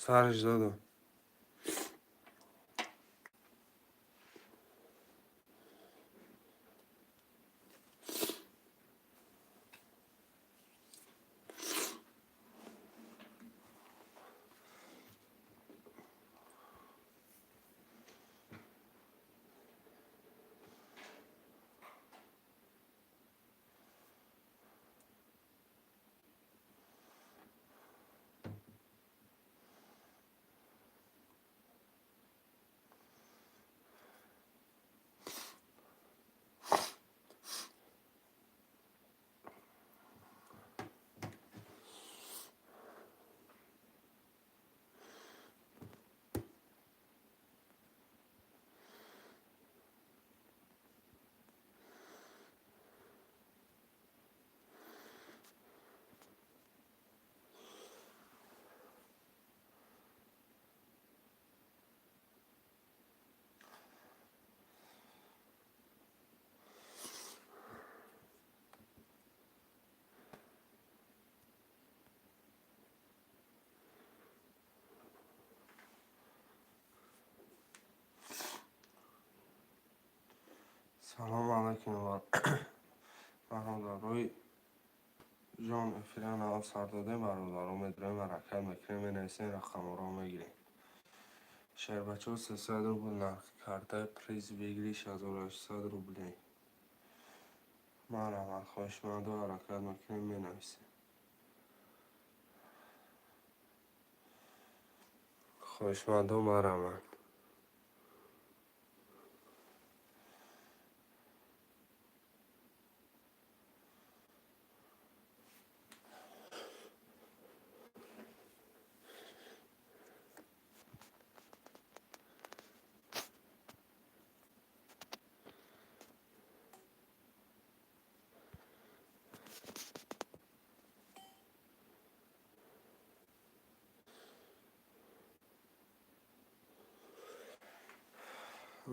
Сараш додам. Салому алайкум, бародарои ҷон. Эфира нав сар додем, бародаро. Медроем, ҳаракат мекунем, менависем, рақамҳоро мегирем. Шербачаҳо, 300 рубл нархи картаи приз, выигрыш 1800 рублей. Марҳамат, хоҳишмандо, ҳаракат мекунем, менависем. Хоҳишмандо, марҳамат.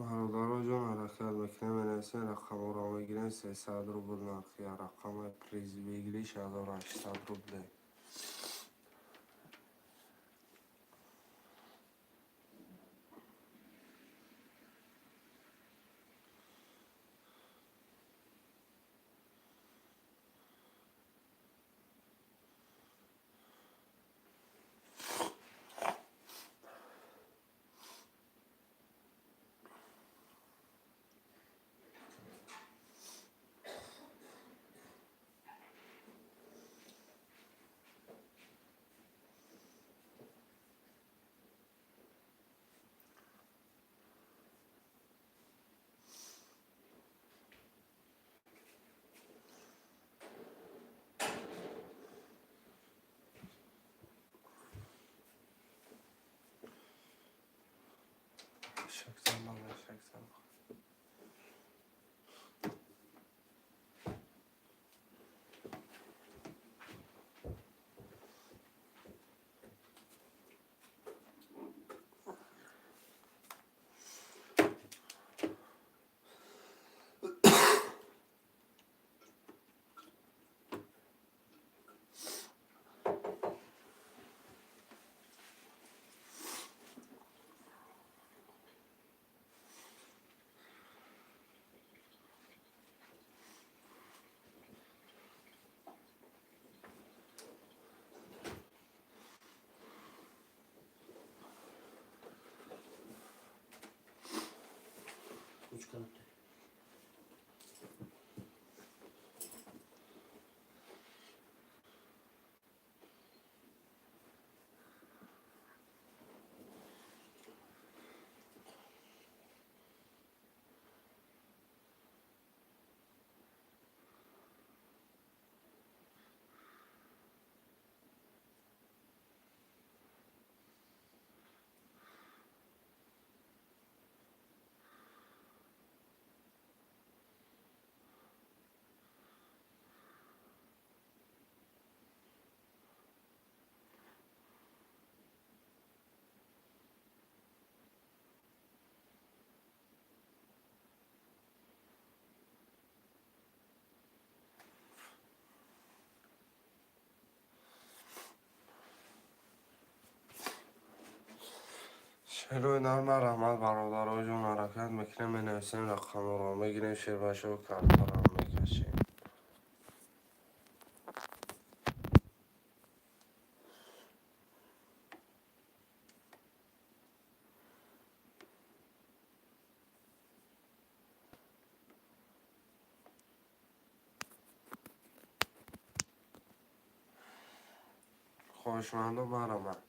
Бародаро ҷон, ҳаракат мекунем, менависем, рақамҳоро мегирем. 300 рубл нархи рақами приз, выигрыш 1800 рублей. Шакзан, шакзан. Uç kanat. Шерои нар раҳмат, бародаро ҷон, ҳаракат мекунем, менависем, рақамҳоро мегирем, шербачаҳо, картаро мекашем. Хоҳишмандо, марҳамат.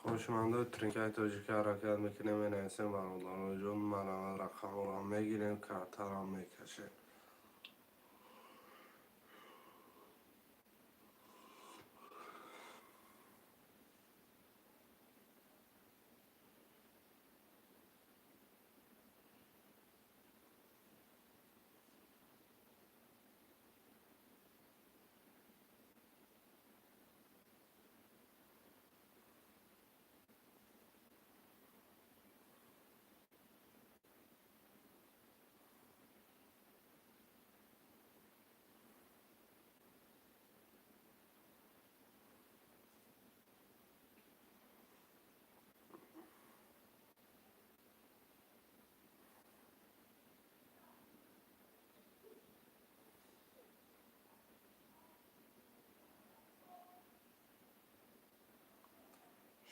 Хоҳишмандои тринкаи тоҷикӣ, ҳаракат мекунем, менависем, бародаро ҷон, марҳамат, рақамҳоро мегирем, картаро мекашем.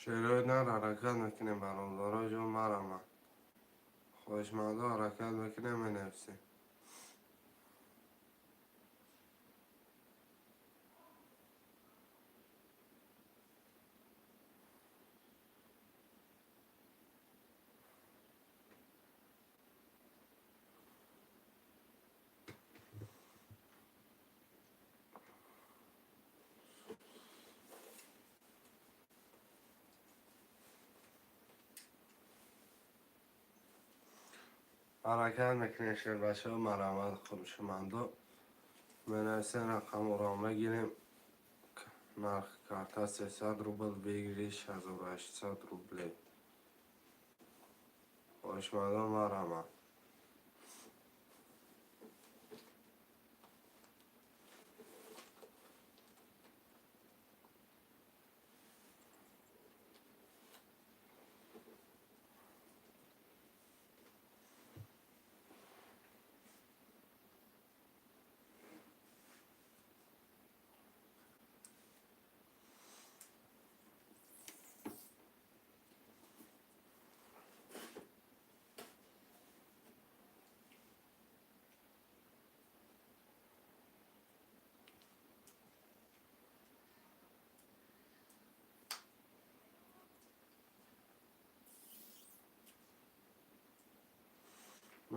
Шерои нар ҳаракат мекунем, бародаро ҷон, марҳамат. Хоҳишмандо, ҳаракат мекунем, менависем. Ҳаракат мекунем, шербачаҳо, марҳамат, хоҳишмандо, менависем, рақамҳоро мегирем. Нархи карта 300 рубл, выигрыш 1800 рублей. Хоҳишмандо, марҳамат.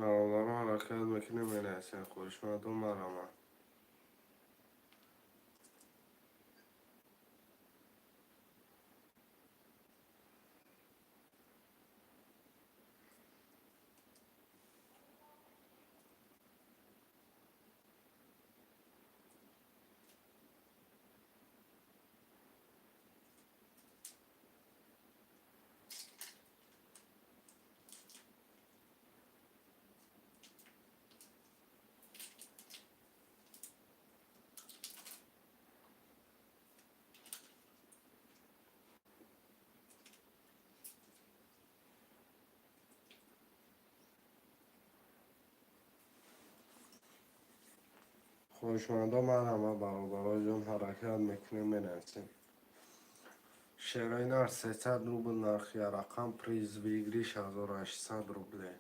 Бародаро, ҳаракат мекунем, менависем, хоҳишмандо, марҳамат. Хоҳишмандо, марҳамат, бародаро ҷон, ҳаракат мекунем, менависем. Шерои нар 300 рубл нархи рақам, приз выигрыш 1800 рублей.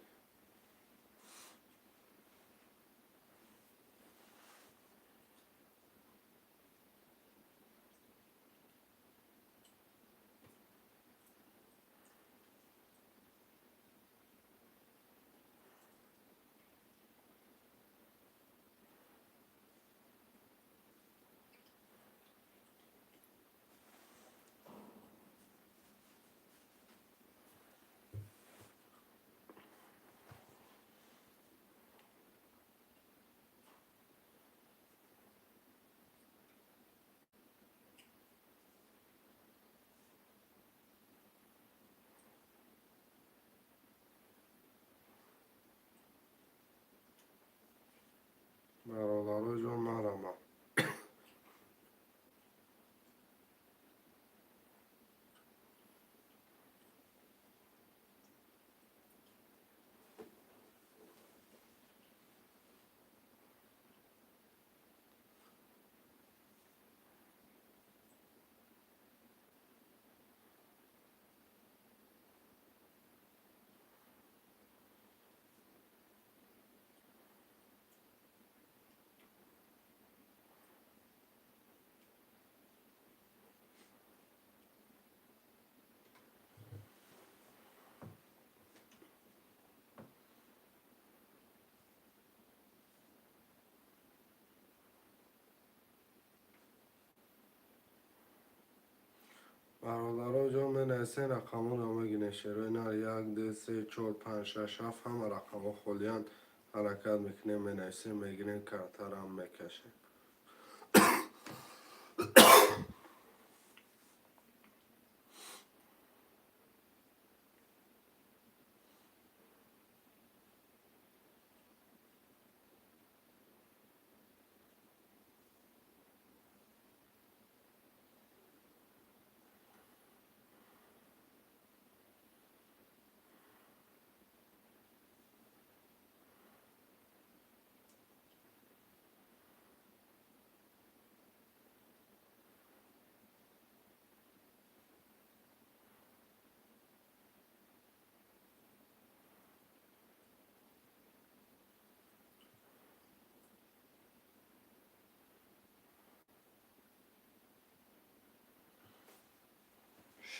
Бародаро ҷон, марама. Бародаро ҷон, менависен, рақамҳоро мегирем. Шерои нар як, ду, се, чор, панҷ, шаш, ҳафт, ҳама рақамҳо холиянд. Ҳаракат мекунем, менависем, мегирем, картарам мекашем.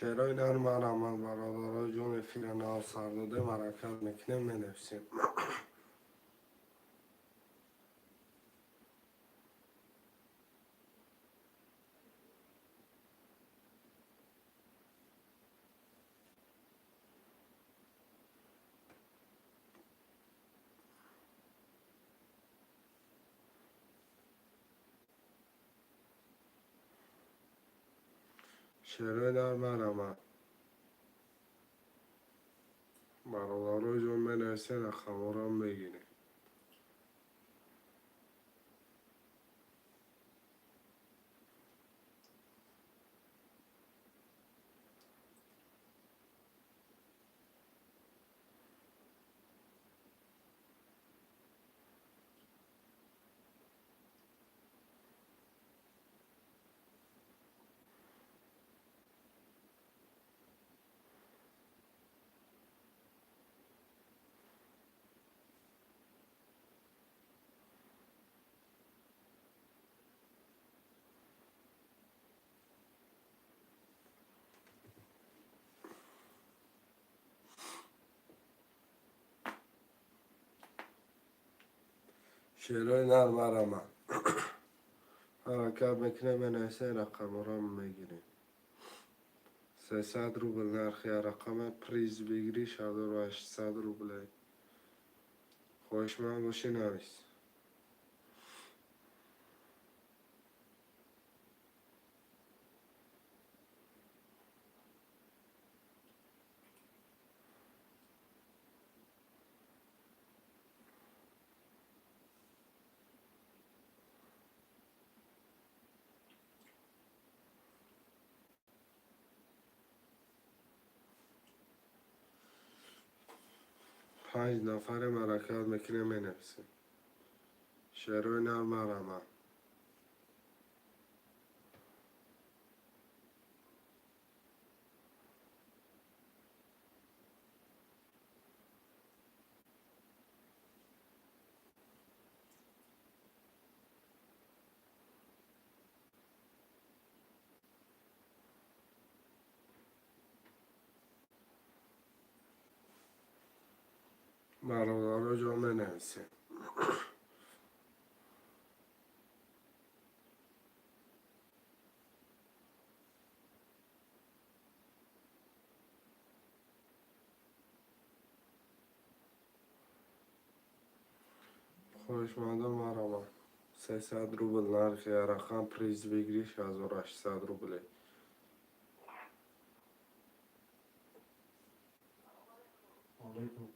Шерои нар марама, бародаро ҷон, эфира нав сар додем, ҳаракат мекунем, менависем. Шерои нар марама. Бародаро ҷон, менависен, рақамҳоро мегирем. Шерои нар марама. Ҳаракат мекунем, менависем, рақамҳоро мегирем. 300 рубл нархи рақама, приз выигрыш 1800 рублей. Хоҳишманд бошӣ, навис. Панҷ нафарем, ҳаракат мекунем, менависем. Шерои нар марама. Бародаро ҷон, менависем. Хоҳишмандон, марама. 300 рубл нархи рақам, приз выигрыш 1800 рублей. Алейкум.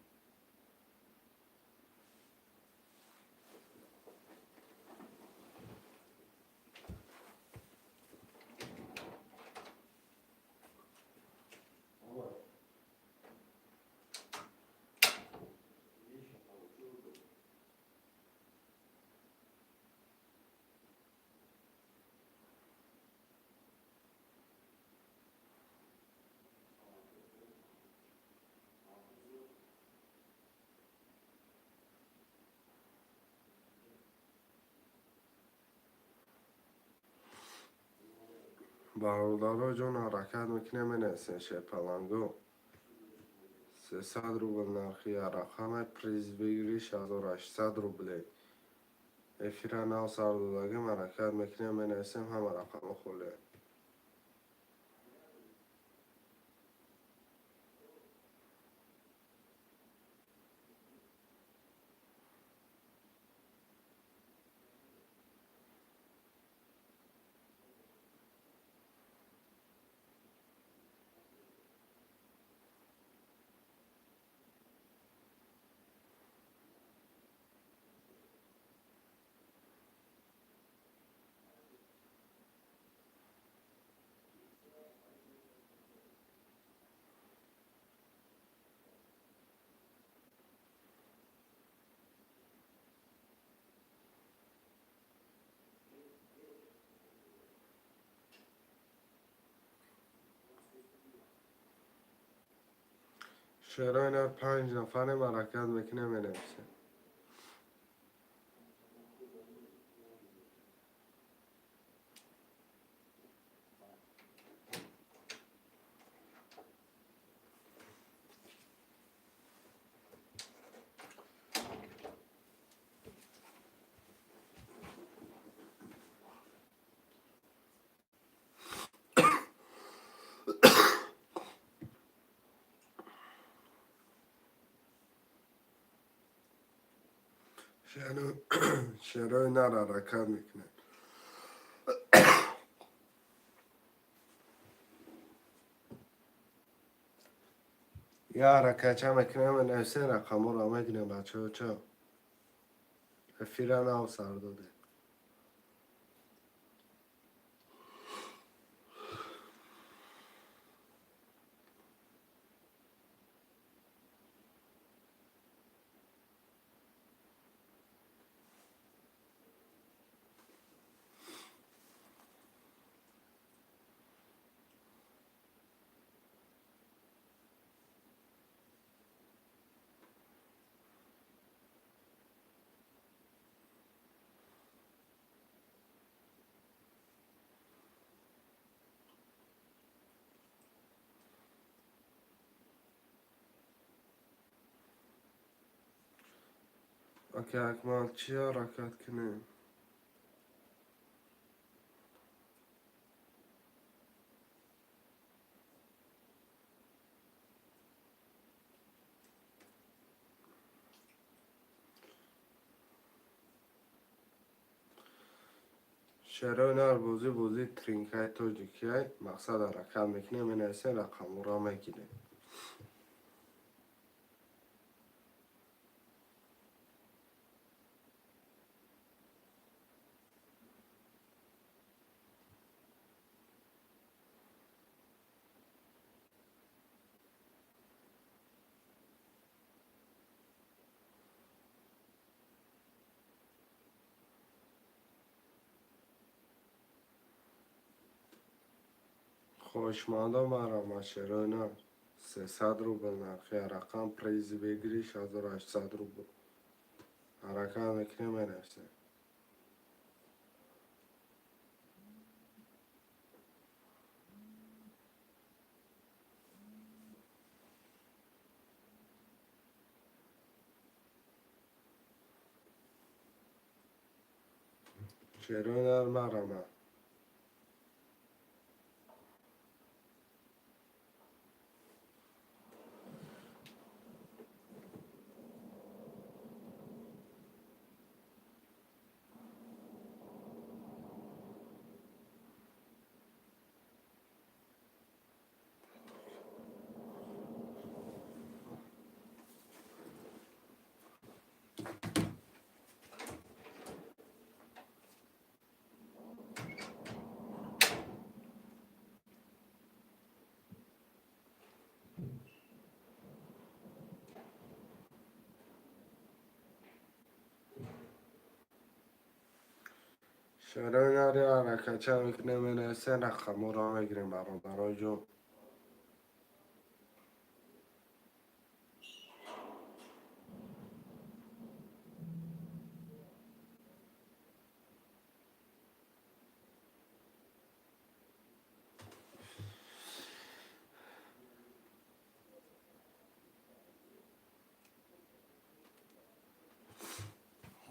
Бародаро ҷон, ҳаракат мекунем, менависем шерпаланго. 300 рубл нархи рақаме, приз выигрыш 1800 рублей. Эфира нав сар додагим, ҳаракат мекунем, менависем, ҳама рақамҳо холия. Шерои нар панҷ нафарем, ҳаракат мекунем, менависем. Шерои нар ҳаракат мекунем. Я ҳаракатча мекунем, менависем, рақамҳоро мегирем, бачаҳо чо. Эфира нав сар додем. Ака Акмал, чӣ ҳаракат кунем? Шерои нар бозӣ бозии тринкаи тоҷикиай, мақсад ҳаракат мекунем, менависем, рақамҳоро мегирем. Хоҳишмандон марҳамат, шерои нар 300 рубл нархи рақам, приз выигрыш 1800 рубл. Ҳаракат мекунем, менависем. Шерои нар марҳамат. Шерои нари ҳаракатча мекунем, менависем, рақамҳоро мегирем, бародарои ҷон.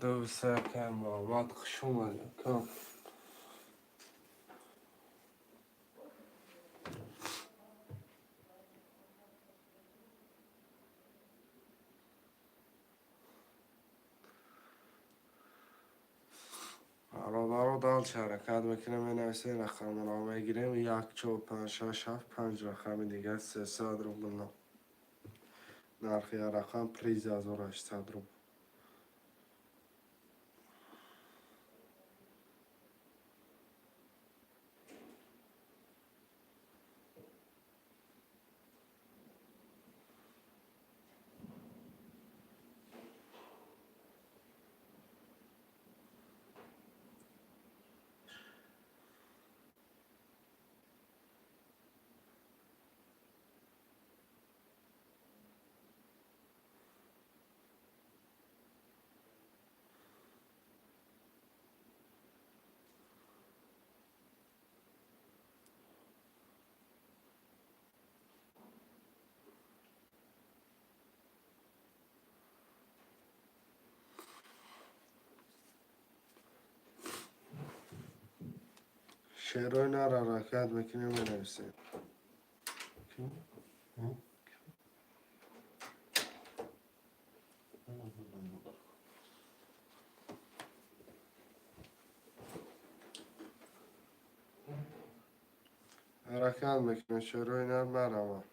Ду се акай Муҳаммад, хуш омадӣ, ака. Бародаро, дальше ҳаракат мекунем, менависем, рақамро мегирем. Як, чор, панҷ, шаш, ҳафт, панҷ рақами дигар, 300 рубл нархи як рақам, приз 1800 рубл. Шеърҳои нар ҳаракат мекунем, менависем. М? Ҳаракат мекунем, шеърҳои нар мараванд.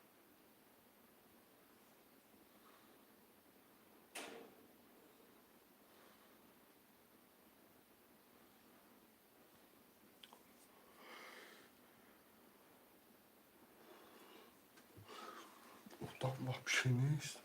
Там вообще нест.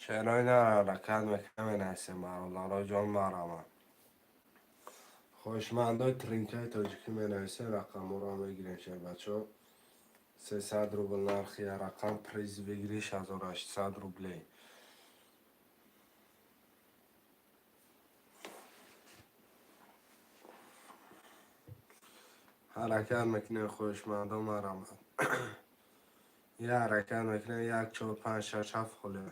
Шеърҳои нар ҳаракат мекунем, менависем, бародаро ҷон, мараванд. Хоҳишмандои тринкаи тоҷикӣ менависем, рақамҳоро мегирем, шербачаҳо. 300 рубл нархи як рақам, приз выигрыш 1800 рублей. Ҳаракат мекунем, хоҳишмандо, марамад. Як ҳаракат мекунем, як, чор, панҷ, шаш, ҳафт холӣ.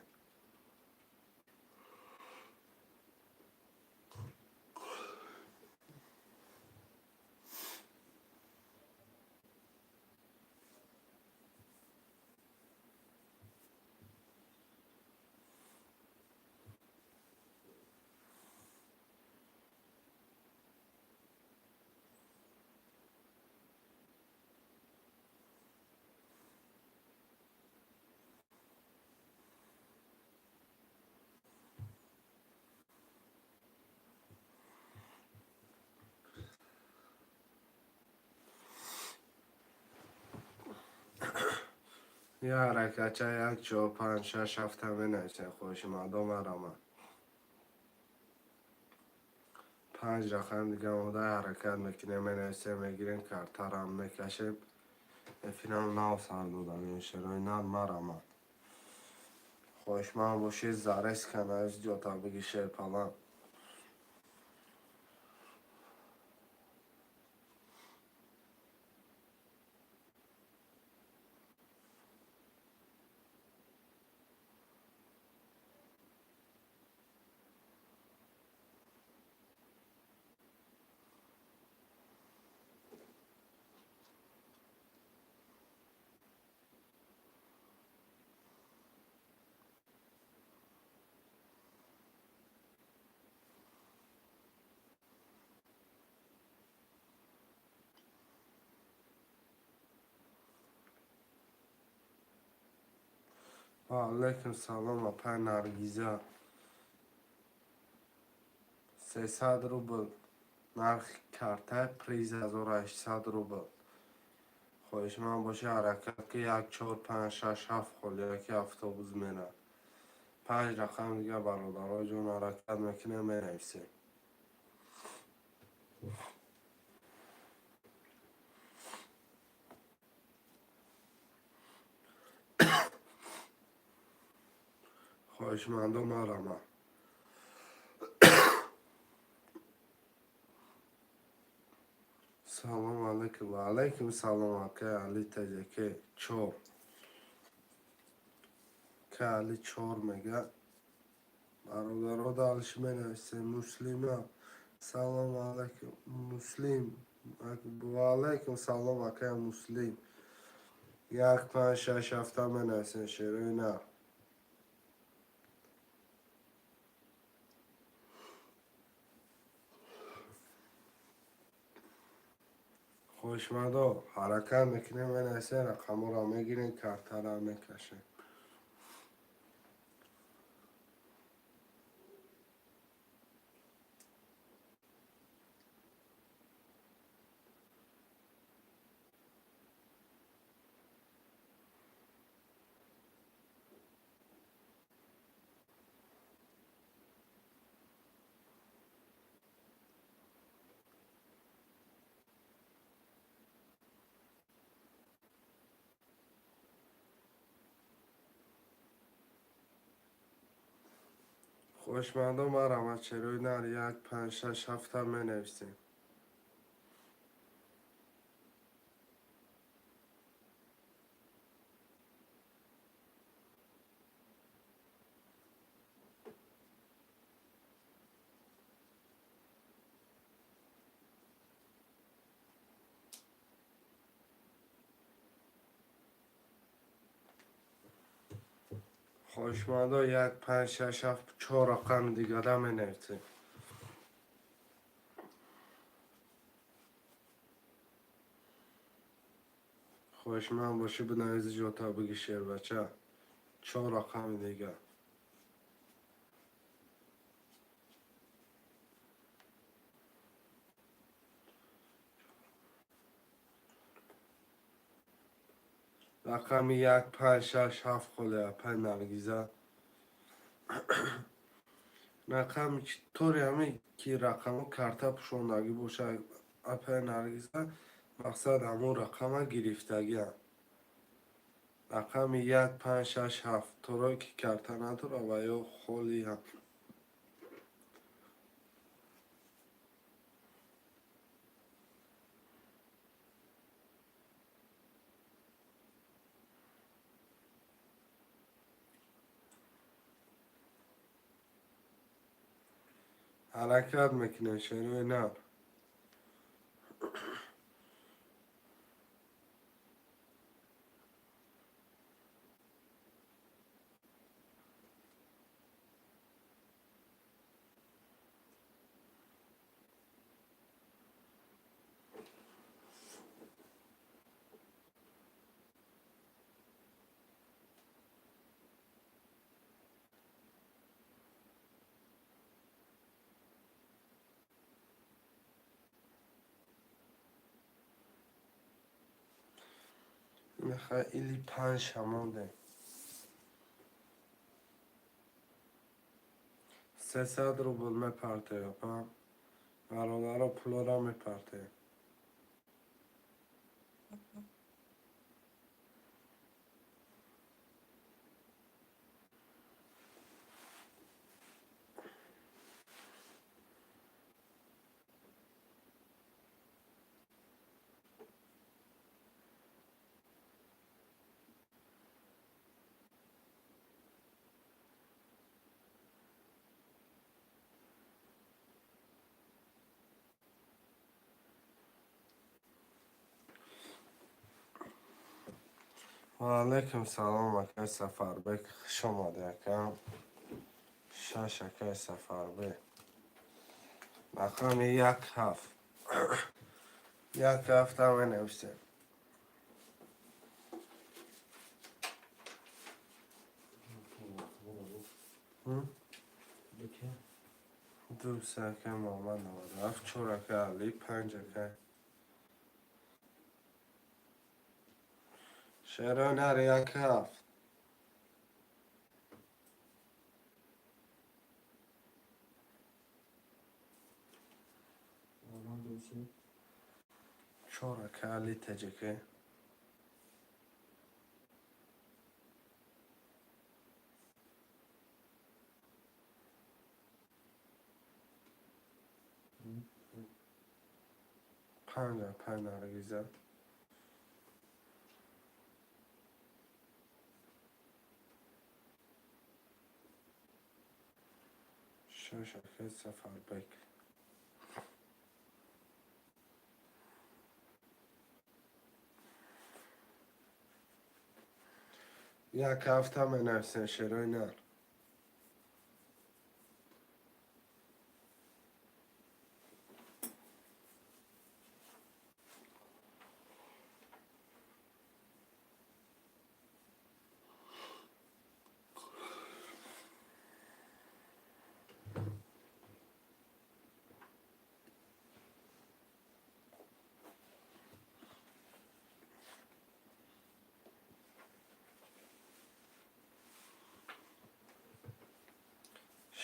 Як ҳаракатча, як, чор, панҷ, шаш, ҳафта менависем, хоҳишмандо, марамад. Панҷ рақам дига монда, ҳаракат мекунем, менависем, мегирем, картарам мекашем. Эфирам нав сар додам, шерои нар, марамад. Хоҳишманд бошед, зарезка навис, ҷота биги, шерпалан. Ва алайкум салом, апай Наргиза. 300 рубл нархи карта, приз 1800 рубл. Хоҳишманд боша, ҳаракат ки 1, 4, 5, 6, 7 холия ки автобус мерад. Панҷ рақам дига, бародаро ҷон, ҳаракат мекунем, менависем. Хоҳишмандо, марама. Салом алайкум. Ва алайкум салом, акай Али Таҷаке. Чор ка Али чор мега. Бародаро, дальше менависем. Муслима, салом алайкум. Муслим, ва алайкум салом, акай Муслим. Як, панҷ, шаш, ҳафта менависем, шерои нар. Хоҳишмандо, ҳаракат мекунем, менависем, рақамҳоро мегирем, картаро мекашем. Хоҳишмандо, марама, шерои нар. Як, панҷ, шаш, ҳафта менависем. Хоҳишмандо, як, панҷ, шаш, ҳафт, чор рақами дигара менависем. Хоҳишманд бошӣ, бинавизи, ҷота биги, шербача. Чор рақами дигар. Рақами як, панҷ, шаш, ҳафт холе, апай Наргиза. Рақами тори ҳаме ки рақамҳо карта пӯшондагӣ бошад, апай Наргиза, мақсад ҳамон рақама гирифтагиам. Рақами як, панҷ, шаш, ҳафт торое ки карта надорад ва ё холиам. Ҳаракат мекунем, шерои нар. Или панҷ мондем. 300 рубл мепартем, апа. Бародаро, пулора мепартем. Ва алайкум салом, акай Сафарбек, хуш омадӣ, акам. Шаш, акай Сафарбек. Рақами як, ҳафт. Як, ҳафта менависем. Ду, се акай Муҳаммад 97, чор акай Али, панҷ акай. Шерои нар як ҳафт. Муҳаммад ду се. Чор акай Али Таҷике. Панҷ апай Наргиза. Шаш акай Сафарбек. Як ҳафта менависем шерои нар.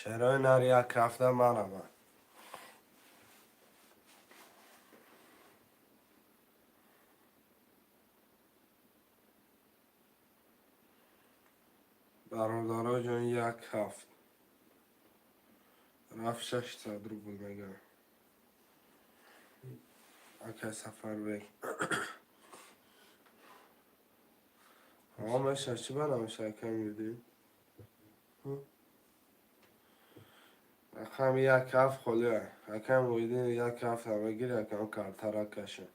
Шерои нар як ҳафта марамад. Бародаро ҷон, як ҳафт. Рафт 600 рубл мегӯям. Акай Сафарбек. Ҳо, меша, чӣ ба намеша, акай мюдин? Рақами як ҳафт холия. Акай Муҳиддин як ҳафта мегир, якам картара каша.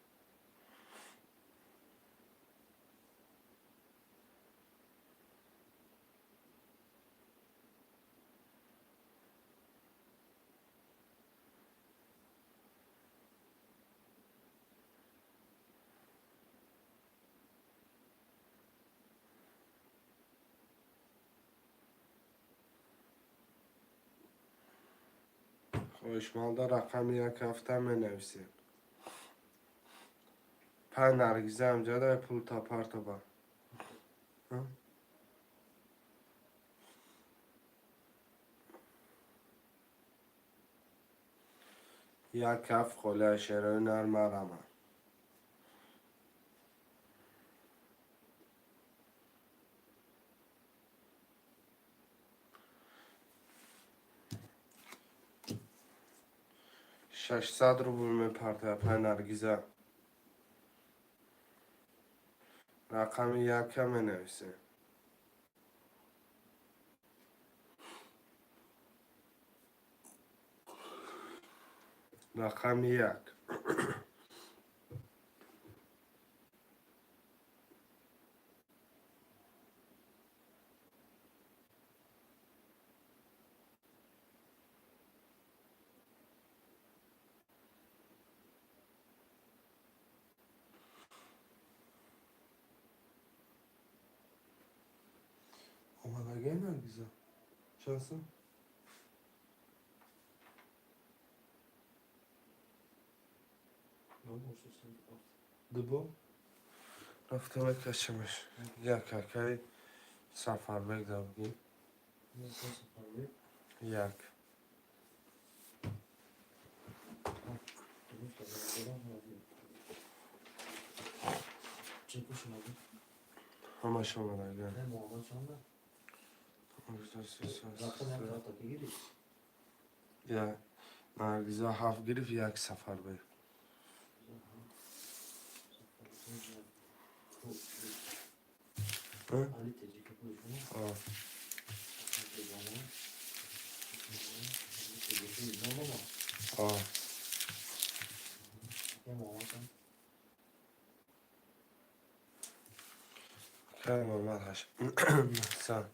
Хоҳишманда рақами як ҳафта менависем. Панҷ Наргиза амҷада пул тапартоба. Як ҳафт холия, шерои нар марама. 600 рубл мепартояд апай Наргиза. Рақами якка менависем. Рақами як. Омадагӣ, Наргиза? Чанд сум? Дубо? Рафта мекашимаш. Як акай Сафарбек да бигӣ. Як. Ҳамаш омадагӣ. Я Наргиза ҳафт гирифт, як Сафарбек. А? А. Акай Муҳаммад ҳашт. Нӯҳсад.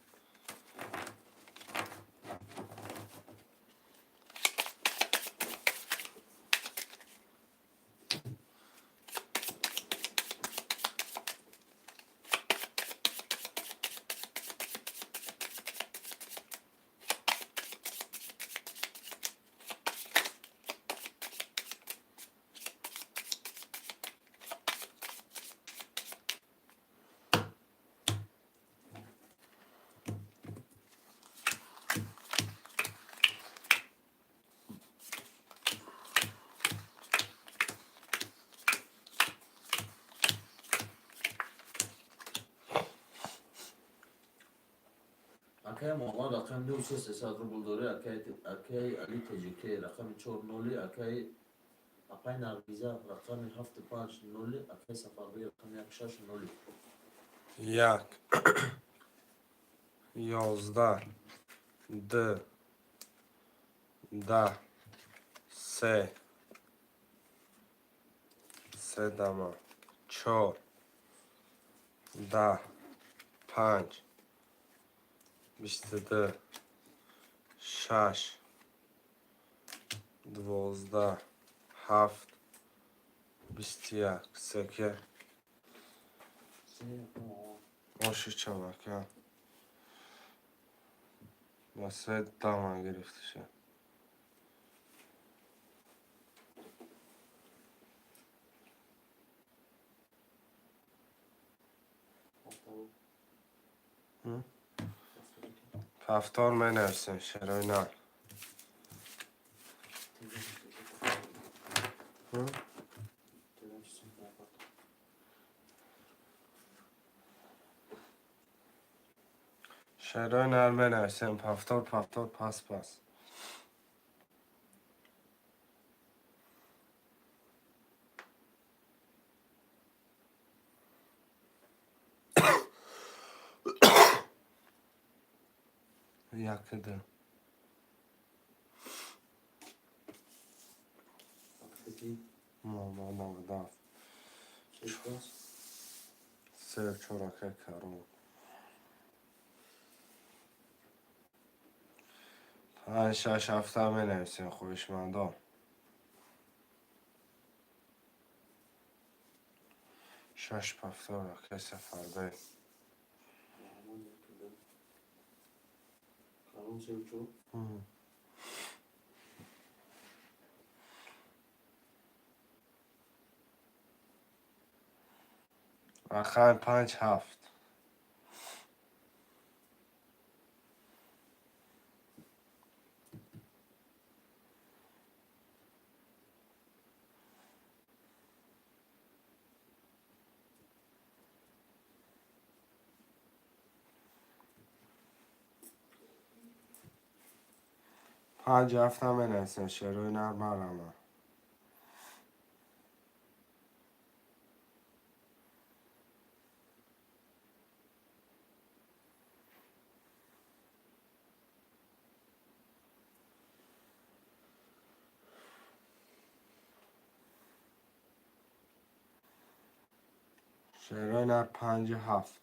Акай Муҳаммад рақами 9 300 рубл дорӣ, акай Али Тоҷике рақами 4 ноли, акай апай Наргиза рақами 7 5 ноли, акай Сафарбек рақами 1 6 ноли. 1, 11, 2, 10, 3, 3 дама, 4, 10, 5, 22, 6, 12, 7, 21, секе. Се Муҳаммад. Оши чавака. Ба се дама гирифташа. Повтор. М? Повторите. Повтор менависем, шерои нар. М? Телефон чисон повтор. Шерои нар менависем. Повтор, повтор, пас, пас. Як, ду. Открытый. Муҳаммад 97. Шеш пас. Се, чор, акай Каром. Панҷ, шаш, ҳафта менависем, хоҳишмандон. Шаш повтор, акай Сафарбек. Муҳаммад 1 2. Каром се чор. Рақами панҷ, ҳафт. Панҷ, ҳафта менависем, шерои нар марама. Шерои нар панҷу ҳафт.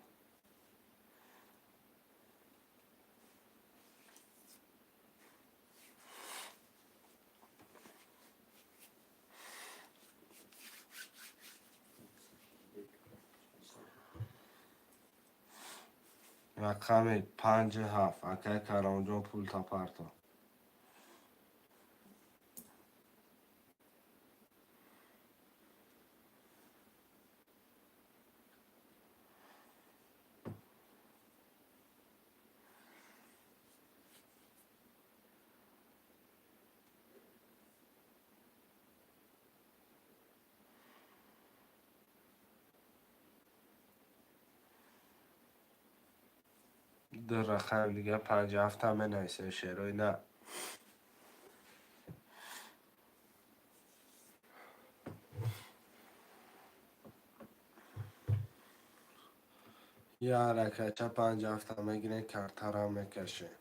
Рақами панҷу ҳафт. Акай Каромҷон, пулта парто. Ду рақами дига панҷу ҳафта менависем, шерои нар. Як ҳаракатча панҷу ҳафта мегирем, картара мекашем.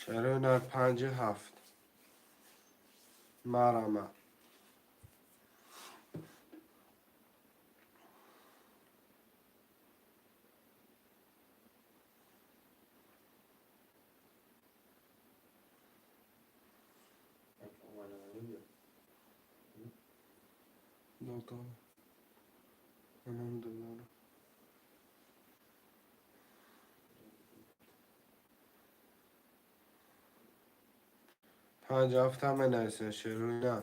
Шерои нар панҷу ҳафт. Марама. Як омада намебиёд. Додо. Анам доллара. Панҷ ҳафта менависем, шерӯина.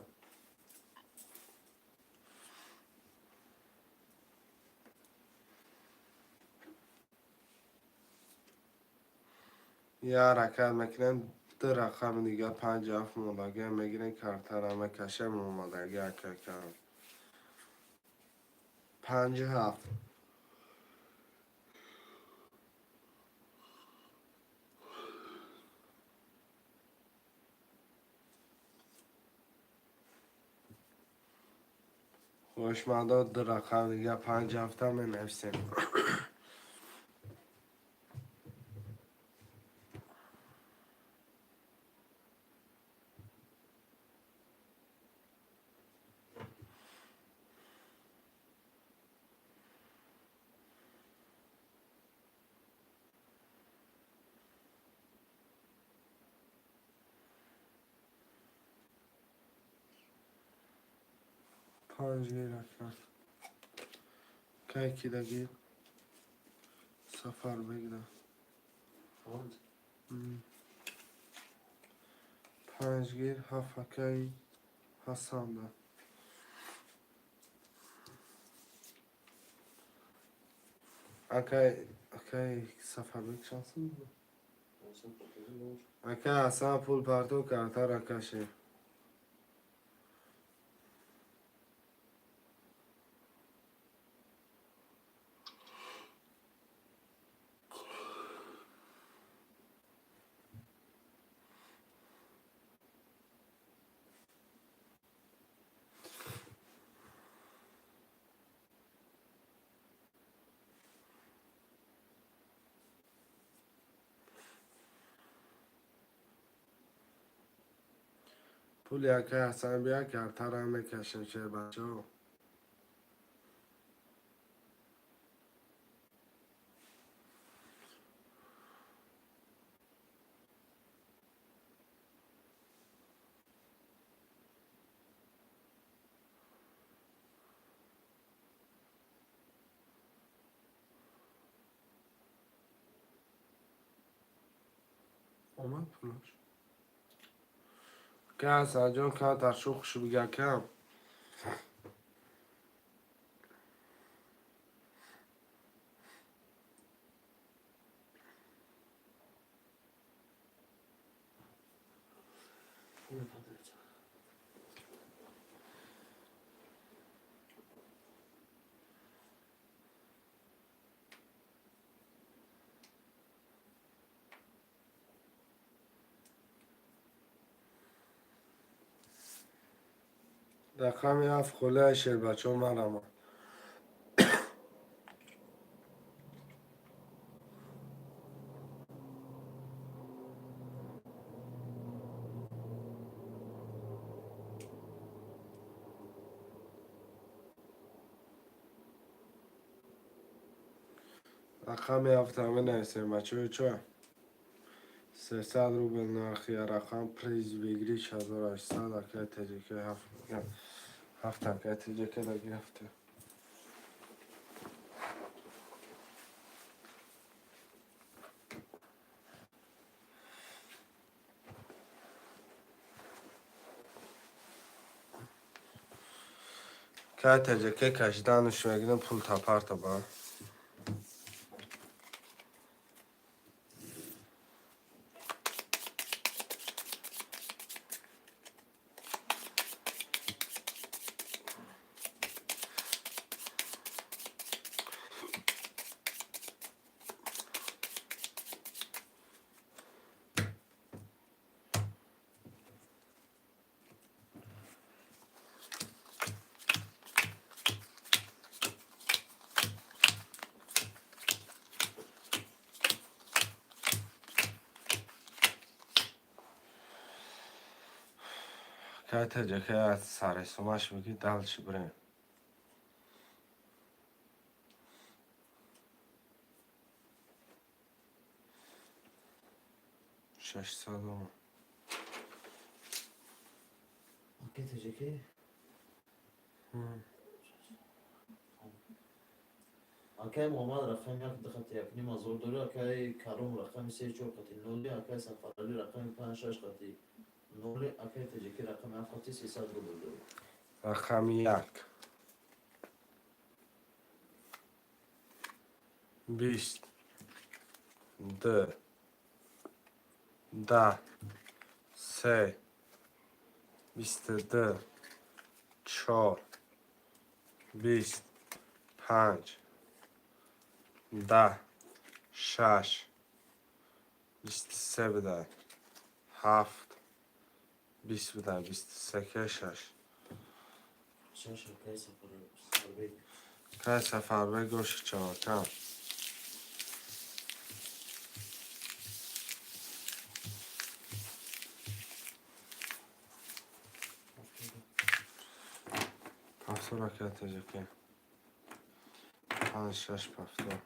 Я ҳаракат мекунем, ду рақами дига панҷ ҳафт мондагиам мегирем, картара мекашем, омадаги акакам. Панҷу ҳафт. Хоҳишмандо, ду рақам дига панҷ ҳафта менависем. Панҷ гир, ака. Кай кида гир? Сафар бегира. Панҷ. Панҷ гир, ҳафт акаи Ҳасанда. Акаи Сафарбек шанси? Ака Ҳасан, пул партов, картара каше. Пули акаи Ҳасан бия, картара мекашем, шербачаҳо. Омад пулаш. Ака Ҳасанҷон, камтар шӯх бига, кам. Пул партоед. Рақами ҳафт холияи шербачаҳо марама. Рақами ҳафта менависем, бачаҳо, чо? 300 рубл нархи рақам, приз выигрыш 1800. Акаи ТЖК ҳафт, ҳафт, акаи ТЖК да гирифта. Кай ТЖК кашидануш мегирем, пул тапарта ба. Кай ТЖК саресумаш меги, дальше бирем. 600. Акаи ТЖК? Акаи Муҳаммад, рақами як ду хати як ним ҳазор дорӣ, акаи Каром, рақами се чор хати ноли, акаи Сафаралӣ, рақами панҷ шаш хати Ноли акаи Тоҷикӣ рақами ҳафт қати 300 рубл дорад. Рақами як. 20, ду, 10, се, 22, чор, 20, панҷ, 10, шаш, 23 будай, ҳафт, 20 будай, 23 ке шаш. Шаш акаи Сафарбек. Кай Сафарбек гоши чавакам. Пафтор акай Тоҷикӣ. Панҷ, шаш, пафтор.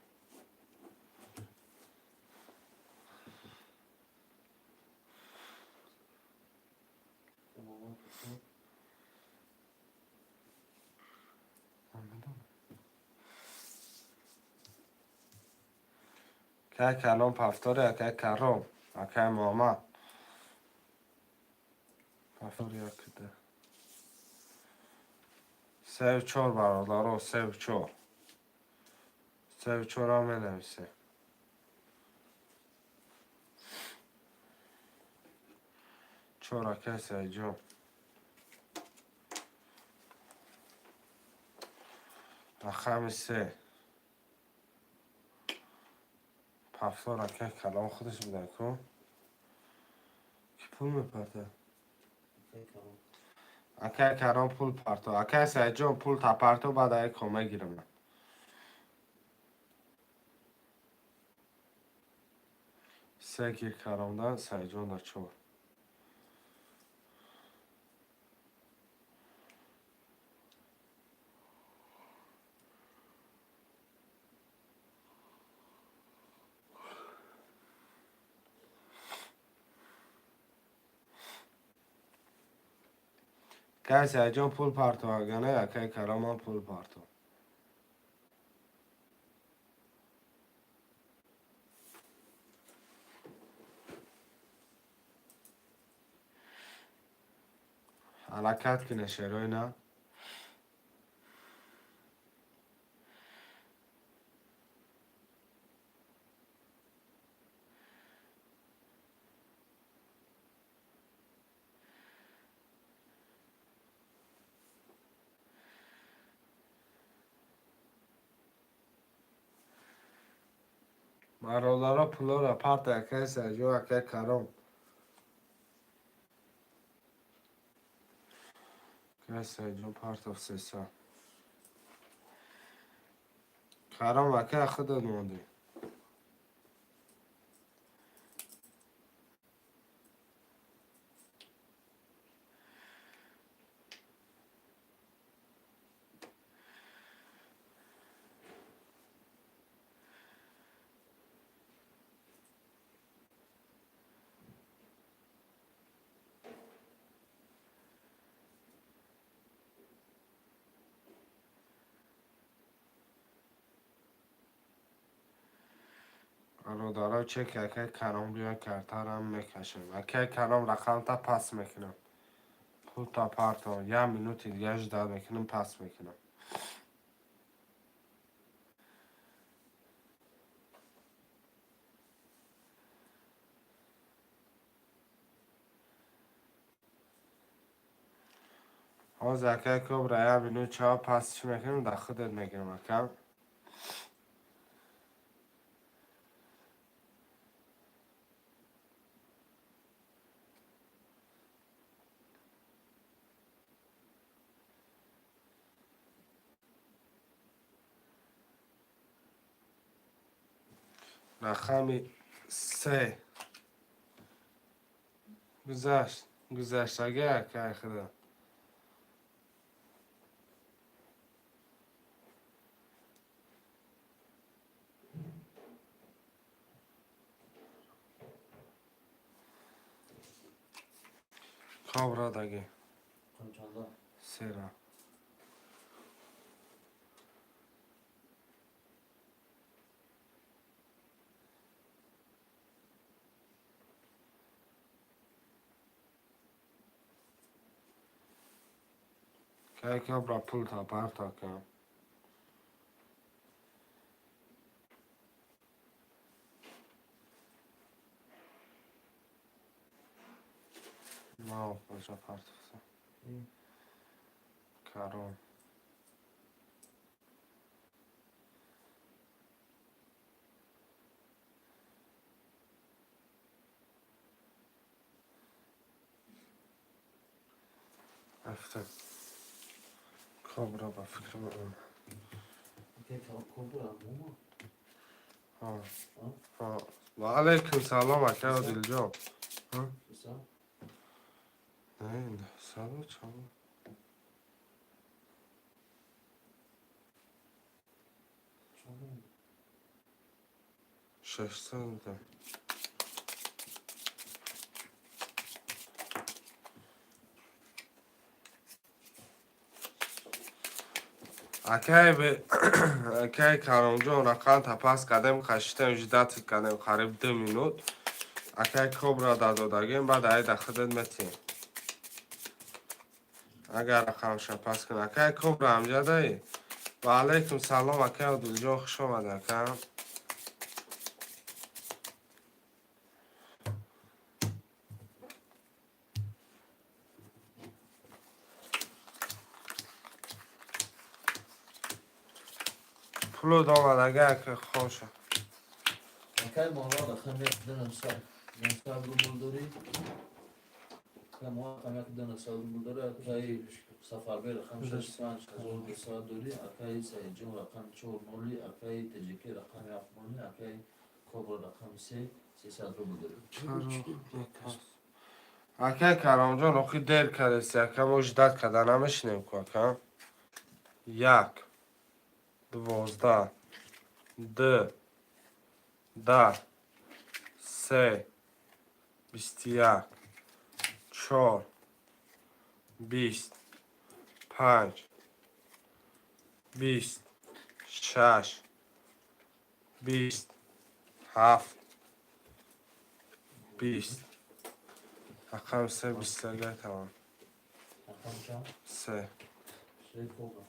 Муҳаммад Пафтор. Акай Калом пафтори, акай Каром, акай Муҳаммад. Пафтор як, ду. Сею чор, бародаро, сею чор. Сею чорам менависем. Чор акай Саидҷон. Рақами се. Пафтор акай Калом худаш будай ку? Ки пул мепарта? Акаи Калом. Акай Каром пул парто. Акай Саидҷон, пул тапарто, баъд ай кома гирам. Се гир Каромда, Саидҷон да чор. Акай Саидҷон, пул парто, агар не, акай Каромам пул парто. Ҳаракат кине, шерои на. Бародаро, пулоро парта, акай Саидҷон, акай Каром. Акай Саидҷон партов 300. Каром, акай, худат мондӣ. Бародаро, чек акай Каром биёй, картарам мекашем. Акай Каром, рақамта пас мекунам. Пулта парто. Як минути дига ждать мекунам, пас мекунам. Ҳозир акай Кобра як минут чава пас чӣ мекунам, дар худат мегирам, акам. Рақами се. Гузашт. Гузаштагӣ, акай худо. Кобра даги. Рақами чанда? Сера. Кай кобра пул та парто ака. Мау баша партофта. Карон. Рафта. Кобра ба фикрам он. Акай Кобра мома? Ҳа. Ҳа. Ва алайкум салом ака Одилҷон. Ҳа? Сесад? Не, саду чанд? Чанд? 600. Акай бе акай Каромҷон рақам та пас кардем, хашитем, ждать кардем қариб 2 минут. Акай Кобра дадодагем, баъд айда худат метиҳем. Агар рақамша пас кун. Акай Кобра амҷадаи? Ва алайкум салом акай Одилҷон, хуш омад ака. Пулуд омад ага ака хоша. Акай Муҳаммад рақами як ду нӯҳсад 900 рубл дорӣ. Акай Муҳаммад рақами як ду 900 рубл дорӣ. Акай Сафарбек рақами шаш панҷ 1200 дорӣ. Акай Саидҷон рақами чор ноли. Акай Теҷикӣ рақами ҳафт ноли. Акай Кобра рақами се 300 рубл дорӣ. Акай Каромҷон, охи дер кардеси, ака мо ждать карда намешинем ку ака. Як, 12, ду, 10, се, 21, чор, 20, панҷ, 20, шаш, 20, ҳафт, 20. Рақами се бистага тамом. Рақам чанд? Се. Се Кобра.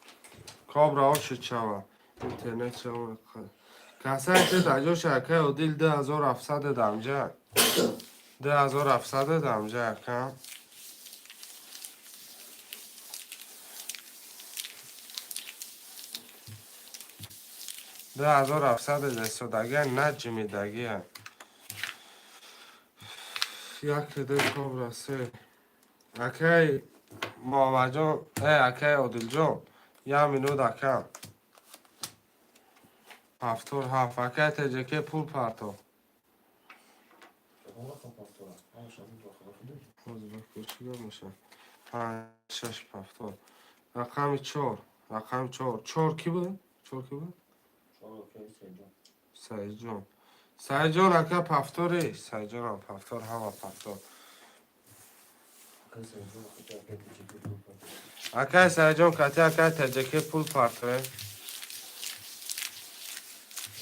Кобра оши чава. Интернет чава. Касае ки даҷоша акай Одил 2700 дамҷа. 2700 дамҷа ака. 2700 десодагия наҷимидагия. Як ду кобра се. Акай Муҳаммадҷон, акай Одилҷон, як минут ака. Ҳафтор ҳафт. Акай ТJK пул парто. Кадом рақам пафтора? Ҳамаш ҳамин рақам худӣ? Ҳозир бакор чӣ гап мешавад? Панҷ, шаш пафтор. Рақами чор. Рақами чор. Чор кӣ буд? Чор кӣ буд? Чор акай Саидҷон. Саидҷон. Саидҷон ака пафтори? Саидҷонам пафтор, ҳама пафтор. Акай Саидҷон кати акай Теҷикӣ пул парто. Акай Саидҷон кати акай ТJK пул партое.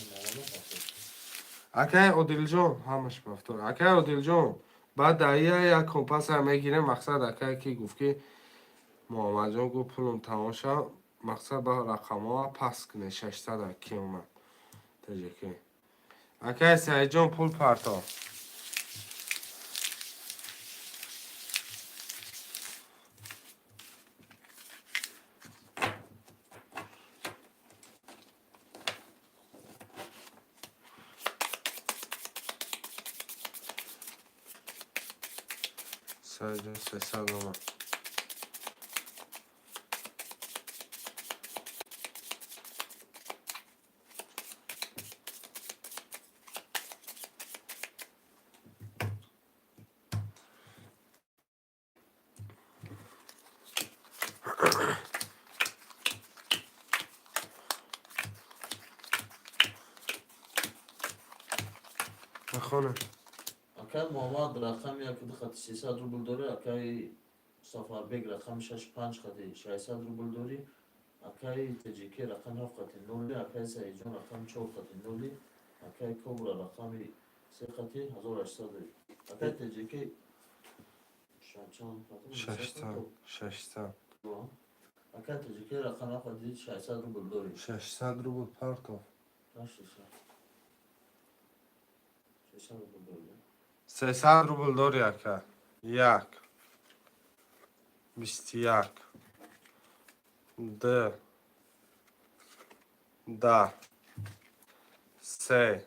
Муҳаммадам пафтор. Акай Одилҷон ҳамаш пафтор. Акай Одилҷон, баъд даия як компаса мегирем, мақсад акай ки гуфт ки Муҳаммадҷон гуфт пулум тамом шав, мақсад ба рақамҳоа пас кунед 600 ки омад. ТJK. Акай Саидҷон пул парто. Саидҷон 300 омад. Нахона. Акай Муҳаммад рақами як ду хати 300 рубл дорӣ. Акай Сафарбек рақами шаш панҷ хати 600 рубл дорӣ. Акай Теҷикӣ рақами ҳафт хати ноли. Акай Саидҷон рақами чор хати ноли. Акай Кобра рақами се хати 1800 дорӣ. Акай Теҷикӣ чанд? 600, 600. Ака таҷики рақам ақа дид 600 рубл дорӣ. 600 рубл партов. 600. 600 рубл дорӣ. 300 рубл дорӣ, ака. Як. 21. Д. Да. Се.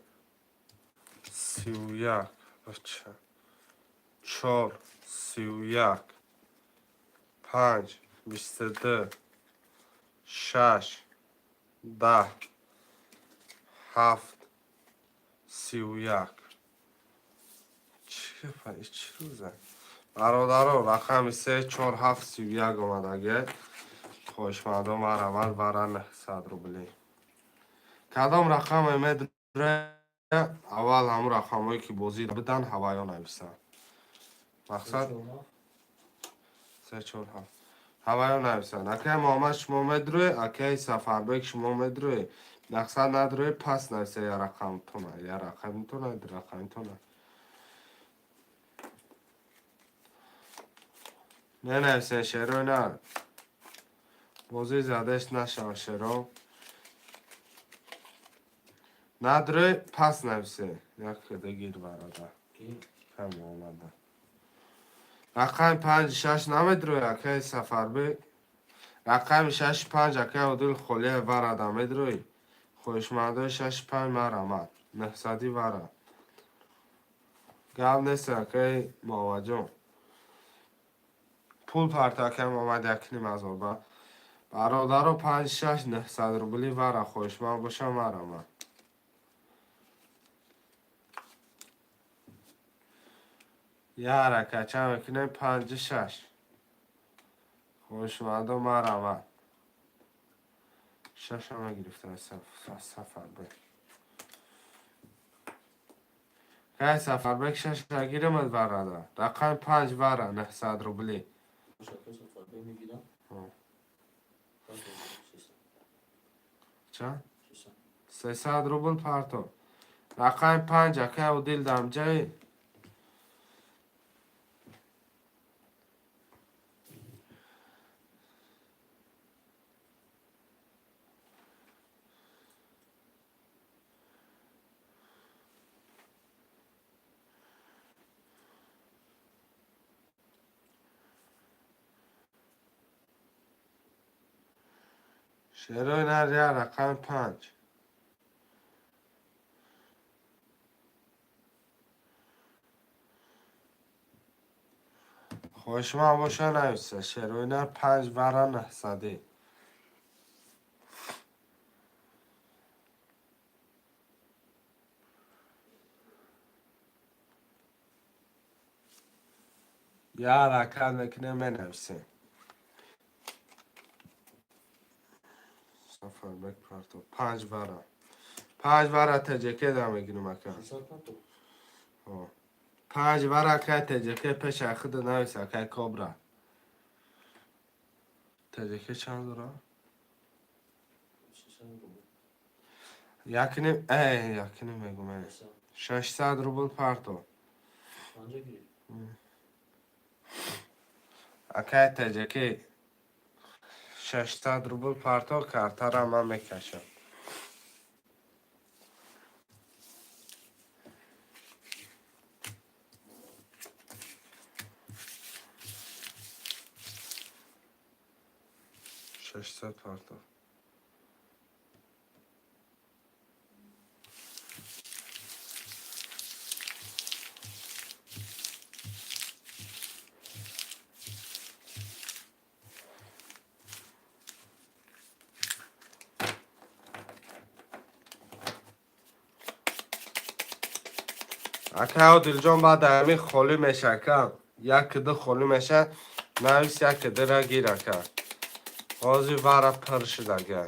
31. Бача. Чор. 31. Панҷ. 22. Шаш. 10. Ҳафт. 31. Чӣ чӣ рӯза? Бародаро, рақами се, чор, ҳафт, 31 омадаге. Хоҳишмандо марҳамат, вара 900 рублӣ. Кадом рақаме медре, аввал ҳамун рақамҳое ки бозӣ бидан, ҳаваё нависанд. Мақсад се, чор, ҳафт. Ҳаваё нависанд. Акай Муҳаммад, шумо медрӯе, акай Сафарбек, шумо медрӯе. Мақсад надрои, пас нависа я рақамтона, я рақамтона, рақамтона. Менависен шеро на. Бозӣ задеш нашава шеро. Надрӯй, пас нависе. Як дигир бародар. Кам омада. Рақами панҷ шаш намедрои, акай Сафарбек. Рақами шаш панҷ, акай Одил Холия, варада медрои. Хоҳишмандои шаш панҷ марҳамат. Нӯҳсадӣ вара. Гап нест, акай Муҳаммадҷон. Пул парта, акай Муҳаммад, 1,5 ҳазор ба. Бародаро, панҷ шаш 900 рублӣ вара, хоҳишманд боша марҳамат. Я ҳаракат чанд мекунем? Панҷи шаш. Хоҳишмандо марҳамат. Шаша мегирифтам Сафарбек. Кай Сафарбек, шаша гирамад варада. Рақами панҷ вара 900 рублӣ. Сафарбек мегирам. Чанд? 300 рубл парто. Рақами панҷ, акай Одил, дамҷаи. Шерои нар я рақами панҷ. Хоҳишманд боша нависа. Шерои нар панҷ вара 900-ӣ. Я ҳаракат мекунем, менависем. Сафарбек парто. Панҷ вара. Панҷ вара ТҶК да мегирем, ака. Панҷ вара, акай ТҶК, пеша худа навис, акай Кобра. ТҶК чанд дора? Якним, якним мегум. 600 рубл парто. Акай ТҶК 600 рубл парто, картара ман мекашам. 600 парто. Ака Одилҷон, баъд ҳамин холӣ меша, ака. Як ду холӣ меша, навис, як дура гир, ака. Ҳозир вара пур шуд, ака.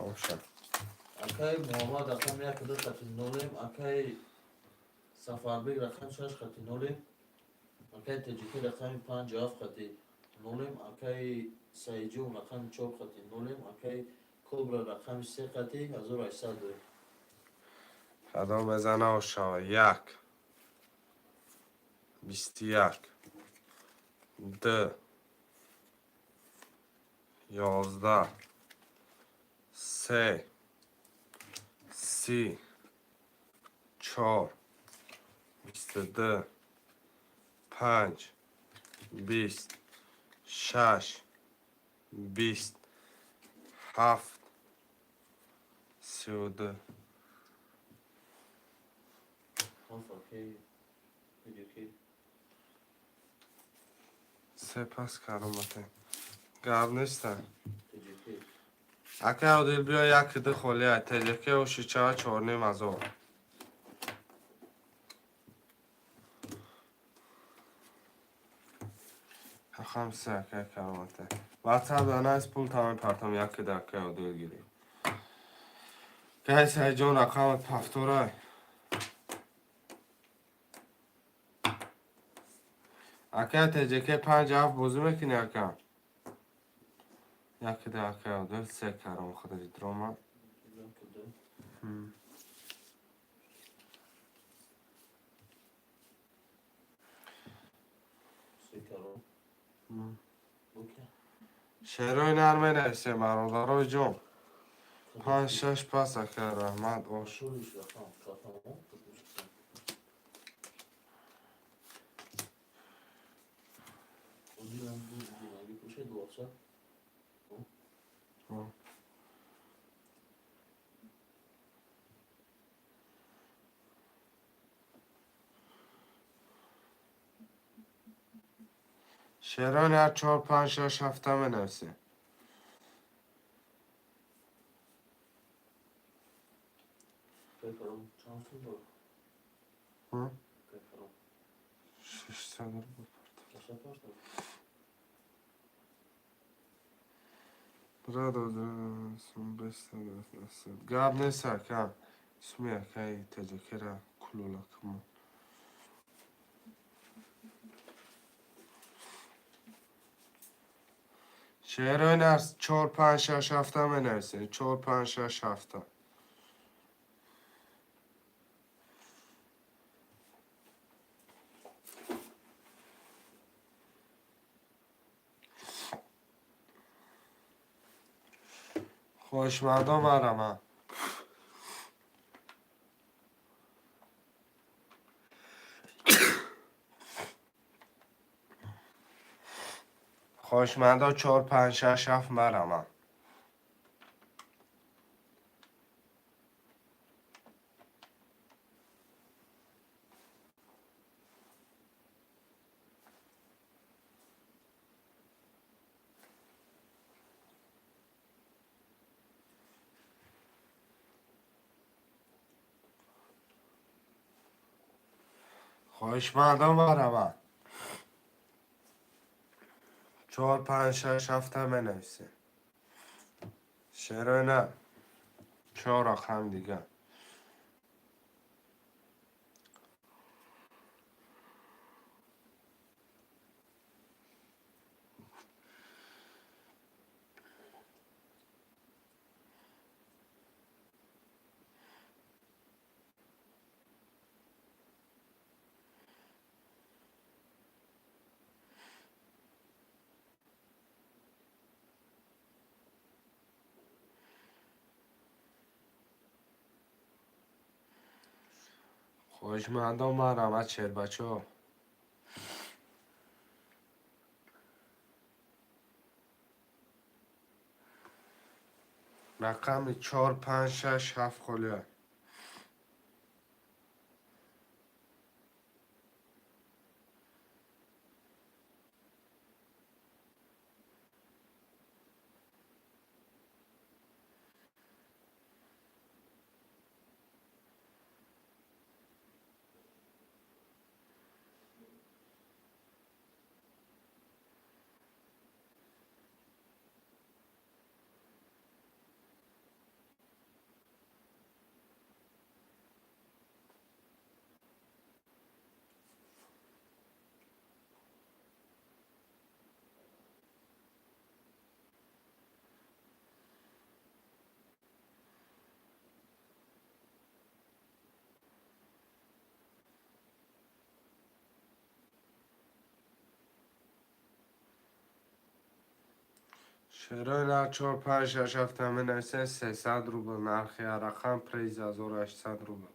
Хобша. Акай Муҳаммад рақами 1 2 хати нолем, акай Сафарбек рақами 6 хати нолем, акай Теҷикӣ рақами 5 7 хати нолем, акай Саиҷон рақами 4 хати нолем, акай Кобра рақами 3 хати 1800 дорем. Хадо мезана ошава. 1. 21. 2. 11. 3. 30. 4. 22. 5. 20. 6. 20. 7. 32. Ҳафт, акай Теҷикӣ. Се пас каромате. Гап неста. Теҷикӣ. Ака Одил, биё, 1 ду холия. Теҷеке ошичава 4500. Рақам се, акай каромате. Ватсап данайс, пул тама партам, 1 ду акай Одил гирӣ. Кай Сайҷон, рақамат пафторай. Акай Теҷеке, 5 7 бозӣ мекунӣ, ака? 1 ду, акай Одил, се каром худаш дромад. 1 2. Се каром. Бука. Шерои нар менависем, бародарои ҷон. Панҷ шаш пас, ака, раҳмат, ош. Шулиш рақам кафамо. Одилам бу динаги пуше дуақса. О. Шерои нар чор панҷ шаш ҳафта менависем. Кай каром чанд сум дор? Ҳм? Кай каром. 600 рубл. Каша парта. Гап нест, ака. Суми акаи Теҷакера кулула кумон. Шерои нар чор панҷ шаш ҳафта менависем. Чор панҷ шаш ҳафта. Хоҳишмандон, марама. Хоҳишмандон, чор панҷ шаш ҳафт, марама. Хоҳишмандон, марама. Чор панҷ шаш ҳафта менависем. Шерои на. Чор рақам дигар. Хоҳишмандон, марҳамат, шербачо. Рақами чор панҷ шаш ҳафт холия. Шерои нар 4, 5, 6, 7 менависен 300 рубл нархи рақам, приз 1800 рубл.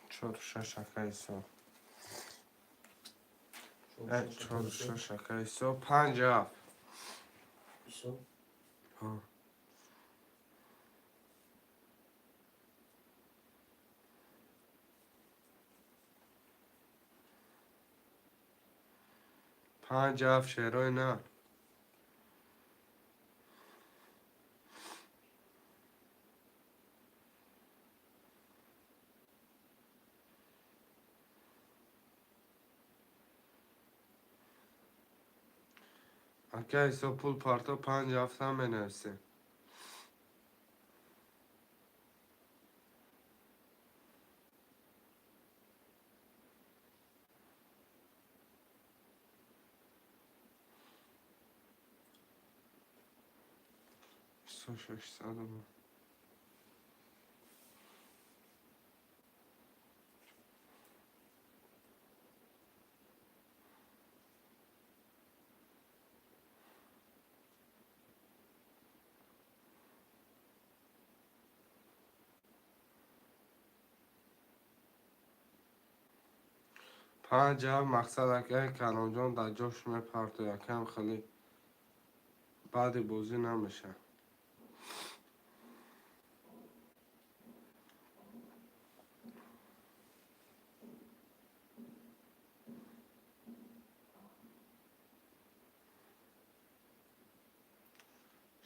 Чору шаш акайсо. Чору шаш акайсо. Панҷ ҳафт. Исо? Ҳа. Панҷ ҳафт шерои на. Ака Исо, пул парто, панҷ ҳафта менависем. Бисту шашсад рубл. Панҷ ҳафт мақсад акаи Каломҷон дар ҷош мепартояд, якам хеле баъди бозӣ намешавад.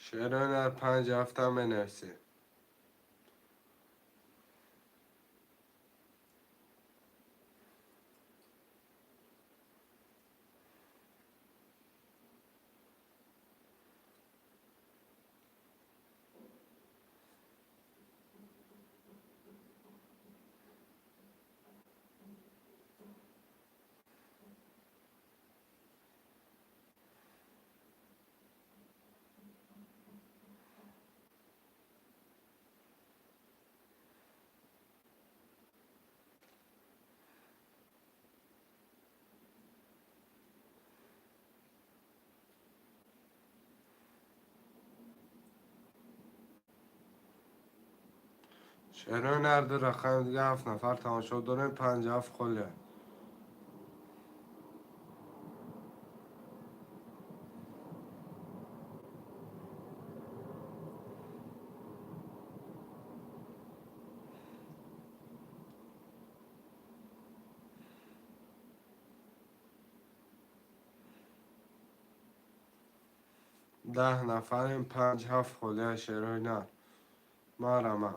Шерои нар панҷ ҳафта менависем. Шерои нар ду рақами дига ҳафт нафар тамошо дорем, панҷ ҳафт холия. 10 нафарем, панҷ ҳафт холия шерои нар. Марама.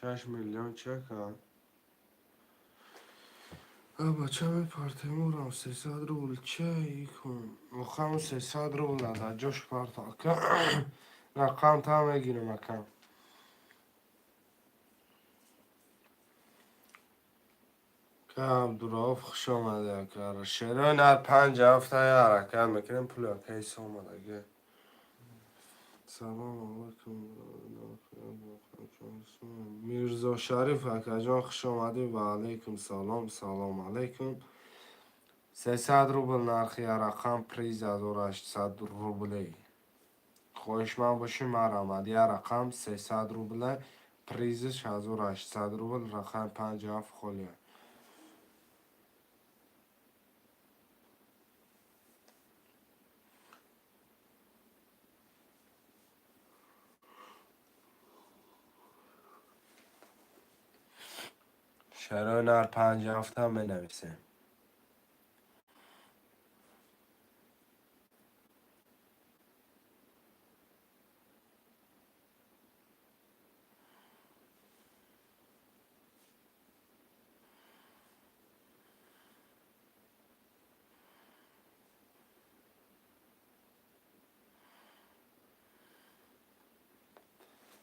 6 миллион чека. Бача мепартемурам 300 рубл ча икун. Охам 300 рубл дар ҷош парто. Ака рақам та мегирам ака. Ка Абдурауф, хуш омадӣ ака. Шерои нар панҷ ҳафта ҳаракат мекунем, пули ака Исо омадаги. Салом алайкум. Мирзо Шариф акаҷон, хуш омадӣ. Ва алайкум салом, салом алайкум. 300 рубл нархи рақам, приз 1800 рублей. Хоҳишманд бошӣ, марҳамат. Як рақам 300 рубле, призиш 1800 рубл, рақами панҷ ҳафт холия. Шарои нар панҷ ҳафта менависем.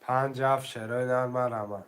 Панҷ ҳафт шерои нар марама.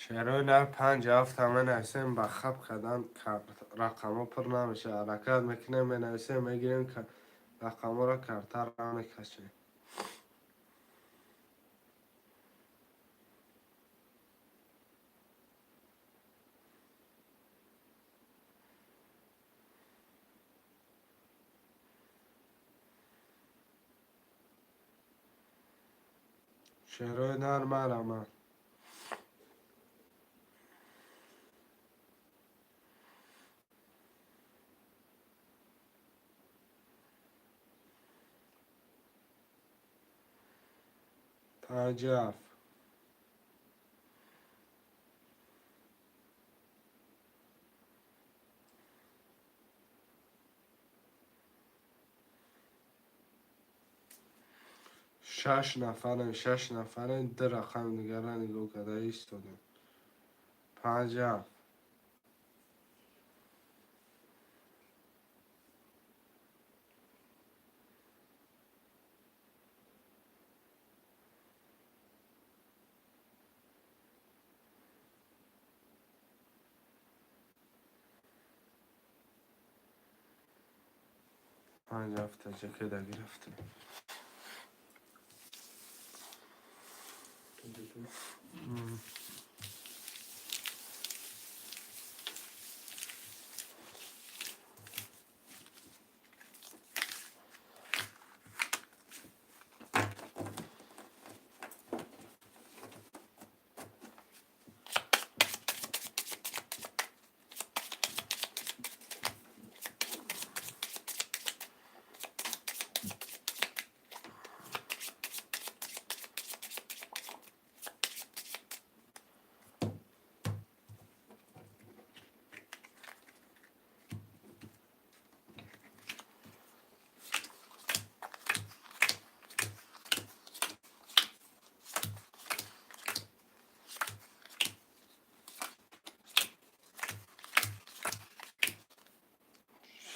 Шерои нар панҷ ҳафта менависем, ба хаб кардан рақамҳо пур намешавад. Ҳаракат мекунем, менависем, мегирем, рақамҳоро картара мекашем. Шерои нар марама. Панҷ ҳафт. Шаш нафарем, шаш нафарем, ду рақам дигара нигоҳ карда истодем. Панҷ ҳафт. Панҷ ҳафта ҷакеда гирифтем.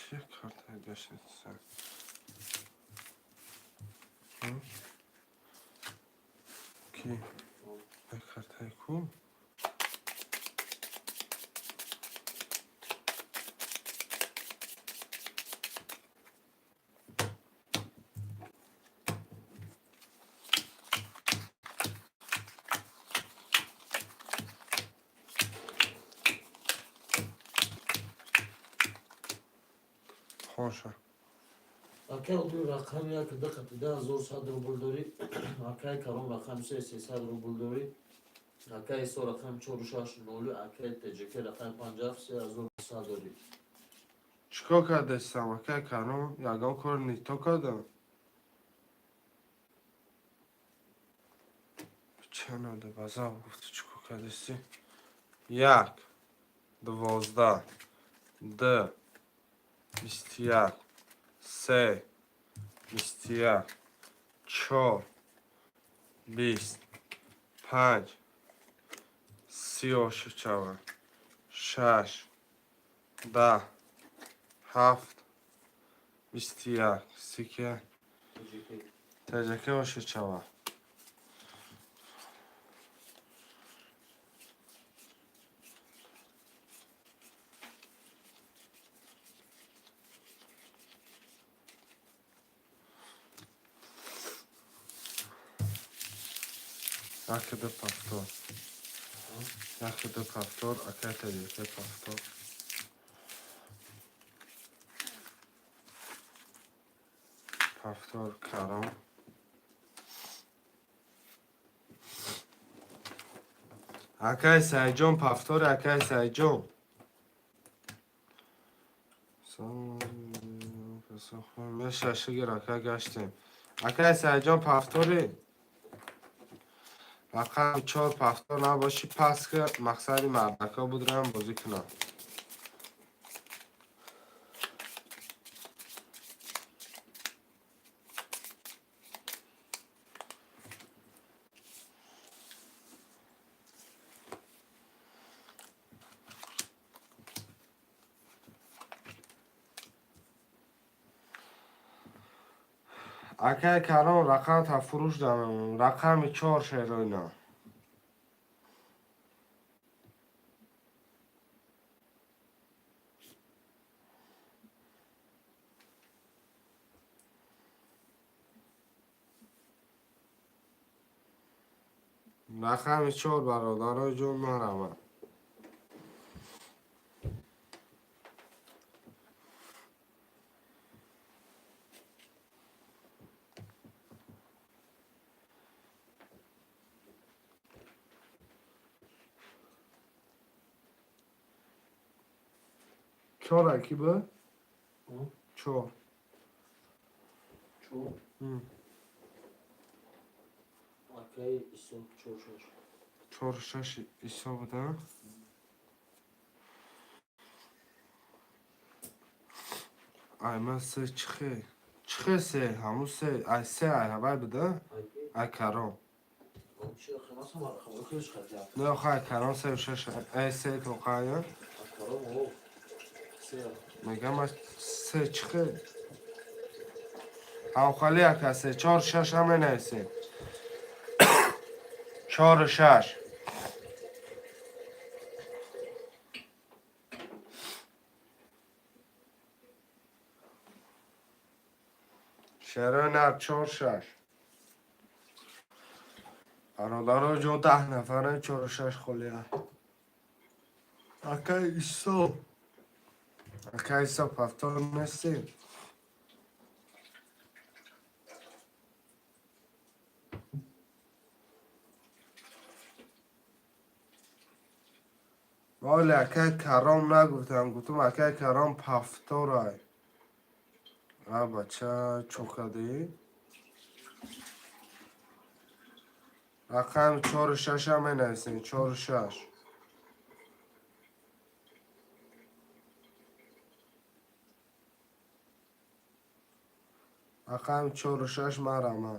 Чӣ картае гаштисан? Ки? Картаи ку? Хоша. Акай ду рақам як дақати 10100 рубл дорӣ. Акай Каром рақам се 300 рубл дорӣ. Акай Исо рақам чору шаш нолу, акай ТҶК рақам панҷ ҳафт 3100 дорӣ. Чӣ кор кардастам, акай Каром? Ягон кор нито кардам? Чанода базав гуфти чӣ кор кардасти? Як, 12, ду, 21, се, 21, чор, 20, панҷ, 30 ошучава, шаш, 10, ҳафт, 21, сики, ТҶК. ТҶК ошучава. Якиду повтор. Якиду повтор, акай таҷика повтор. Повтор Каром. Акай Саидҷон повтор, акай Саидҷон. Меша шигир ака гаштем. Акай Саидҷон повтори. Рақами чор повтор набошӣ пас ки мақсади мардака будрам бозӣ кунам. Акай Каром рақам та фурӯш дамем. Рақами чор шероина. Рақами чор бародарои ҷон марамад. Чор аки буд? Чор. Чор? Акай Исо чор шаш. Чор шаш Исо буд, а? Ай ман се чихе? Чихе се? Ҳамун се, ай се ай ҳавай буд, а? Ай Каром. Не, охо ай Каром се шаш, ай се тоқая. Мегам се чихе? Ҳамхали ака се, чор шаш ҳам менависем. Чору шаш. Шерои нар чор шаш. Бародаро ҷон 10 нафара чору шаш холия. Акай Исо. Акай Исо повтор нестем. Вале акай Каром нагуфтам, гуфтам акай Каром повторай. А бача чо кардӣ? Рақами чору шашам менависем, чору шаш. Рақами чору шаш марама.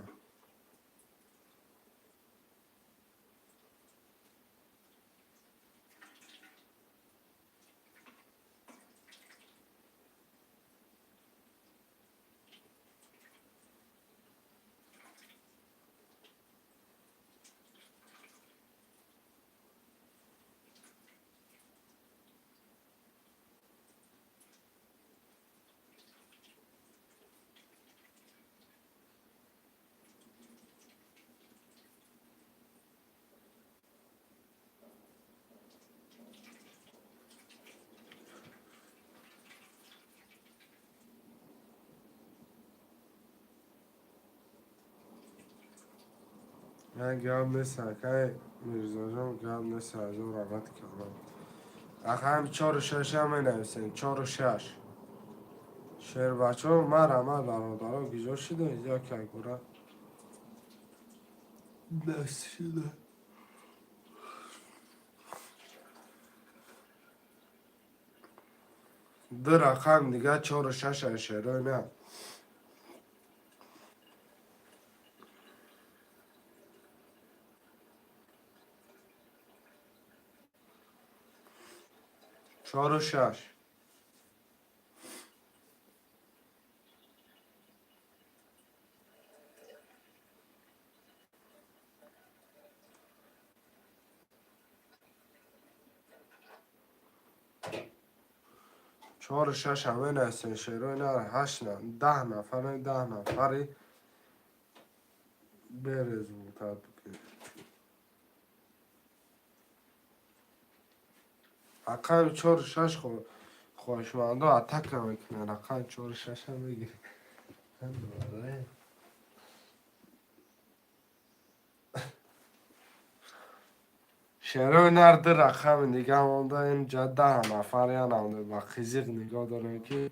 Ман гап нест, акай Мирзоҷон, гап нест, азо раҳмат кардам. Рақами чору шашам менависем, чору шаш. Шербачо ман раҳмат бародаро гиҷо шида, як якбора даст шида. Ду рақам дига чору шаш шерои на. Чору шаш. Чору шаш ҳама нависем, шерои на ҳашт на, 10 нафар, 10 нафари березультат бикунед. Рақами чору шаш, хоҳишмандо атака мекунад. Рақами чору шаша мегирӣ. Шерои нар ду рақами дига монда, инҷа 10 нафар янамда ба қизиқ нигоҳ дорем, ки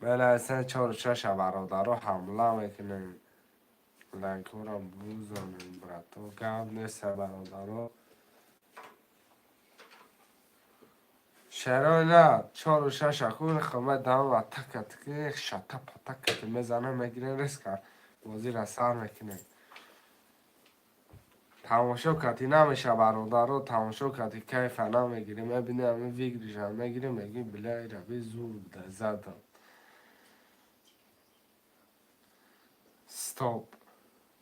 менависем чору шаша. Бародаро, ҳамла мекунем, лайкҳоро бузанем, брато, гап неста, бародаро. Шерои нар чору шаша хун хама дам атака шата патака мезанам, мегирем, резко бозиро сар мекунем. Тамошо кардӣ намеша, бародаро, тамошо кардӣ, кайфа намегирӣ. Мебинӣ, ҳамин выигрыш а мегирӣ, мегӣ: бля, ираби зур буда, задам. Стоп,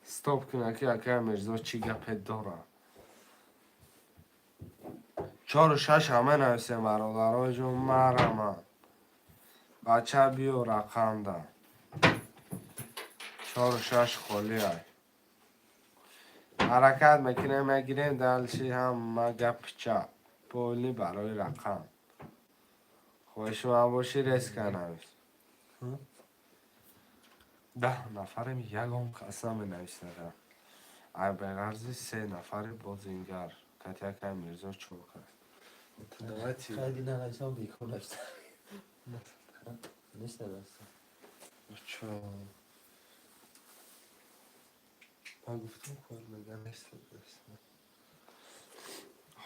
стоп куна, ки акай Мирзо чӣ гапе дорад. Чору шаш ҳама нависем, бародароҷон, марама. Бача, биё рақамда. Чору шаш холиай. Ҳаракат мекунем, мегирем, дальше ҳама гапи чап поли барои рақам. Хоҳишманд бошӣ, резко навис. 10 нафарем, ягон кас наменависад. Ай беғарзи се нафари бозингар катякай Мирзо, чор кас. Давайте. Хайди, нанависам, бекор нависта. Нест нависта. Чо? Ман гуфтам, кор мега нест.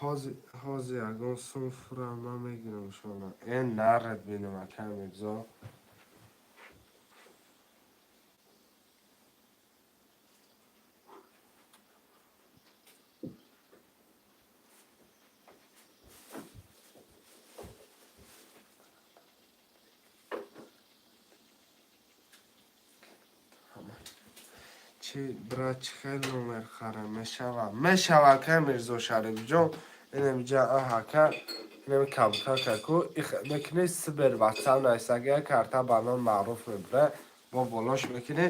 Ҳозир ягон сум фурам, ман мегирам шона. Эн нарад бинам, акай Мирзо. Чӣ, брат, чӣ хел номер хара мешава? Мешава, акай Мирзо Шарифҷон. Инамиҷа аҳака, инами кабутака ку мекунӣ, сибер ватсап нависага, карта ба ном маъруф мебура, бо болош мекунӣ,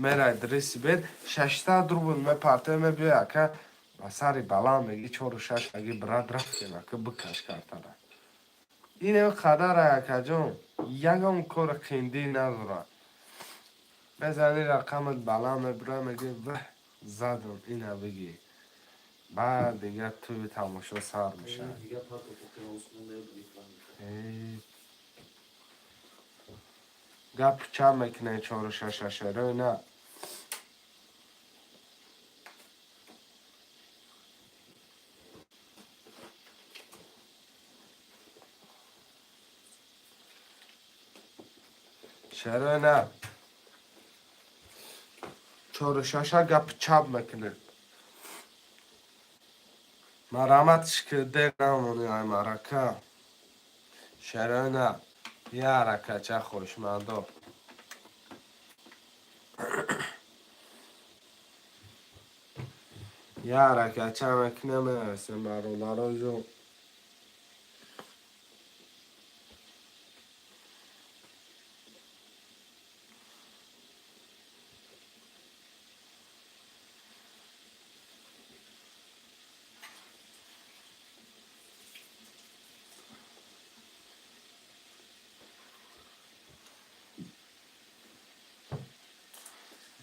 мерай дри сибер, 600 рубл мепартои, мебиёй, ака, ба сари баланд меги чору шаш, аги брат, рафтем, ака, бикаш картара. Инам қадара, акаҷон, ягон кори қиндӣ надорад. Мезани, рақамат баланд мебура, меги: ваҳ, задам, ина бигӣ. Баъд дига тӯи тамошо сар мешавад. Дига парто тоқи осмон мебуди. Гап чанд мекунем, чору шаша, шерои на. Шерои на, чору шаша, гапи чап мекунем. Мараматш ки дер намонӣ, ай марака. Шерои на, я ҳаракатча, хоҳишмандо. Я ҳаракатча мекунем, менависем, бародароҷон.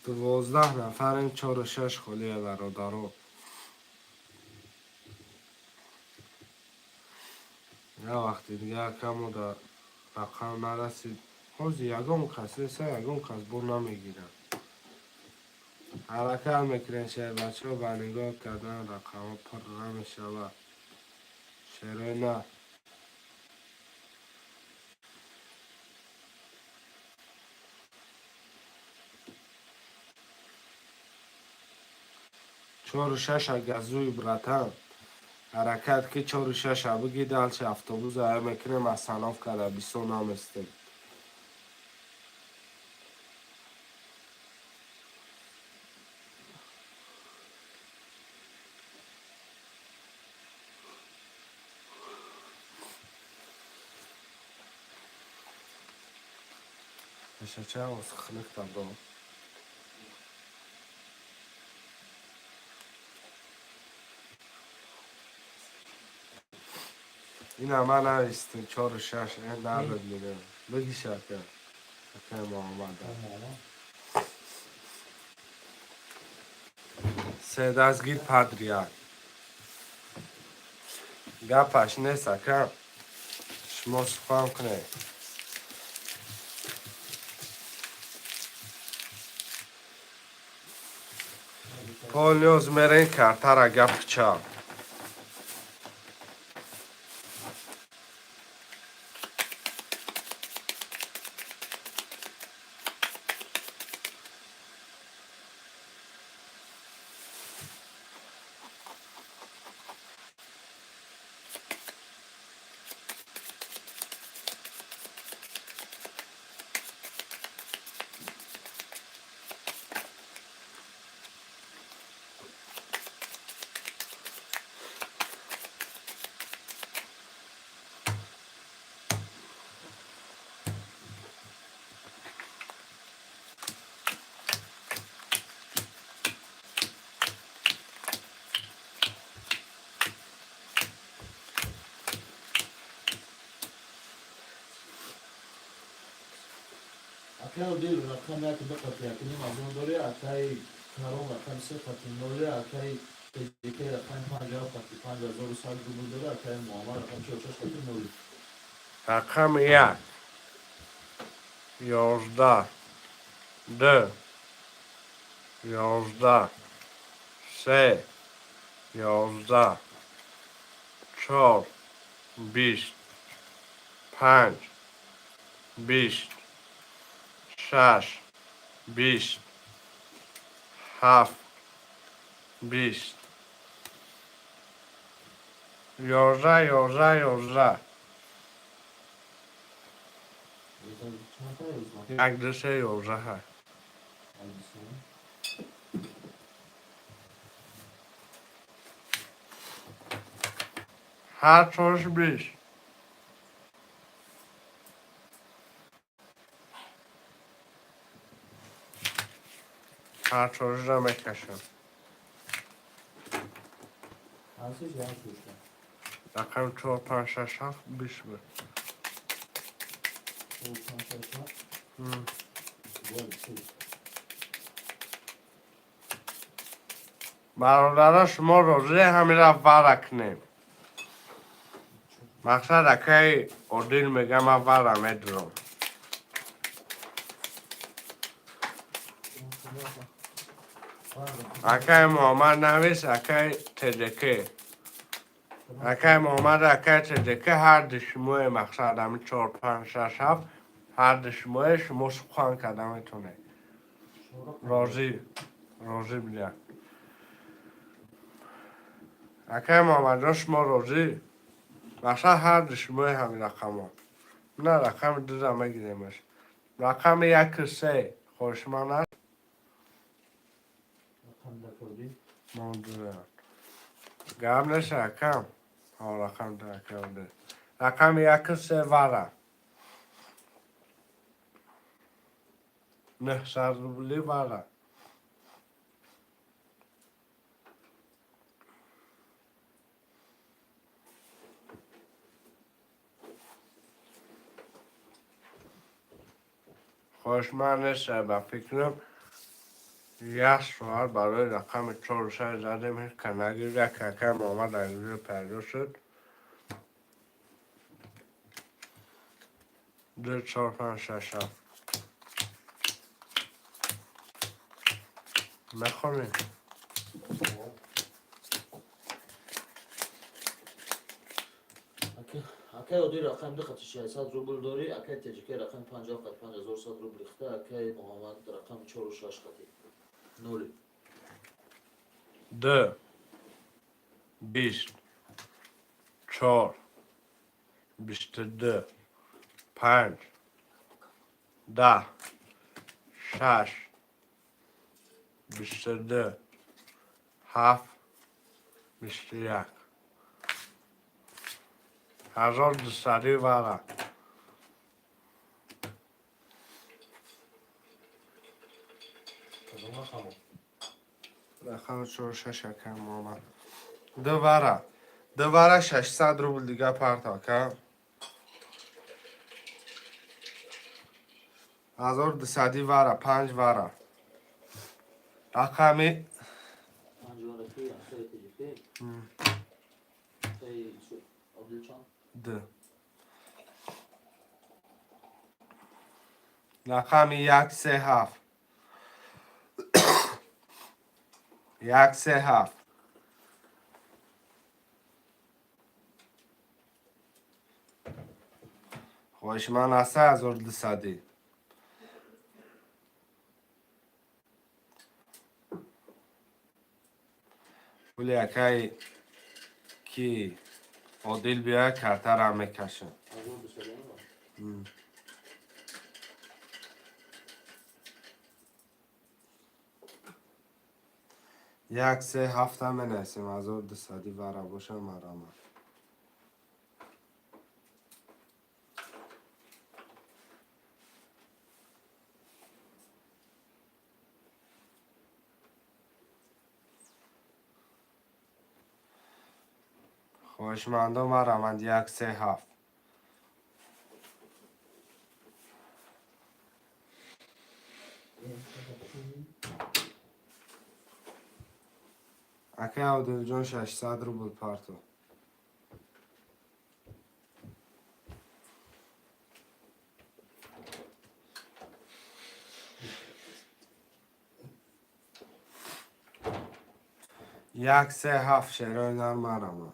12 нафарем, чору шаш холия, бародаро. Я вақти дига акамо дар рақам нарасид. Ҳозир ягон кас неста, ягон кас бо намегирад. Ҳаракат мекунем, шербачаҳо, ба нигоҳ кардан рақамҳо пур намешавад. Шерои на. Чору шаша газуй, братан. Ҳаракат ки чору шаша бигӣ, дальше автобус ая мекунем, остановка да бисо наместем. Пешача хунук дабо. Ина ман навистем чору шаш ин дард мегӯям. Бигиш ака. Акай Муҳаммад. Се дастгир подряд. Гапаш нест, ака. Шумо сухан кунед. Полниоз мерен картара гапи чап. Акай Одил рақам як ду қати як ним азон дорӣ, акай Каром рақами се қати ноле, акай ТЖК рақами панҷ ҳафт қати 5100 рубл дорӣ, акай Муаммар рақами чор шаш қати ноли. Рақами як, 11, ду, 11, се, 11, чор, 20, панҷ, 20, шаш, 20, ҳафт, 20, 11, 11, 11. Чанд та 11? Як, ду, се, 11 ҳаст. Ҳар чорш 20. Ҳар чоршро мекашам. Ҳарсеш як шушта. Рақами чор, панҷ, шаш, ҳафт, 20 буд. Чор, панҷ, шаш, ҳафт. Бояд се. Бародаро, шумо розӣ ҳамира вара кунем? Мақсад, акаи Одил мега, ман вара медурам. Акаи Муҳаммад навис, акаи ТДК. Акаи Муҳаммад, акаи ТДК ҳарду шумое, мақсад ҳами чор, панҷ, шаш, ҳафт, ҳарду шумое, шумо сухан карда метавонед. Розӣ, розӣ бидиҳад. Акаи Муҳаммадҷон, шумо розӣ? Мақсад ҳарду шумое ҳамин рақамҳо. На, рақами дура мегиремаш. Рақами яку се хоҳишманд аст? Рақам дакодӣ. Мон дура. Гап нест, акам. Ҳо, рақам ду, акам ду. Рақами яку се вара. 900 рубли вара. Хоҳишманд нест, ба фикрам як соат барои рақами чору шаш задем, ҳеҷ ка нагирифт. Як акаи Муҳаммад дар инҷо пайдо шуд. Ду, чор, панҷ, шаш, ҳафт. Мехонем. Акай Одил рақами ду қати 600 рубл дорӣ, акай ТЖК рақами панҷ ҳафт қати 5100 рубл ихта, акай Муҳаммад рақами чору шаш қати ноли. Ду, 20, чор, 22, панҷ, 10, шаш, 22, ҳафт, 21. 1200 вара. Кадом рақамо? Рақами чору шаш, акаи Муҳаммад. Ду вара. Дувара 600 рубл дига парто, ака. 1200 вара, панҷ вара. Рақами панҷ вара ки акаи тоҷикӣ? Акаи Одилҷон? Д. Рақами 137. 137. Хоҳишманд аста 1200. Пули акай ки Одил биёяд, картара мекашам. 1200. 137 менависем, 1200 вара боша, марама. Хоҳишмандо мараманд, 137. Акай Одилҷон, 600 рубл парто. 137, шерои нар, марама.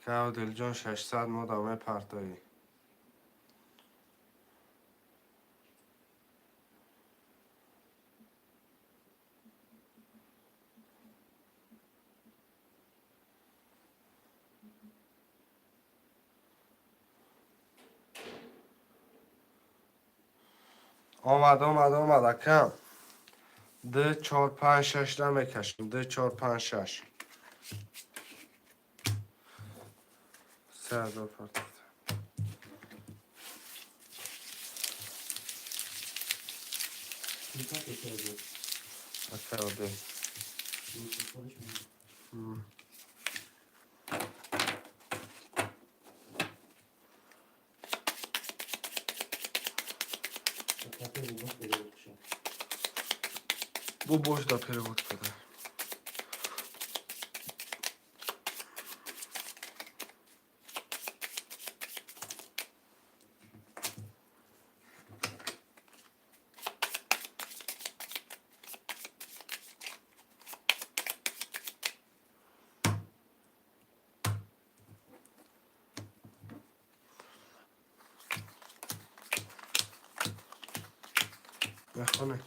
Акай Одилҷон, 600 мода мепартоӣ. Омад, омад, омад, акам. Д, чор, панҷ, шаш намекашем. Д, чор, панҷ, шаш. 3000 партофта. Чӣ 3000? Акай Одил. Худаш мемонад. Карта бубош перевод кушам. Бу бош да перевод када. Мехонӣ?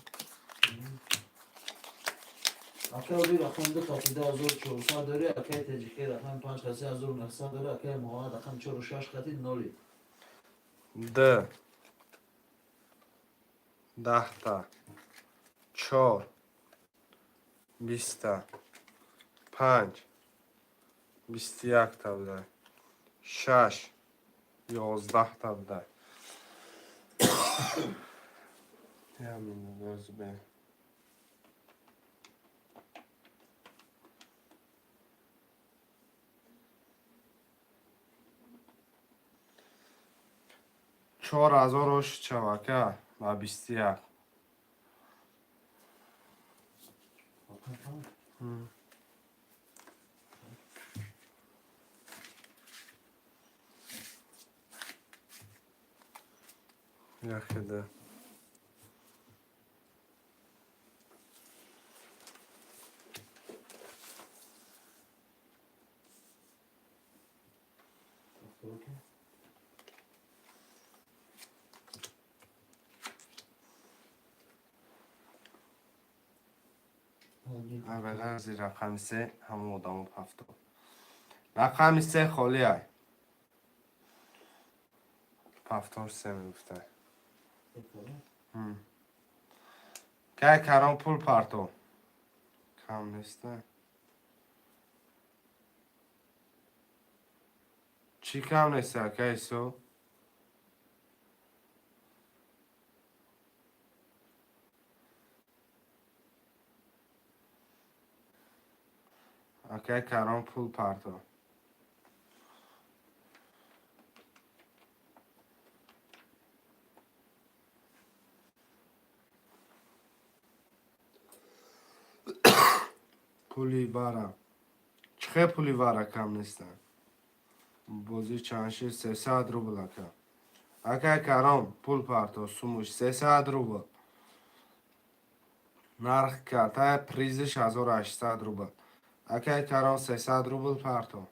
Акаи Одил, рақами ду хати 2400 дорӣ, акаи тоҷикӣ рақами панҷ хати 1900 дорӣ, акаи Муҳаммад рақами чору шаш хати ноли. Д, 10та, чор, 20та, панҷ, 21та будай, шаш, 11та будай. Як минут бе. 4000 ош чавака ба 21. Рақами панҷ. Яхеда. Окей. Аввалази рақами се ҳамон одамо пафто. Рақами се холӣ ай. Пафтор се мегуфтай. Кай карон пул парто. Кам неста. Чӣ кам неста, ака Исо? Акай Каром, пул парто. Пули вара чихе, пули вара кам нестанд. Бозӣ чанд шид? 300 рубл, ака. Акай Каром, пул парто, сумуш 300 рубл. Нарх карта призиш 1800 рубл. Акай Каром, 300 рубл парто.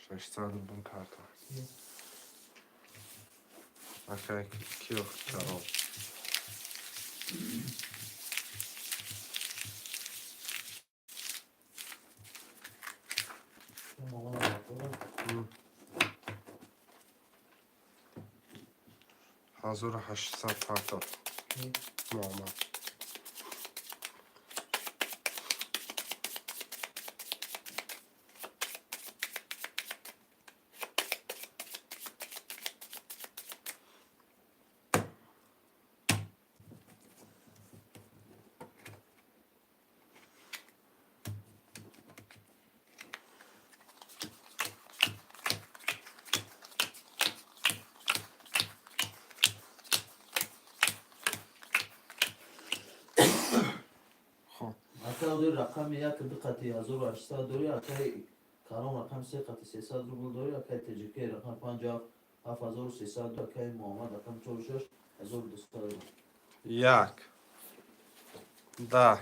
600 рубл парто. Акай киё, Каром. Муҳаммад пафтор. 1800 парто, Муҳаммад. Хоб. Акай Одил, рақами як ду қати 1800 дорӣ. Акай Каром, рақами се қати 300 рубл дорӣ. Акай Теҷикей, рақами панҷ ҳафт 7300. Акай Муҳаммад, рақами чору шаш 1200. Як, 10,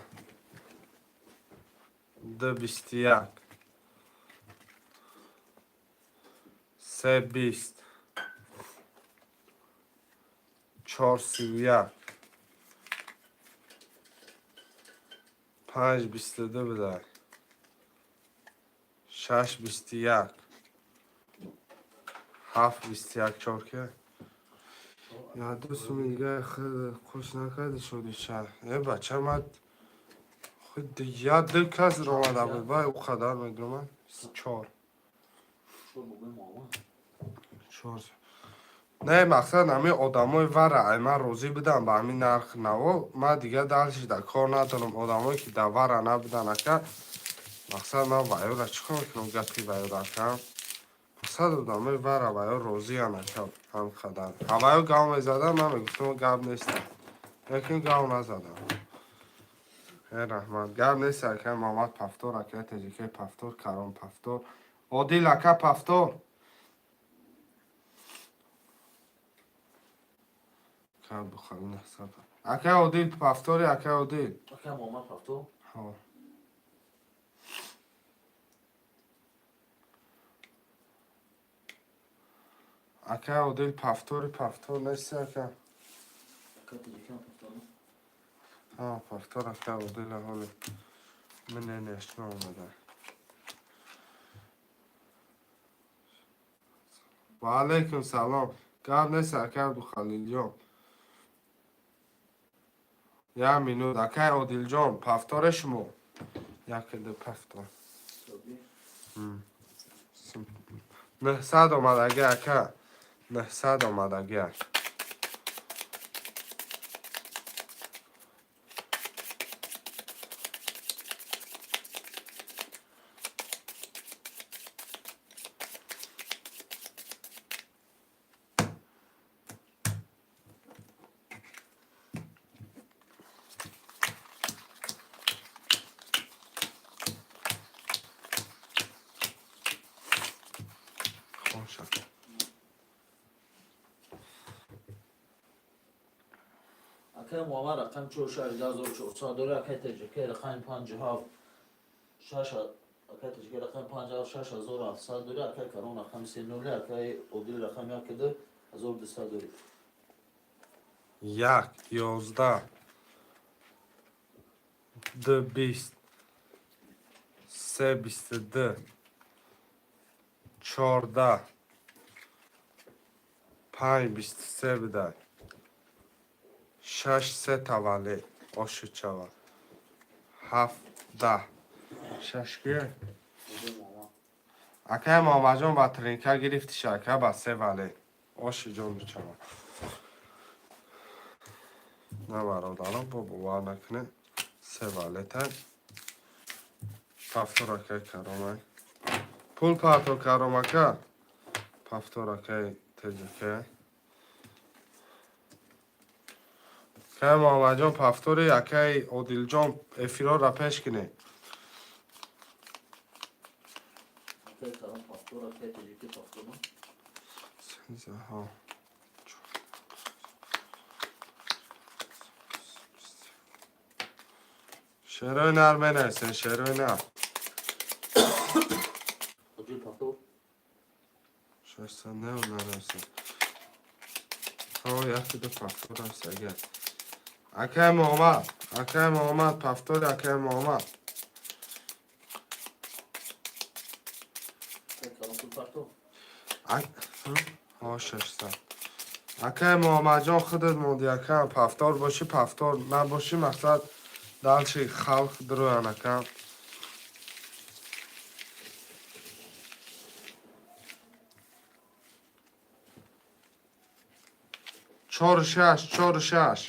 ду, 21, се, 20, чор, 31, панҷ, 22 бидай, шаш, 21, ҳафт, 21, чор ки я ду суми дига хуш накарди, шуди шаҳр. Э, бача, ман худ я ду кас омада буд, вай ӯ қадар медонам, чор. Чор бобои Муҳаммад. Чор. Не, мақсад, ҳамин одамои вара ай ман розӣ будам ба ҳамин нарх наво, ман дига дальше да кор надорам. Одамое ки дар вара набудан, ака, мақсад, ман ваёра чӣ кор мекунам, гапи ваёра, ака? Мақсад, одамои вара ваё розиян, ака, ҳам қадар. Ҳаваё гав мезадан, ман мегуфтам, гап нест, лекин гав назадам. Э, раҳмат, гап нест, ака. Муҳаммад пафтор, ака Теҷикаи пафтор, Каром пафтор, Одил ака пафтор. Акай Одил пафтори, акай Одил. Акай Муҳаммад пафтор. Ҳо. Акай Одил пафтори, пафтор нести, ака? Акай Теҷикаи пафтор. Ҳа, пафтор, акай Одил, ҳоли мненияшно омада. Ва алайкум салом. Гап нест, акай Абдухалилҷон. Як минут, акай Одилҷон, пафторе шумо? Якду пафтор. 900 омадаги, ака. 900 омадаги. Хоша. Акай Муҳаммад, рақами чор шаш 1400 дорӣ. Акай Теҷикаи, рақами панҷ ҳафт шаш, акай Теҷикаи, рақами панҷ ҳафт 6700 дорӣ. Акай Карон, рақами се нули. Акай Одил, рақами як ду 1200 дорӣ. Як, 11, ду, 20, се, 22, 14, панҷ, 23 бидай, шаш, се таваллид ошучава, ҳафт, 10, шаш кия? Бобои Муҳаммад. Акай Муҳаммадҷон, ба тринка гирифтиш, ака, ба се вале оши ҷон бичава. На, бародарон, бо бовар накунед. Се валета. Повтор, акай Каромай. Пул парто, Каромака. Повтор, акай Теҷака. Акай Муҳаммадҷон, повтори, акай Одилҷон, эфирора пеш кинед. Акай Каром повтор, акай Теҷаки повтор. Сездаҳо. Шерои нар менависен, шерои нар. Одил повтор. Шашсад не нанависен. Ҳо, якиду повтор аст агар. Акай Муҳаммад, акай Муҳаммад, повтори, акай Муҳаммад. Акай Каром пул парто. Ҳо, 600. Акай Муҳаммадҷон, худат монди, акам, повтор бошӣ, повтор набошӣ, мақсад дальше халқ дуроян, акам. Чору шаш, чору шаш.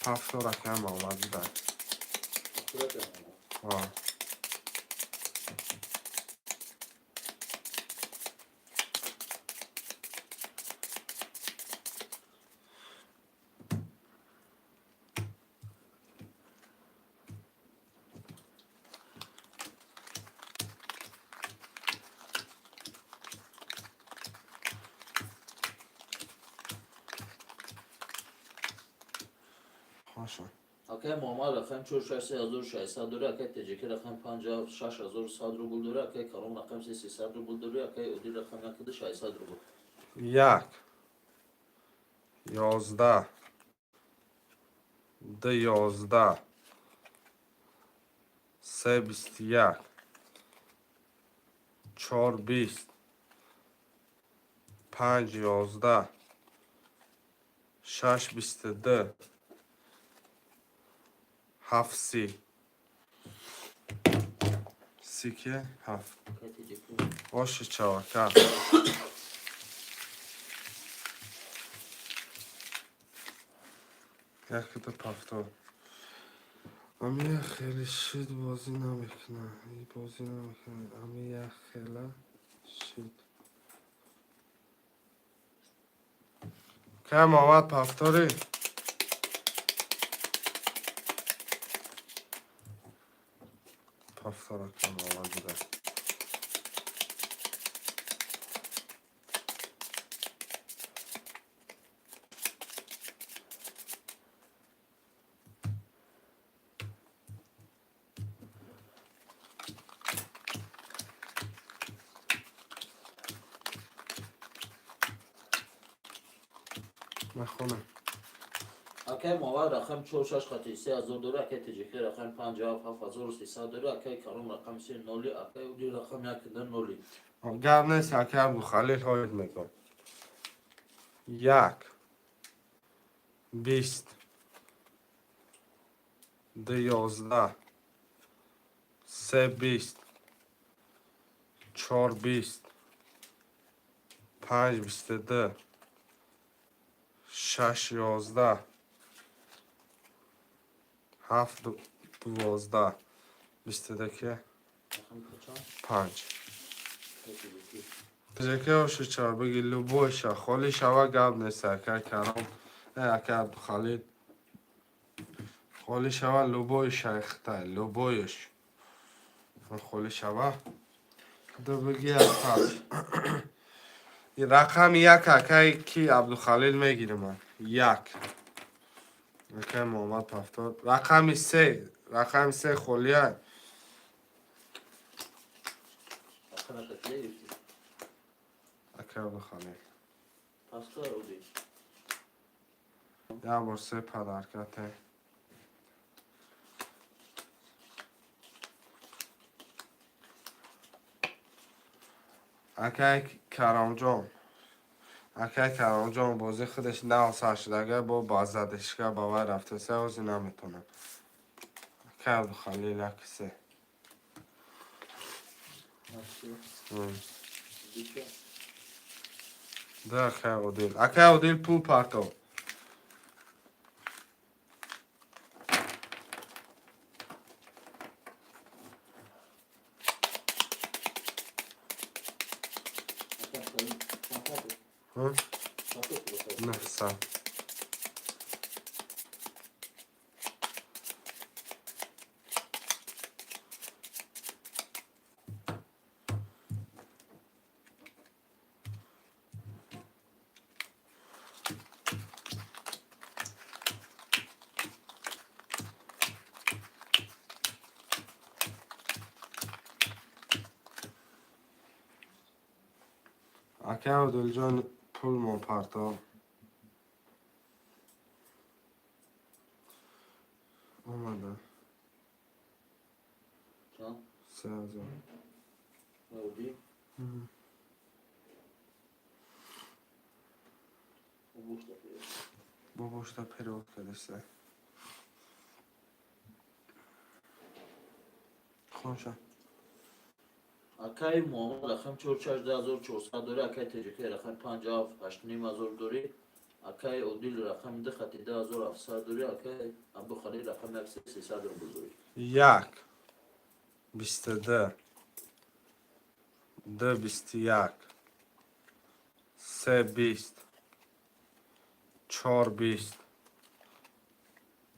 Повтор, акай Муҳаммад, будай. Повтор, акай Муҳаммад. Ҳо. Хоша. Акай Муҳаммад рақам 4 6 3600 дорӣ, акай Теҷаки рақам 5 6100 рубл дорӣ, акай Каром рақам 3 300 рубл дорӣ, акай Одил рақам 1 600 рубл. Як, 11, ду, 11, се, 21, чор, 20, панҷ, 11, шаш, 22, ҳафт, 30, 30 ки ҳафт. Акай Теҷаки. Оши чавака. Якиду повтор. Ами як хеле шид, бозӣ намекуна, бозӣ намекуна, ами як хела шид. Кай Муҳаммад, повтори. Повтор, ака Муҳаммад, буда. Мехонам. Акай Муҳаммад рақам 4 6 хати 3000 дорӣ, акай Теҷаки рақам 5 7 7300 дорӣ, акай Каром рақам се ноли, акай Одил рақам 1 ноли. Гап нест, ака Абдухалил, ҳоид мегӯм. Як, 20, ду, 11, се, 20, чор, 20, панҷ, 22, шаш, 11, ҳафт, 12, 22 ки Рақам чанд? Панҷ. Акай Теҷаки. Теҷаки, оши чор биги, любой ша холӣ шава, гап нест, ака Каром, ака Абдухалил, холӣ шава, любой шайхтай, любойш холӣ шава, ду биги, як пас. Рақами як, акай ки Абдухалил, мегирим ман як. Акай Муҳаммад, повтор. Рақами се, рақами се холия. Рақам ака кия гирифтӣ? Акай Абдухалил. Паста Одил. Як бор се подарка те. Акай Каромҷон, акай Каромҷон, бозӣ худаш нав сар шудага, бо ба задишка ба вай рафтаса, ҳозир наметонам. Акай Абдухалил, як се. Як се. М. Дича. Ду, акай Одил. Акай Одил, пул партов. 900. Акай Одилҷон, пулмон партов. Омада. Чанд? 3000. Одил? Бо пошта перевод. Бо пошта перевод кардеста. Хонша. Акай Муҳаммад, рақами 4 6 2400 дорӣ, акай Теҷикӣ, рақами 5 7 8500 дорӣ, акай Одил, рақами 2 хати 2700 дорӣ, акай Абдухалил, рақами 1 3 300 рубл дорӣ. 1 22, 2 21, 3 20, 4 20,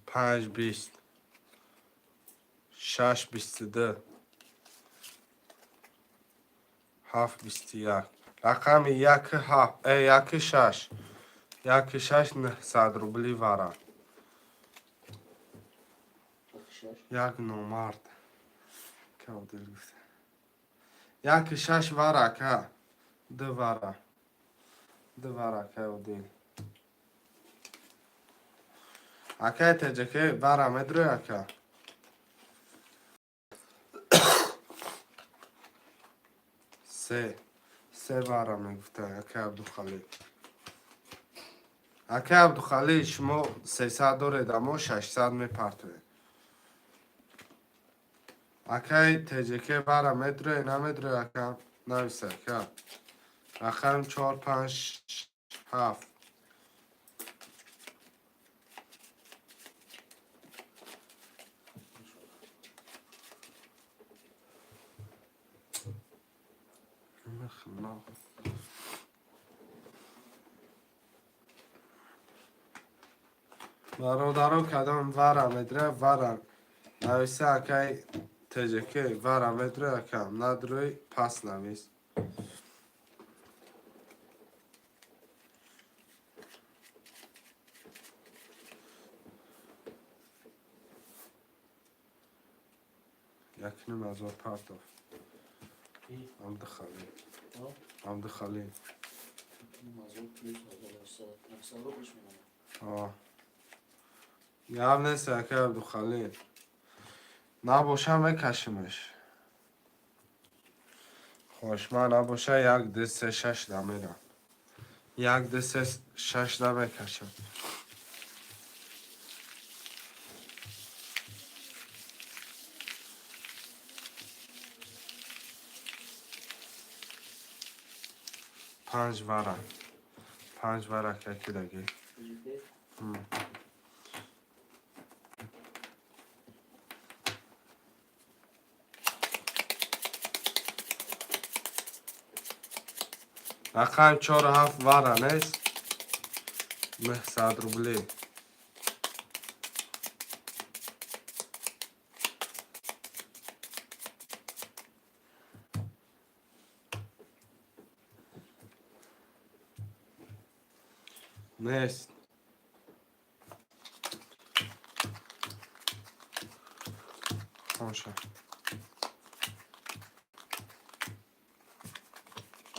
5 20, 6 22, 7 21. Рақами 1 7, 1 6, 1 6 900 рубли вара. 6. Як номард. Ка Одил гуфта. 1 6 вара, ака. Ду вара. Ду вара, акай Одил. Акай Теҷаке, вара медрӯй, ака? Се. Се вара мегуфта, акай Абдухалил. Акай Абдухалил, шумо 300 доред, аммо 600 мепартоед. Акай Теҷаке, вара медрӯй, намедрӯй, ака? Нависа, ака. Рақам 4 5 7. Нах. Бародаро, кадом вара медра, вара нависа. Акай Теҷаке, вара медрӯй, ака? Надрӯй, пас навис. 1500 партов. Абдухалил. Абдухалил. 1500 плюс 1800. 900 рублш мемонад. Гап нест, акай Абдухалил. Набоша, мекашимеш. Хош, ман набоша як ду се шаш да мерам. Як ду се шаш да мекашам. Панҷ вара. Панҷ вара, какидаги. Теҷаке? Рақам чору ҳафт вара нест? 900 рублӣ. Нест. Хоша.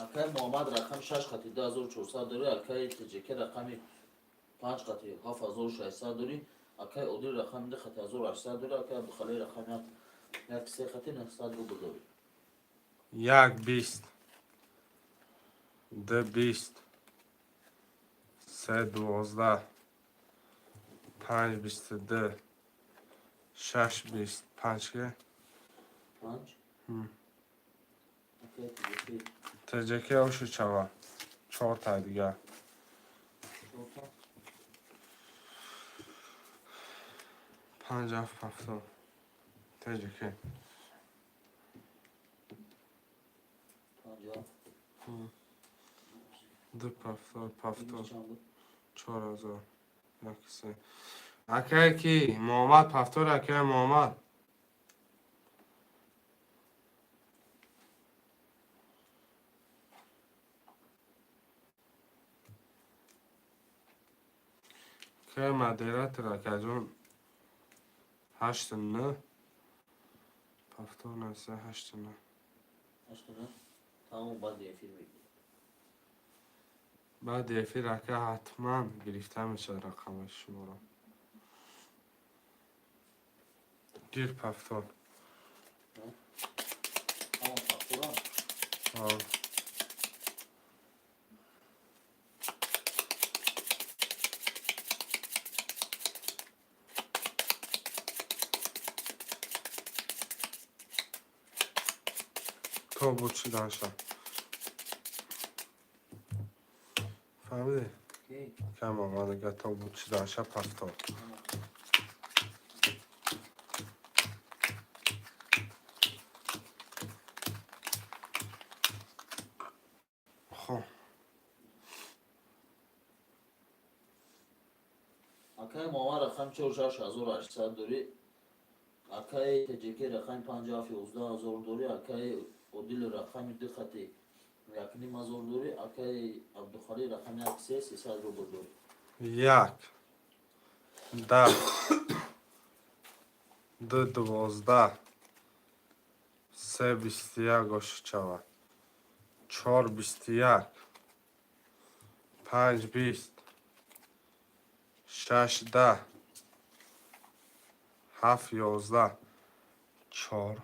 Акай Муҳаммад, рақами 6 хати 2400 дорӣ, акай Теҷаке, рақами 5 хати 7600 дорӣ, акай Одил, рақами 2 хати 1800 дорӣ, акай Абдухалил, рақами 1 3 хати 900 рубл дорӣ. 1 20, 2 20, 3 12, 5 22, 6 25 ке? 5? Акай Теҷаке. Теҷаке, ошу чава. Чорта дигар. Чорта. Панҷ ҳафт ҳафтод. Теҷике. Панҷ ҳафт. Ду ҳафтод ҳафтод. Чанд буд? 4000. Як се. Акае ки Муҳаммад ҳафтод, акае Муҳаммад. Акае модератор акаҷон ҳашту нӯҳ. Ҳафтод нӯҳ се ҳашту нӯҳ. Ҳашту нӯҳ. Тамом, баъди эфир мегирем. Баъди эфир ака ҳатман гирифта мешавад рақамҳои шуморо. Гир ҳафтод. Тамом фактура. А. То буд шуданша. Фаҳмидӣ? Ки? Кам омадага то буд шуданша ҳафтод. Хоб. Акаи Муҳаммад рақами чор шаш ҳазору ҳаштсад дорӣ. Акаи Теҷеке рақами панҷ ҳафт 11 000 дорӣ. Акаи Одил рақами ду хати 1 500 дорӣ. Акаи Абдухалил рақами як се 300 рубл дорӣ. Як. Даҳ. Ду 12. Се 21 ошид шавад. Чор 21. Панҷ 20. Шаш 10. Ҳафт 11. Чор.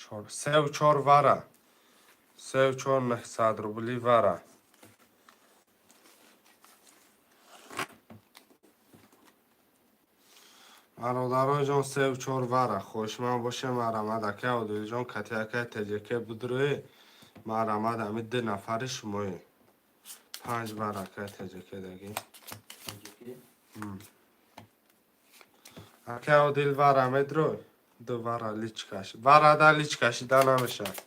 Чор. Севу чор вара. Севу чор 900 рубли вара. Бародарон ҷон, севу чор вара. Хоҳишманд боше марамад акай Одилҷон кати акай Теҷеке будрои марамад ами ду нафари шумоӣ. Панҷ бар акай Теҷеке дагӣ. Теҷеке. Акай Одил вара медрой? Ду вара личкаш. Варада личкашида намешавад.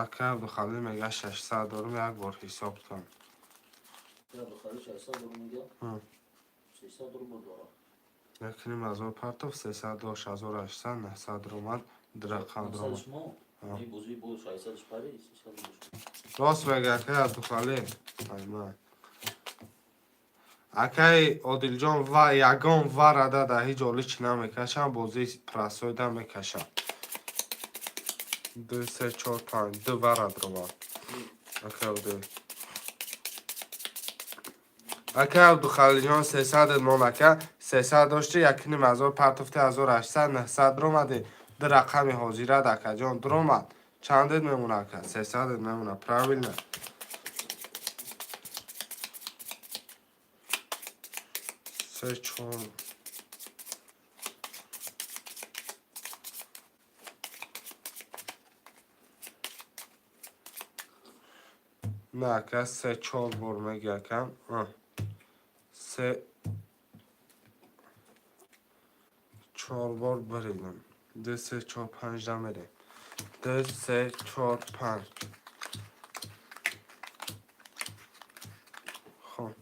Акай Абдухалил мега 600 дорум як бор ҳисоб кун. Акаи Абдухалил 600 рубл мега. 300 рубл дорад. Якним ҳазор партов сесад дошт ҳазору ҳаштсад наҳсад ромад ду рақам Нӯҳсади ромад. шумо? Ин бозӣ бо шашсадаш пари, 300 рубл. Рост мега акай Абдухалил. Айман. Акай Одилҷон ва ягон варада дар ҳеҷ олич намекашам, бозии прасойда мекашам. Ду, се, чор, панҷ. Ду варад ромад. Акай Одил. Акай Абдухалилҷон сесадет мон ака сесад дошти якним ҳазор партофти ҳазору ҳаштсад наҳсад ромади ду рақами ҳозират акаҷон дуромад. Чандет мемона ака? Сесадет мемона. Правильно. Се чор. На ака се чор бор меги акам. Се чор бор буридам. Ду се чор панҷ намерем. Ду се чор панҷ. Хоб.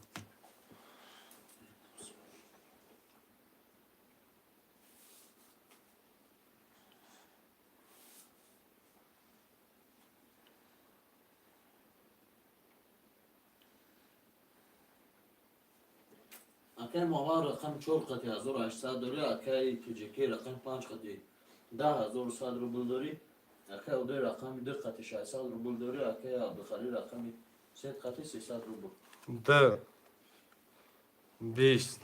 Акаи Муҳаммад рақами чор қати 1800 дорӣ. Акаи Теҷеке рақами панҷ қати 10 100 рубл дорӣ. Акаи Одил рақами ду қати 600 рубл дорӣ. Акаи Абдухалил рақами се қати 300 рубл. Ду 20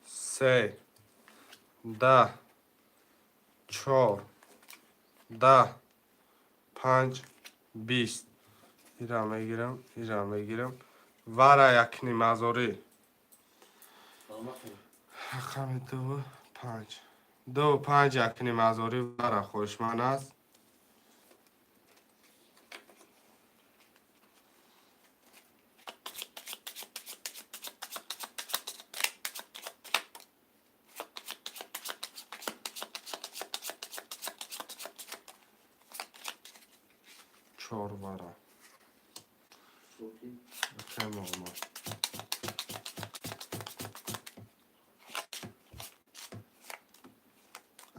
се 10 чор 10 панҷ 20. Ира мегирам, ира мегирам. Вара якнимҳазорӣ. Саломат кунед. Рақами ду панҷ. Ду панҷ якнимҳазорӣ вара хоҳишманд аст. Чор вара. Чорки. Акай Муҳаммад.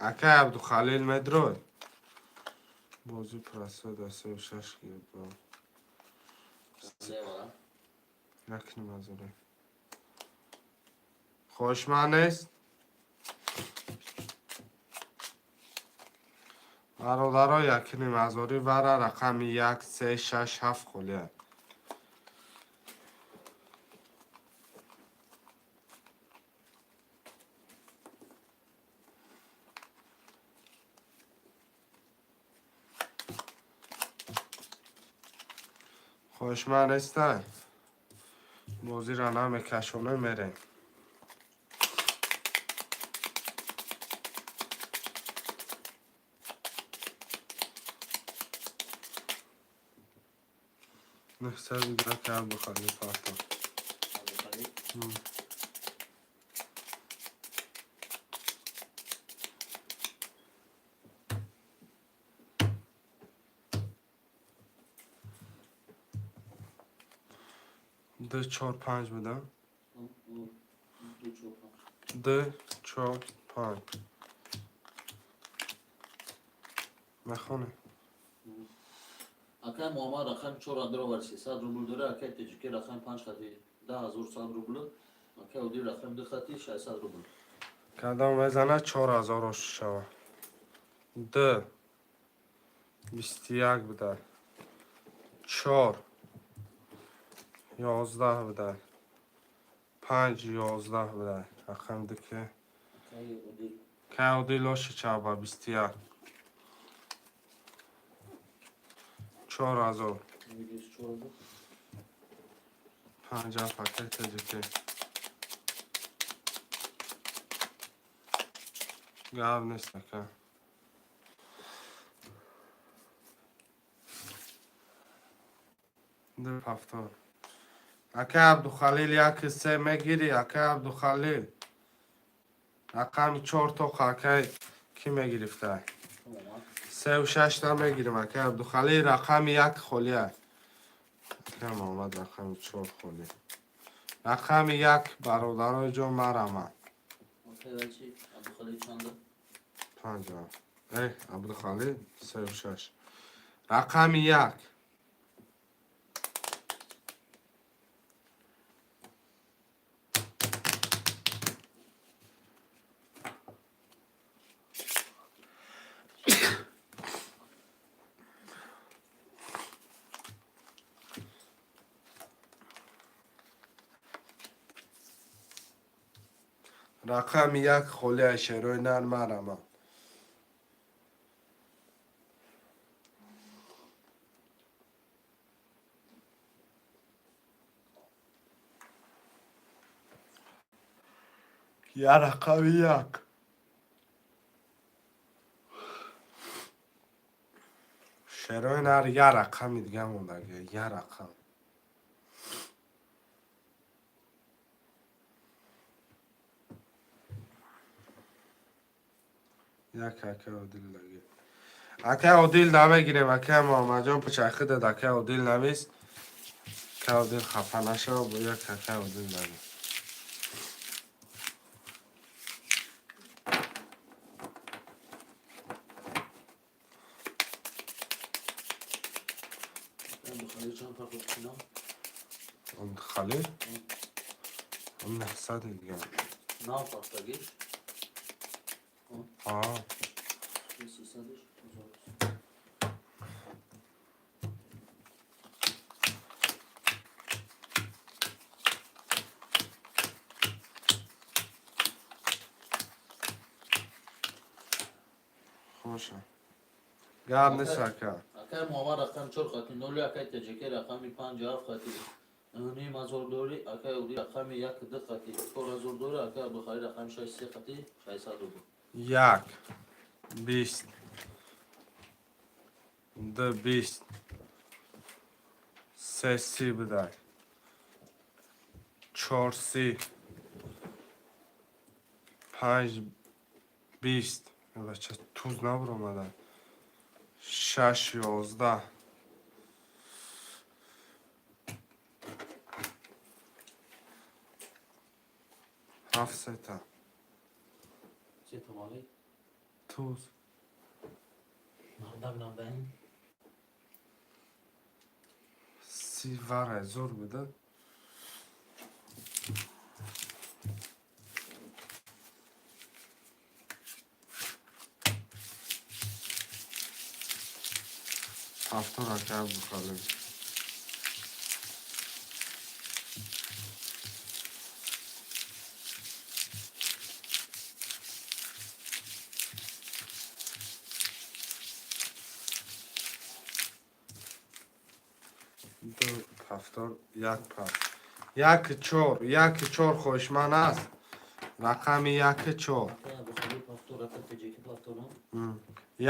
Акай Абдухалил медрой. Бозӣ просад сеу шаш гирифт. Чанде вара? Накунем азоре. Хоҳишманд нест? Бародаро, якним ҳазорӣ вара рақами як, се, шаш, ҳафт холия. Хоҳишманд нестай? Бозиро намекашонем, мерем. Нӯҳсаду як Абдухалил парто. Абдухалил. Ду, чор, панҷ буда. Ду, чор, панҷ. Ду, чор, панҷ. Мехонем. Акай Муҳаммад рақами чор андировар 300 рубл дора, акай Теҷике рақами панҷ хати 10 100 рубл, акай Одил рақами ду хати 600 рубл. Кадом мезана, 4000 ош шава. Ду 21 буда. Чор 11 буда. Панҷ 11 буда. Рақами ду ки? Акай Одил. Кай Одил оши чава 21. 4000. Мегириш 4000. Панҷ ҳафт акай Теҷике. Гап нест, ака. Ду ҳафтод. Акай Абдухалил, яки се мегирӣ, акай Абдухалил. Рақами чор тоқа акай кӣ мегирифта? Муҳаммад. Сеу шашта мегирим, акай Абдухалил, рақами як холия. Акай Муҳаммад, рақами чор холӣ. Рақами як, бародарои ҷон, марама. Акай вайчи Абдухалил чанда? Панҷ ҳафт. Э, Абдухалил сеу шаш. Рақами як. Рақами як холия, шерои нар, марама. Я рақами як. Шерои нар, я рақами дига мондаги, я рақам. Як акай Одил даги. Акай Одил намегирем, акай Муҳаммадҷон, пучахи дад, акай Одил навис. Акай Одил хафа нашава, бо як акай Одил наги. Абдухалил чанд партофт кинам? Абдухалил? Нӯҳсади дига. Нав партагиш? А, Сесадиш? Хоша. Гап нест, ака. Акай Муҳаммад рақами чор хати ноли, акай Теҷике рақами панҷ ҳафт хати 9500 дори, акай Одил рақами як ду хати 4000 дори, акай Абдухалил рақами шаш се хати 600 рубл. Як, 20, ду, 20, се, 30 будай. Чор, 30, панҷ, 20. Бача, туз набуромада. Шаш, 11. Ҳафт сета. Се томали. Туз. Мардак надаем. Си вара зур буда. Ҳафто ракат бухалем. Ду ҳафтор, як пас. Як чор, як чор хоҳишманд аст. Рақами як чор. Акай Абухалил пафтор, акай Теҷеки пафторам.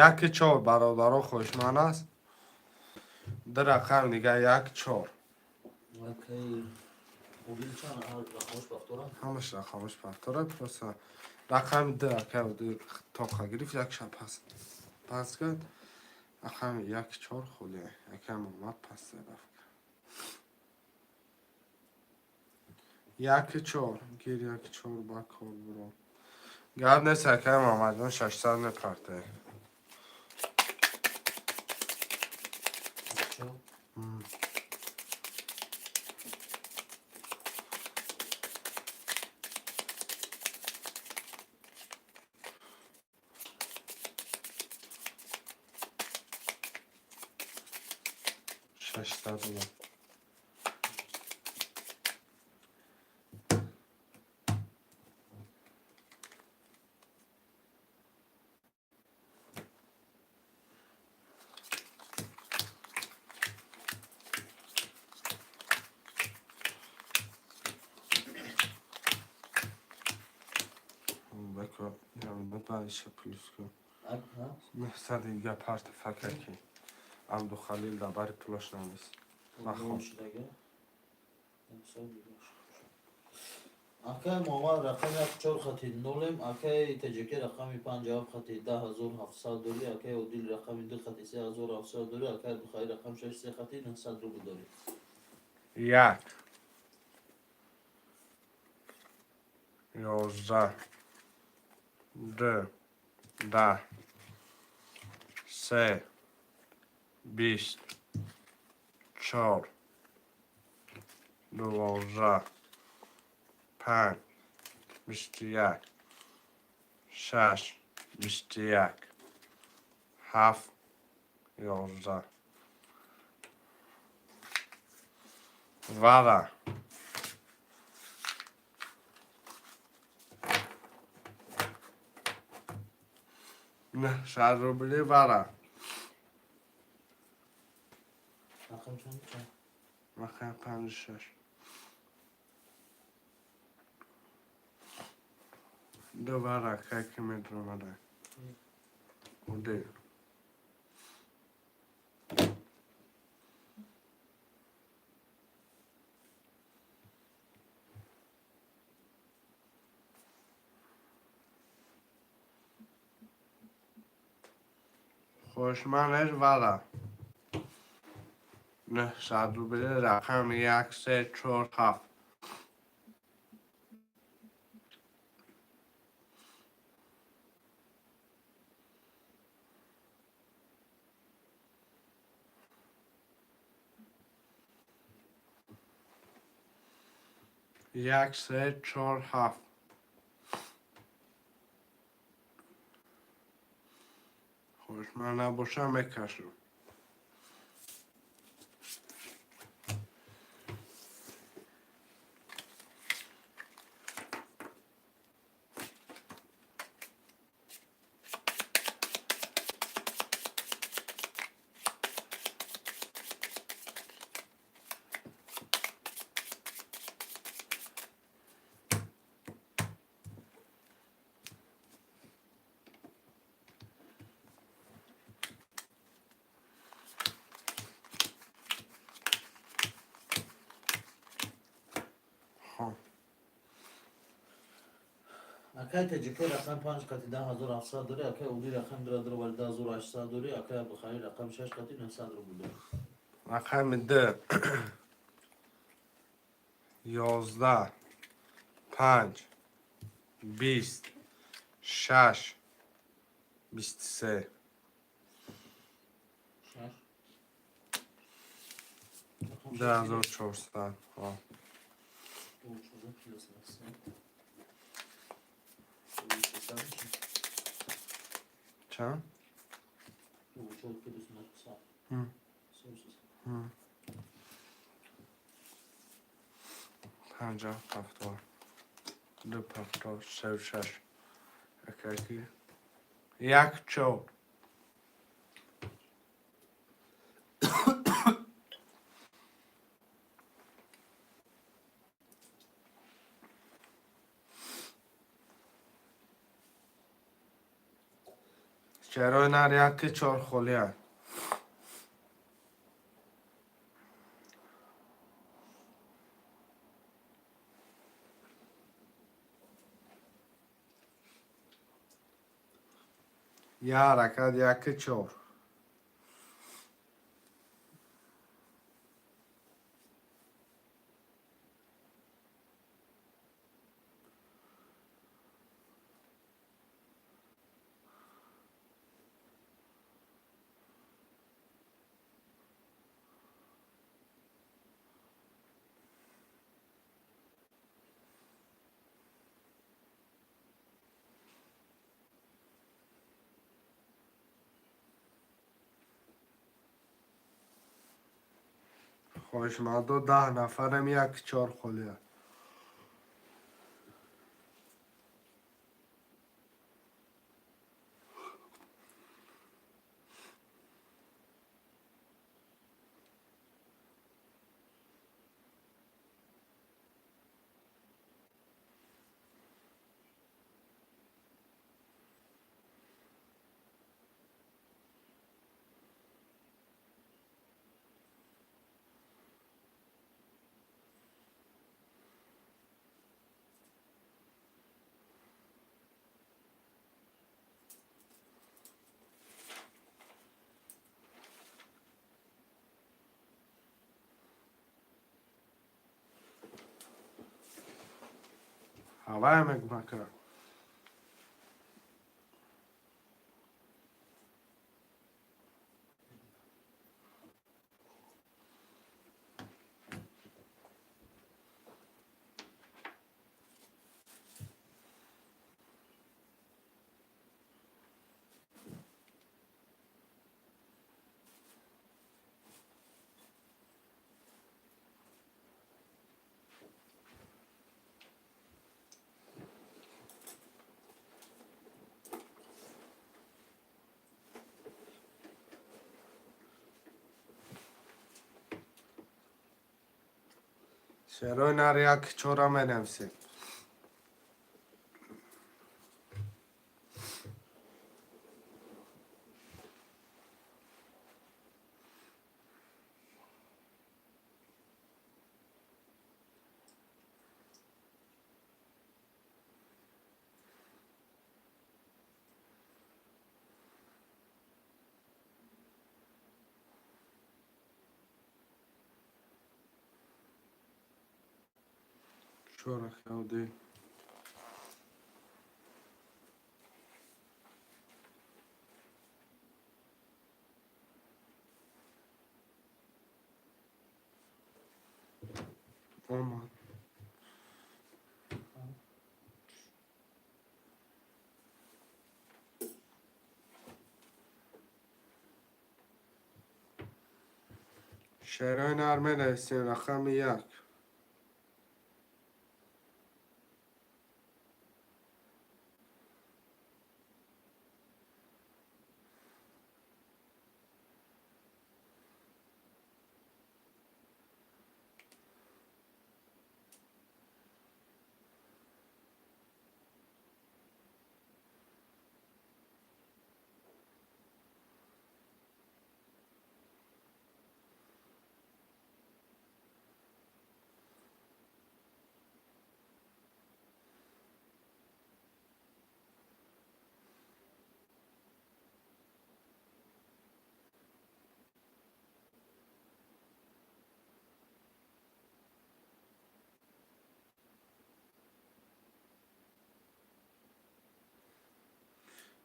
Як чор бародаро хоҳишманд аст. Ду рақам дига як чор. Акай Одил чанд рақамош пафторам? Ҳамаш рақамаш пафтора, просто рақами ду акай ду тоқа гирифт, як ша пас. Пас кард. Рақами як чор холия. Акай Муҳаммад пас рафт. Як чор, гир як чор ба кор буро. Гап нест, акай Муҳаммадҷон 600 мепартае. Чор. 600 рубл. Беко, я плюс ку. Ак, ҳа? 900 дига парта факаки. Абдухалил да бари пулаш намес. Махом. Шудага. Акай Муҳаммад рақами як чор хати нолем, акай Теҷеки рақами панҷ ҳафт хати 10 700 дорӣ, акай Одил рақами ду хати 3700 дорӣ, акай Абдухалил рақами шаш се хати 900 рубл дорӣ. Як. 11. Ду. 10. Се. 20. Чор. 12. Панҷ. 21. Шаш. 21. Ҳафт. 11. Вара. 900 рубли вара. Рақам чанд чанд? Рақам панҷу шаш. Ду вара каки медромада. Уди. Хушманеш вара. 900 рубли рақами як се чор ҳафт. Як се чор ҳафт. Хушман набоша мекашам. Хоб. Акай Теҷеки рақами панҷ хати 10 700 дорӣ, акай Одил рақами ду баробари 10 800 дорӣ, акай Абдухалил рақами шаш хати 900 рубл дорӣ. Рақами ду. 11. Панҷ. 20, 6, 23. Шаш. 2400. Ҳо. Ду чорда плюс се. Ду сесад мешад. Чанд? Ду чор плюс нӯҳсад. Се сесад. 50, 70, 2, 70, 3, 6, якаки 1, 4. Чарои нар 1, 4 холианд. Як ҳаракат 1, 4. Хоҳишмандо, 10 нафарам, 1, 4 холианд. Ҳавая мегумака. Шерои нар 1, 4-а менависем. Чора хелди. Омад. Шерои нар менависем рақами 1.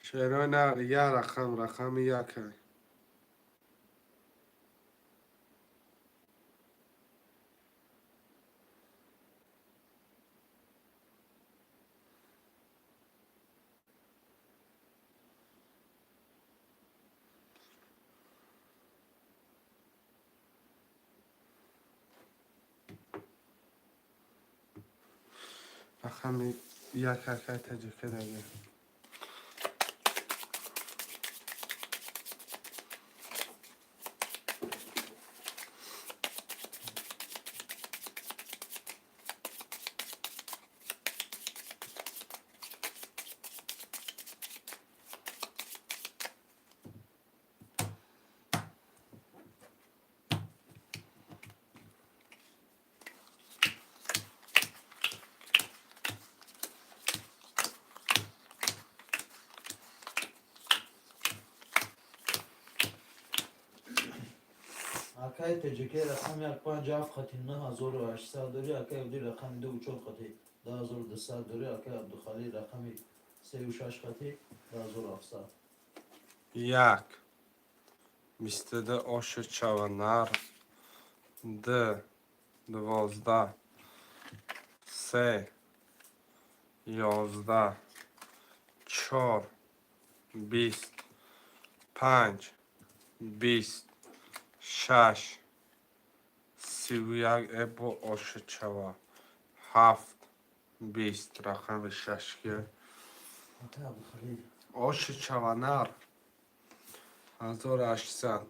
Шерои нар я рақам, рақами якай. Рақами як акай таҷика даги. Акай ТҶК рақами як панҷ ҳафт хати 9800 дорӣ, акай Абдуи рақами дуву чор хати 2200 дорӣ, акай Абдухалил рақами сею шаш хати 2700. Як. 22 оши чава нар. Д. 12. Се. 11. Чор. 20. Панҷ. 20. Шаш. 31 эбо оши чава. Ҳафт. 20. Рақами шашки. Акай Абдухалил. Оши чава нар. 1800.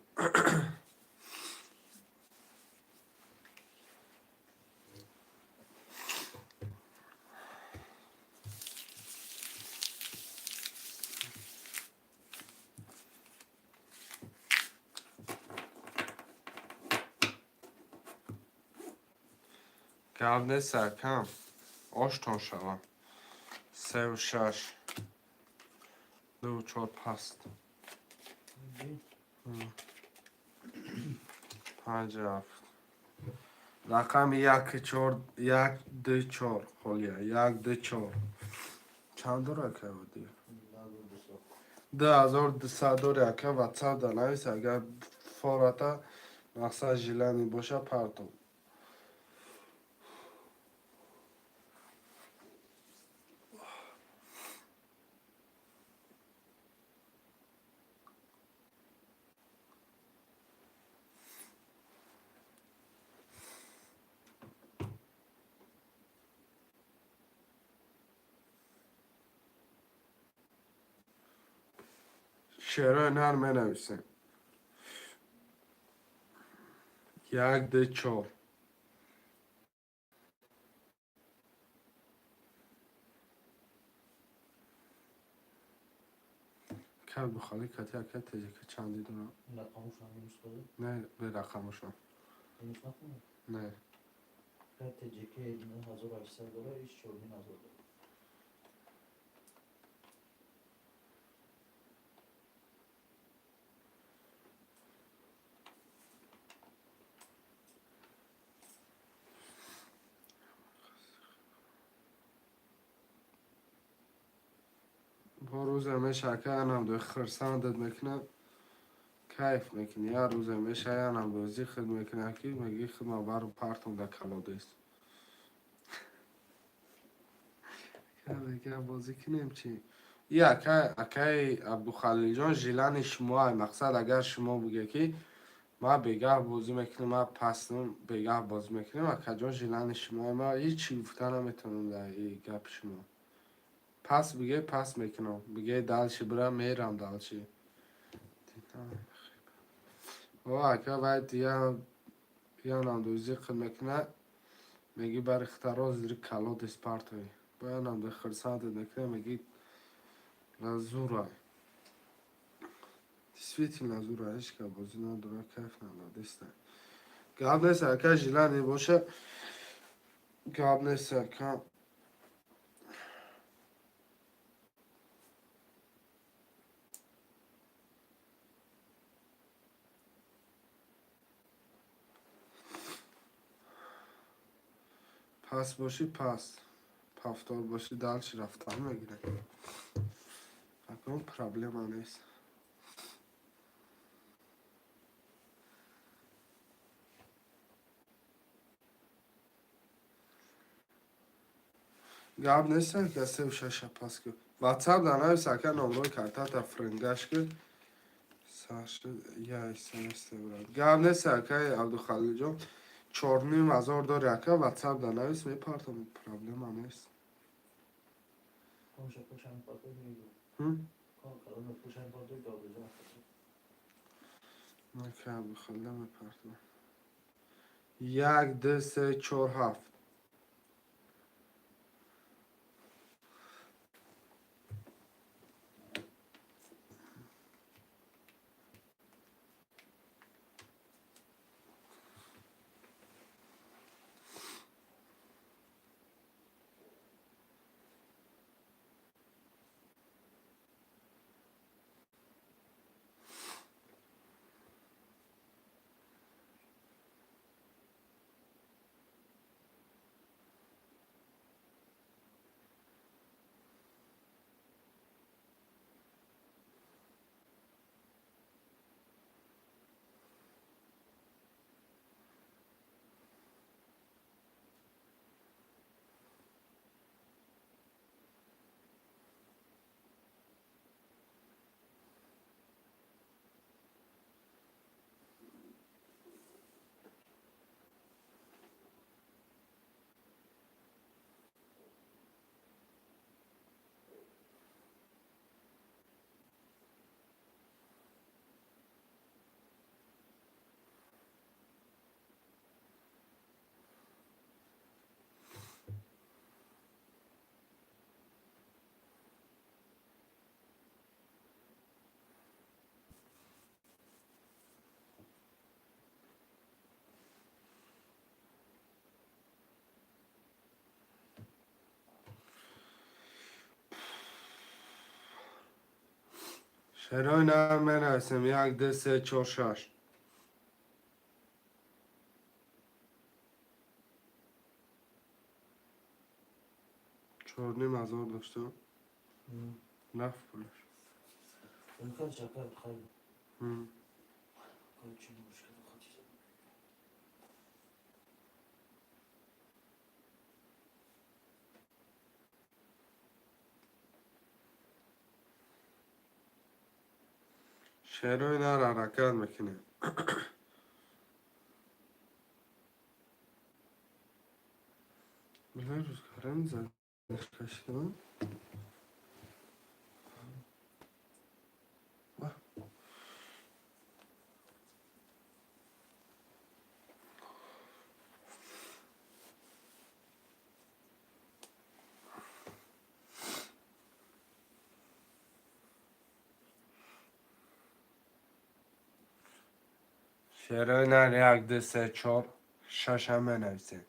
Гап нест акам. Оштон шава. Севу шаш. Дуву чор паст. Панҷ ҳафт. Рақами яки чор, як, ду, чор. Холия. Як, ду, чор. Чанд дора ака буди? 2200. 2200 дори ака ватсап да навис, агар фората мақсад желание боша партов. Шерои нар менависем. Як, ду, чор. Кар бухали кати ака теҷика чанди дорам? Рақамошам минус кардӣ? Не, бе рақамошам. Минус накунӣ? Не. Акай ТҶК 9800 дора, иш 4500 дора. Бо рӯзе меша ака янам ду хирсандат мекунад, кайф мекунӣ. Як рӯзе меша янам бозӣ худ мекунад ки мегӣ худма бару партум да калодес. Ака бозӣ кунем чӣ? И ака акаи Абдухалилҷон желание шумоа мақсад агар шумо биге ки ма бегаҳ бозӣ мекунем, ма пастм бегаҳ бозӣ мекунем, акаҷон желание шумоа ма ҳеҷ чӣ гуфта наметавонам дар и гапи шумо. Пас биге пас мекунам. Биге дальше бира мерам дальше. О ака вай янам дӯзӣ худ мекунад, мегӣ бари хитаро зири калодес партои. Бо янам ду хирсандат мекунад, мегӣ зура. Действительно зура, ҳеҷ кас бозӣ надора, кайф надора, деста. Гап нест ака желание боша. Гап нест ака. Пас бошӣ пас. Пафтор бошӣ дальше рафтан мегирем. Ягон проблема нест. Гап нестам, ки севу шаша пас ки. WhatsApp да навис, ака, номрои картата фрингаш ки. Саши я СМС брат. Гап нест, акаи Абдухалилҷон. 4500 дори, ака, WhatsApp да навис, мепартам, проблема нест. Комша пушам патой мегӯ. Ҳм? Калома пушам патой гавдажан. Ака Абдухалил, мепартам. Як, ду, се, чор, ҳафт. Шерои нар менависем: як, ду, се, чор, шаш. 4500 доштам. Рафт пулаш. Мумкин шакар хай. Ҳм. Кай чӣ мушкил хати. Шерои нар ҳаракат мекунем. Бля, рӯзгарем задаш кашидам. Ва. Шерои нар як, ду, се, чор, шашам менависем.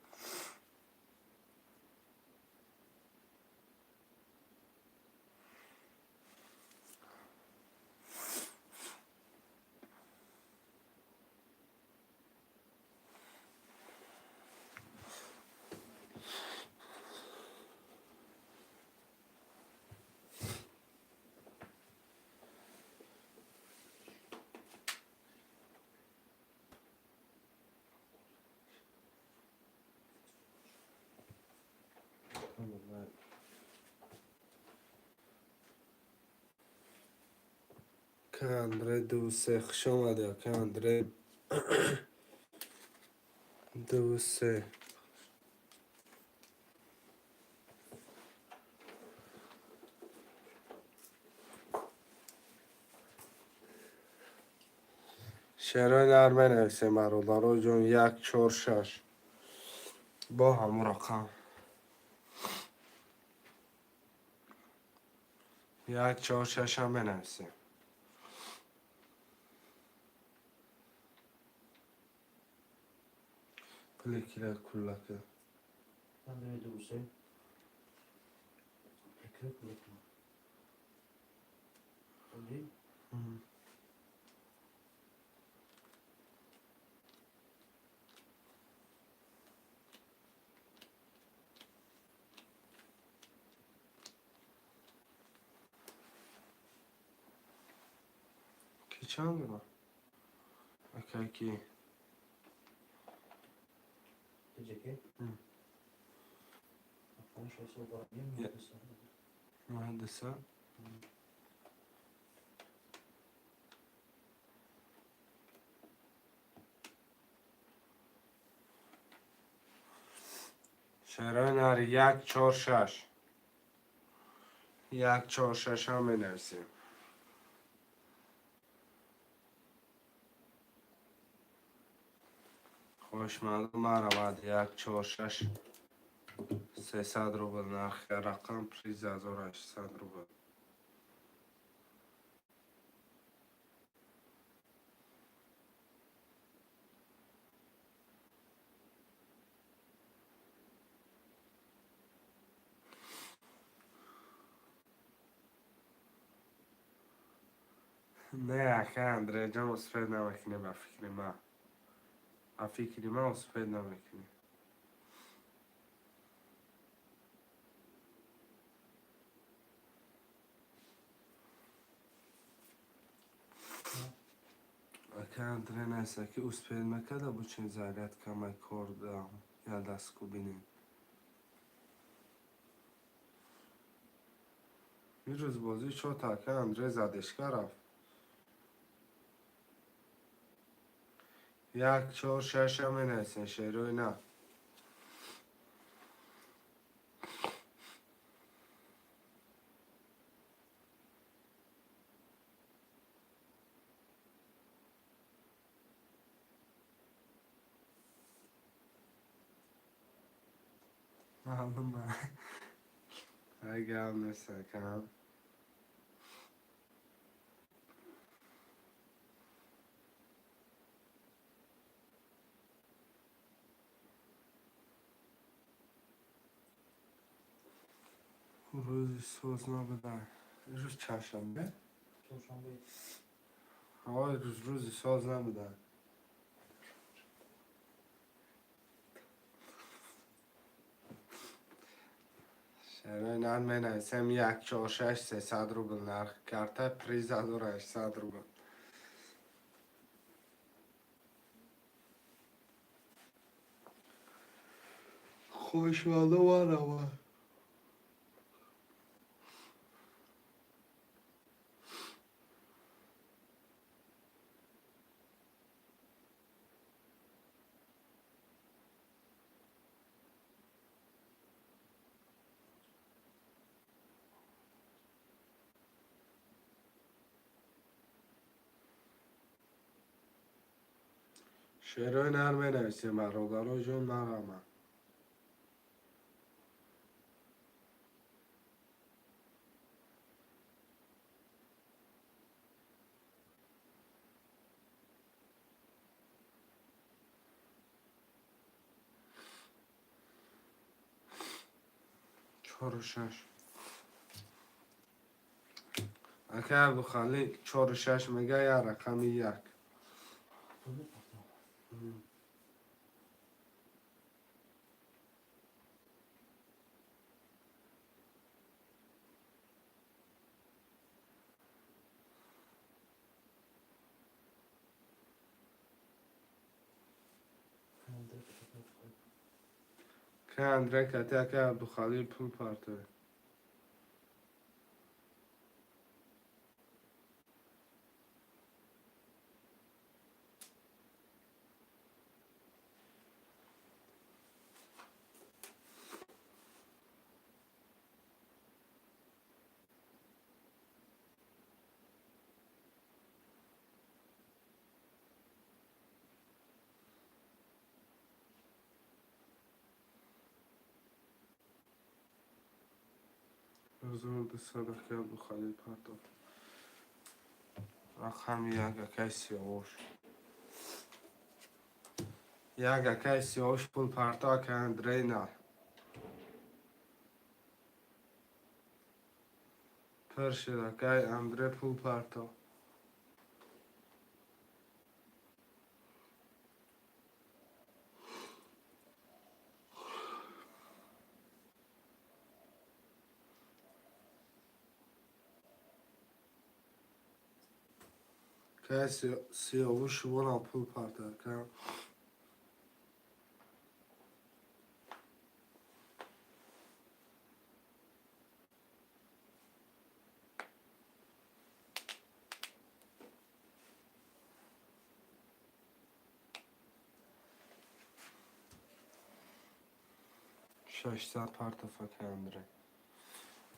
Ака Андре ду се, хуш омадӣ, ака Андре ду се. Шерои нар менависем, бародаро ҷон: як, чор, шаш. Бо ҳамун рақам. Як, чор, шашам менависем. Пули кира куллака. Андре ду се. Фикр кун. Андре Ҳм. Чанд дора? Акай ки? Теҷаке? Панҷ 600 дорам. 900. Шерои нари як чор шаш. Як чор шаш ҳам менависем. Хоҳишмандон, марҳамат, як чор шаш, 300 рубл нархи рақам, приз 1800 рубл. Не, ака Андреҷон, успеть намекунем. Ба фикри ман, ба фикри ман, успеть намекунем. Ака Андре неста, ки успеть мекарда. Бучин зарядка май кор дам, я дастку бинем. Ирӯз бозӣ чота ака Андре задешка рафт. Як чор шаша менависем, шерои на. Маълума, ай гап нест, акам. Рӯзи соз набуда. Рӯз чаршанбе. Чоршанбе. Ой, рӯз рӯзи соз набуда. Шерои нар менависем: як чор шаш, 300 рубл нарх карта, приз 1800 рубл. Хушвалу варава. Шерои нар менависем, бародаро ҷон, марама. Чору шаш. Ака Абдухалиқ чору шаш мега, як рақами як. Пул мепартам. Ка Андре кати ака Абдухалиқ пул партовед. 1200 ака Абдухалиқ партов. Рақами як акаи Сиёвуш. Як акаи Сиёвуш пул парто, ака Андрей на. Пир шуд, акаи Андре пул парто. Кай Сиёвуш шумонам пул парта ка. 600 партофа кандре.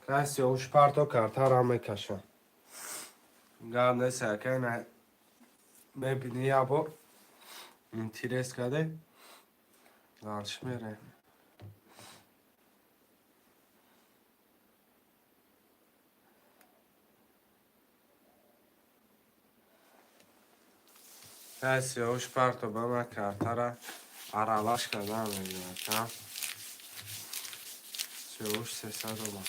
Кай Сиёвуш парто картара мекаша. Гап нест, акай, на мебини, як бор интерес каде, дальше мерем. Кай Сиёвуш парто, ба ман картара аралаш кардан мегирад, ка. Сиёвуш 300 омад.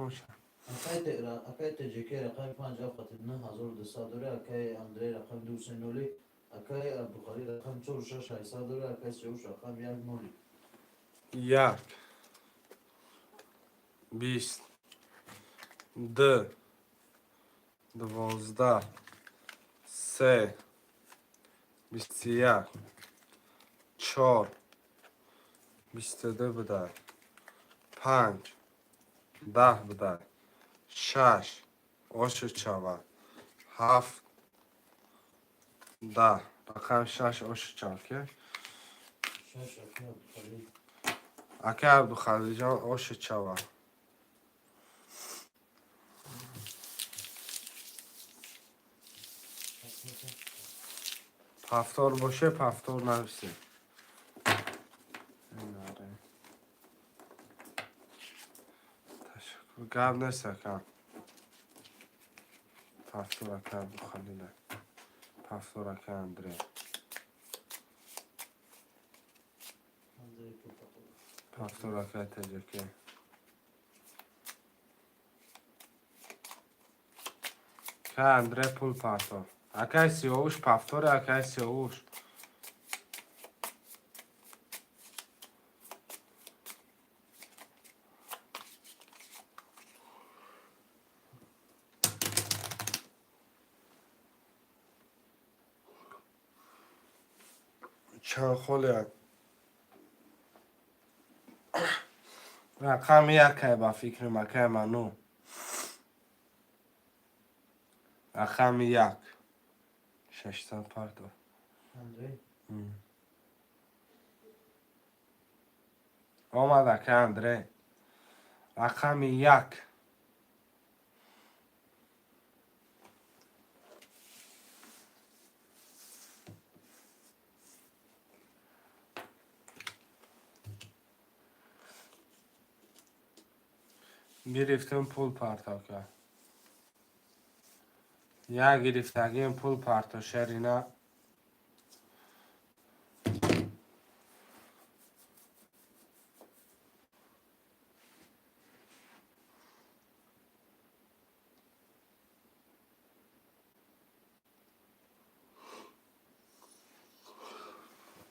Хуш. Акай ТЖК рақами панҷ ҳафт 9200 дора, акай Андрей рақами ду се ноли, акай Абдухалил рақами чору шаш ҳаштсад дора, акай Сиёвуш рақами як ноли. Як, 20, ду, 12, се, 21, чор, 22 будай, панҷ, 10 будай, шаш, ошуд шавад, ҳафт, 10, рақами шаш ошуд шавад, ки? Шаш, акай Абдухалил. Акай Абдухалилҷон, ошуд шавад. Повтор боше, повтор нависед. Ташаккур, гап нест, ака. Повтор ака Абдухалила. Повтор ака Андрей. Андрей Пупатов. Повтор ака ТЖК. Ка Андрей пул партор. Акай Сиёвуш повтори, акай Сиёвуш. Чанд холе рақами якай, ба фикрам, акай ману. Рақами як. 600 парто. Андрей. Омад, ака Андрей. Рақами як. Гирифтем, пул парто кард. Як гирифтагим, пул парто, шерина.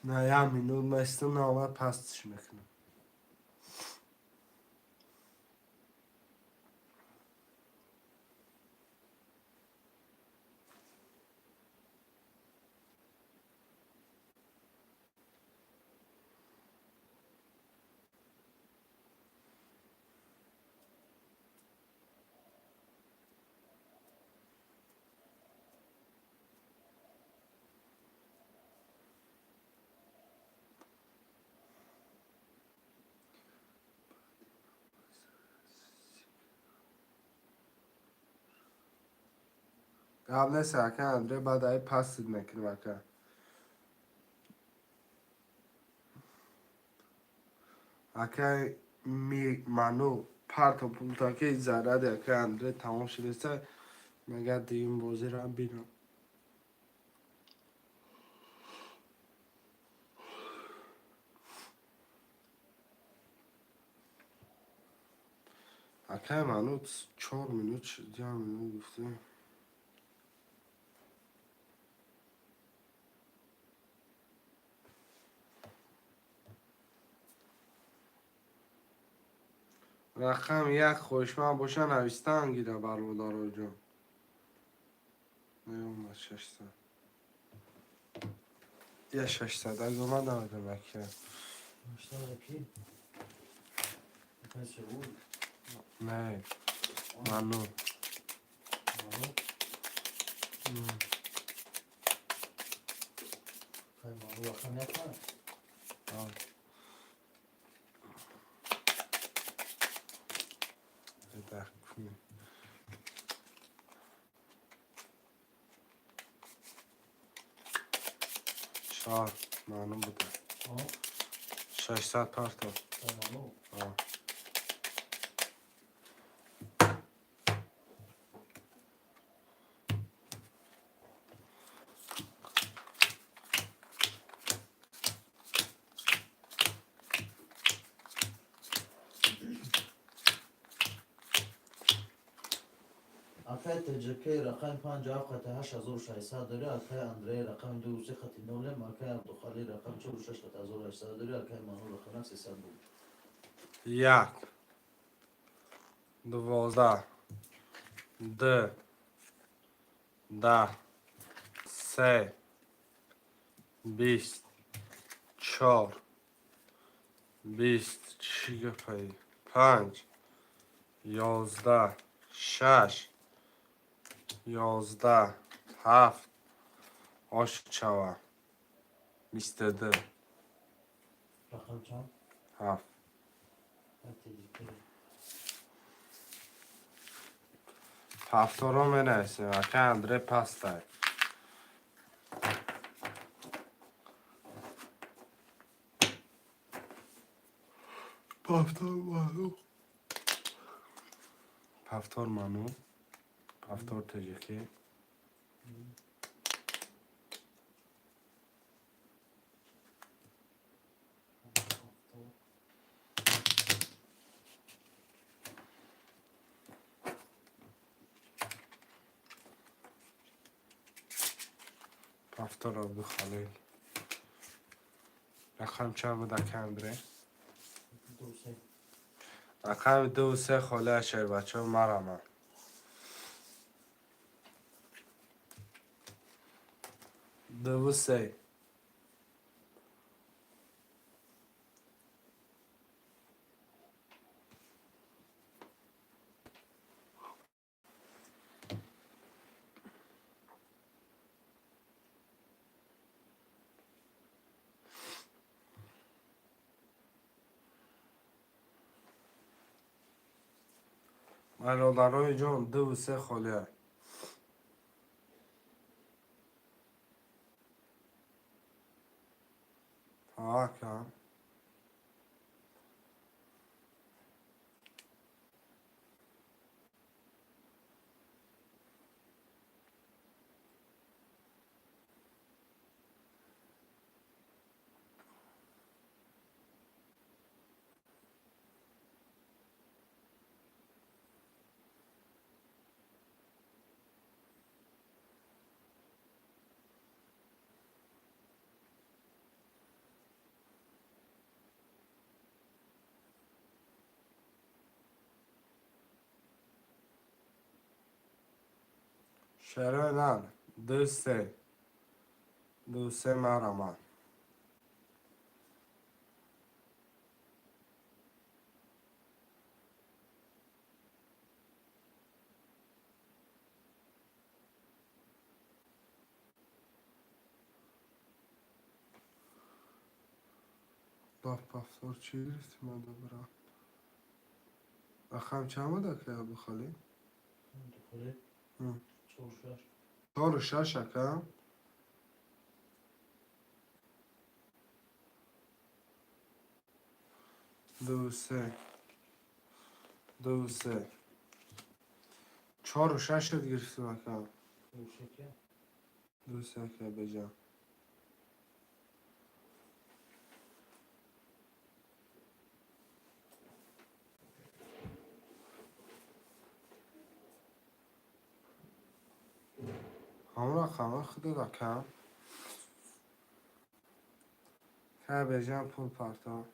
На як минут местам, на омад, пастш мекунам. Гап нест, ака Андрей, баъд ай пастид мекунем, ака. Акай ману парто пултаки заради акай Андре тамом шудеста, мага дуюм бозиро бинам. Акай ману 4 минут, 1 минут гуфтем. Рақам як хоҳишманд боша, навистан гира, бародароҷон. Наёмад 600. Я 600 аг омад, намедонам акия. Навиштан ки? Акай Сеул? Не, ману. Ману? Акай Ману рақам як аст? А. Так, кунем. Чор маълум буда. А? 600 парто. Акай Ману? А. Акай ТҶК рақами панҷу ҳафт қати 8600 дорӣ, акай Андрей рақами дуву се қати нолем, акай Абдухалил рақами чору шаш қати 1800 дорӣ, акай Ману рақами як 300 рубл. Як, 12, ду, 10, се, 20, чор, 20, чӣ гапаи, панҷ, 11, шаш, 11, ҳафт, ош чава, 22. Рақам чанд? Ҳафт. Акай ТҶК. Ҳафторо менависем, акай Андре пастай. Повтор ману. Повтор ману. Повтор ТҶК. Повтор Абдухалил. Рақам чанд буд, акай Андре? Ду се. Рақами ду се холия, шербачаҳо, мараман. Дуву се. Бародарои ҷон, дуву се холия. Ака. Шерои ман, ду се. Ду се мараман. Ба повтор чӣ гирифтӣ, ман добра? Рақам чанд буд, акай Абдухалил? Абдухалил? Чору шаш. Чору шаш, ака. Ду, се, ду, се, чору шашат гирифтим, ака. Ду, се, ака беҷа. Ҳамон рақамҳои худат, ака. Ка беҷам пул парто.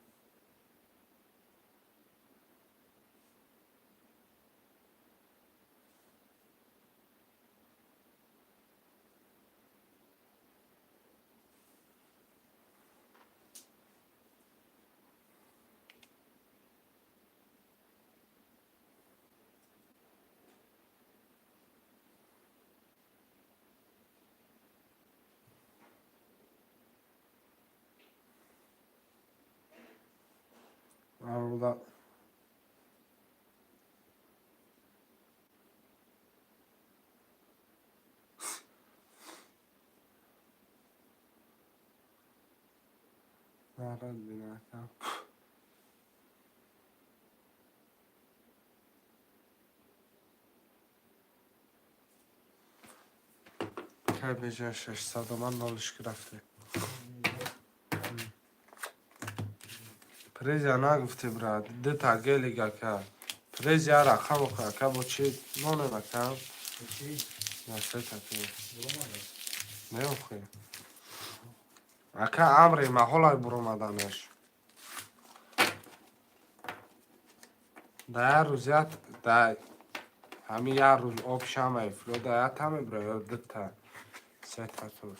Аруда нарад бина, ака. Кай беҷа 600 ман нолиш рафте. Призя нагуфти, брат, дута гелик, ака. Приз я рақам охи, ака, бо чи монем, ака? На сета не охи. Ака, амри маҳолай буромаданаш. Да як рӯз як да ҳамин як рӯз об шамай фло да як та мебра ё дута сета туз.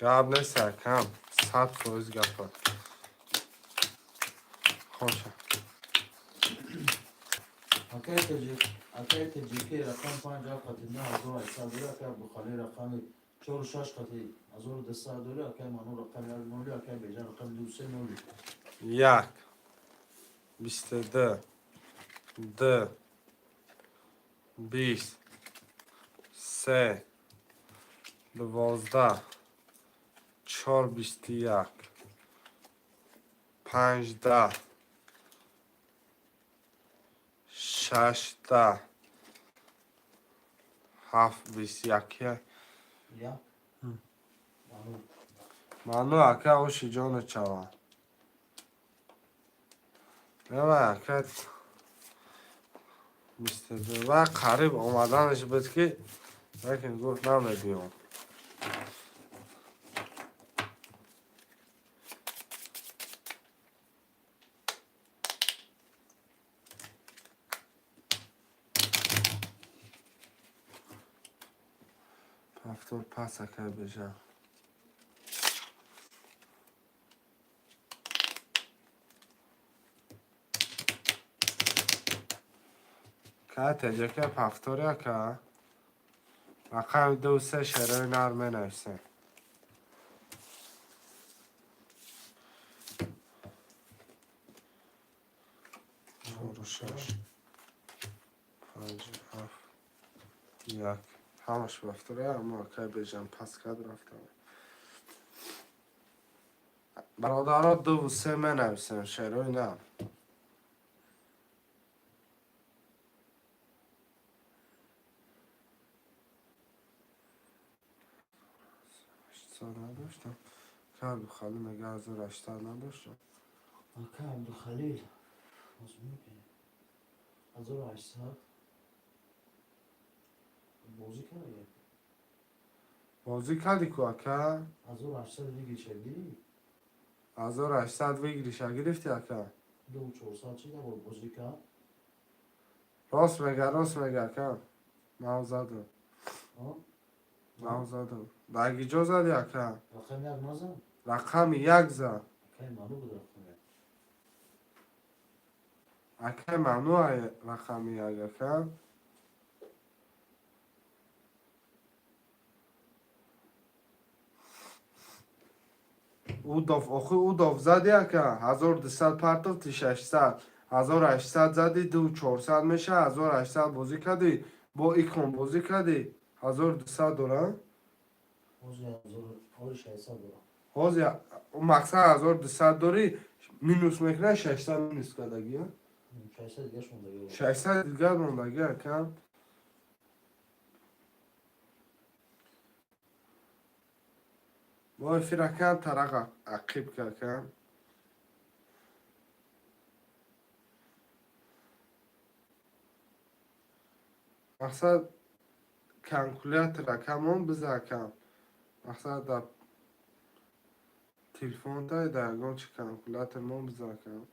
Гап нест, акам, 100% гапа. Хоша. Акаи Тоҷикӣ рақами панҷ қати 9800 дори, акаи Абдухалил рақами чору шаш қати 1200 дори, акаи Ману рақами як ноли, акаи Беҷан рақами ду се ноли. Як, 22, д, 20, се, 12, чор, 21, панҷда, шашда, ҳафт, 21. Як. Ману. Ману, ака, оши ҷону чава. Давай, ака, 22 ва қариб омаданаш буд, ки лекин гуфт намебиём. Повтор пас, ака бежа. Ка теҷака повтор, ака. Рақами ду се шерои нар менависем. Чору шаш, панҷ, ҳафт, як. Ҳамаш повтор, аммо акай бежам пас кард рафтам. Бародаро, дуву се менависем шерои нар. 800 надоштам. Ка Абдухалил мега 1800 надоштам. Акаи Абдухалил ҳозир мебинем. 1800 бозӣ карда. Бозӣ кардӣ ку, ака? 1800 выигрыша гирифт. 1800 выигрыша гирифтӣ, ака? Ду чорсад чи бор бозӣ кард. Рост мега, рост мега, ака. Ман задам. Нав задам. Дар гиҷо зади, ака? Рақами як назад? Рақами як зад. Акай ману буд рақами як. Акай ману рақами як, ака. Удов, охи удов зади, ака. 1200 партофти, 600. 1800 зади, 2400 меша, 1800 бозӣ кардӣ, бо икон бозӣ кардӣ. 1200 дора? Ҳозир 600 дорам. Ҳозир мақсад 1200 дорӣ, минус мекунад, 600 минус кардагӣ. 600 дигаш мондагӣ. 600 дигар мондагӣ, ака. Бо эфир акам тарақ ақиб ка, ака. Мақсад калкулятор акамон биза, акам. Мақсад дар телефонта дар ягон чи калкулятор мон биза, акам.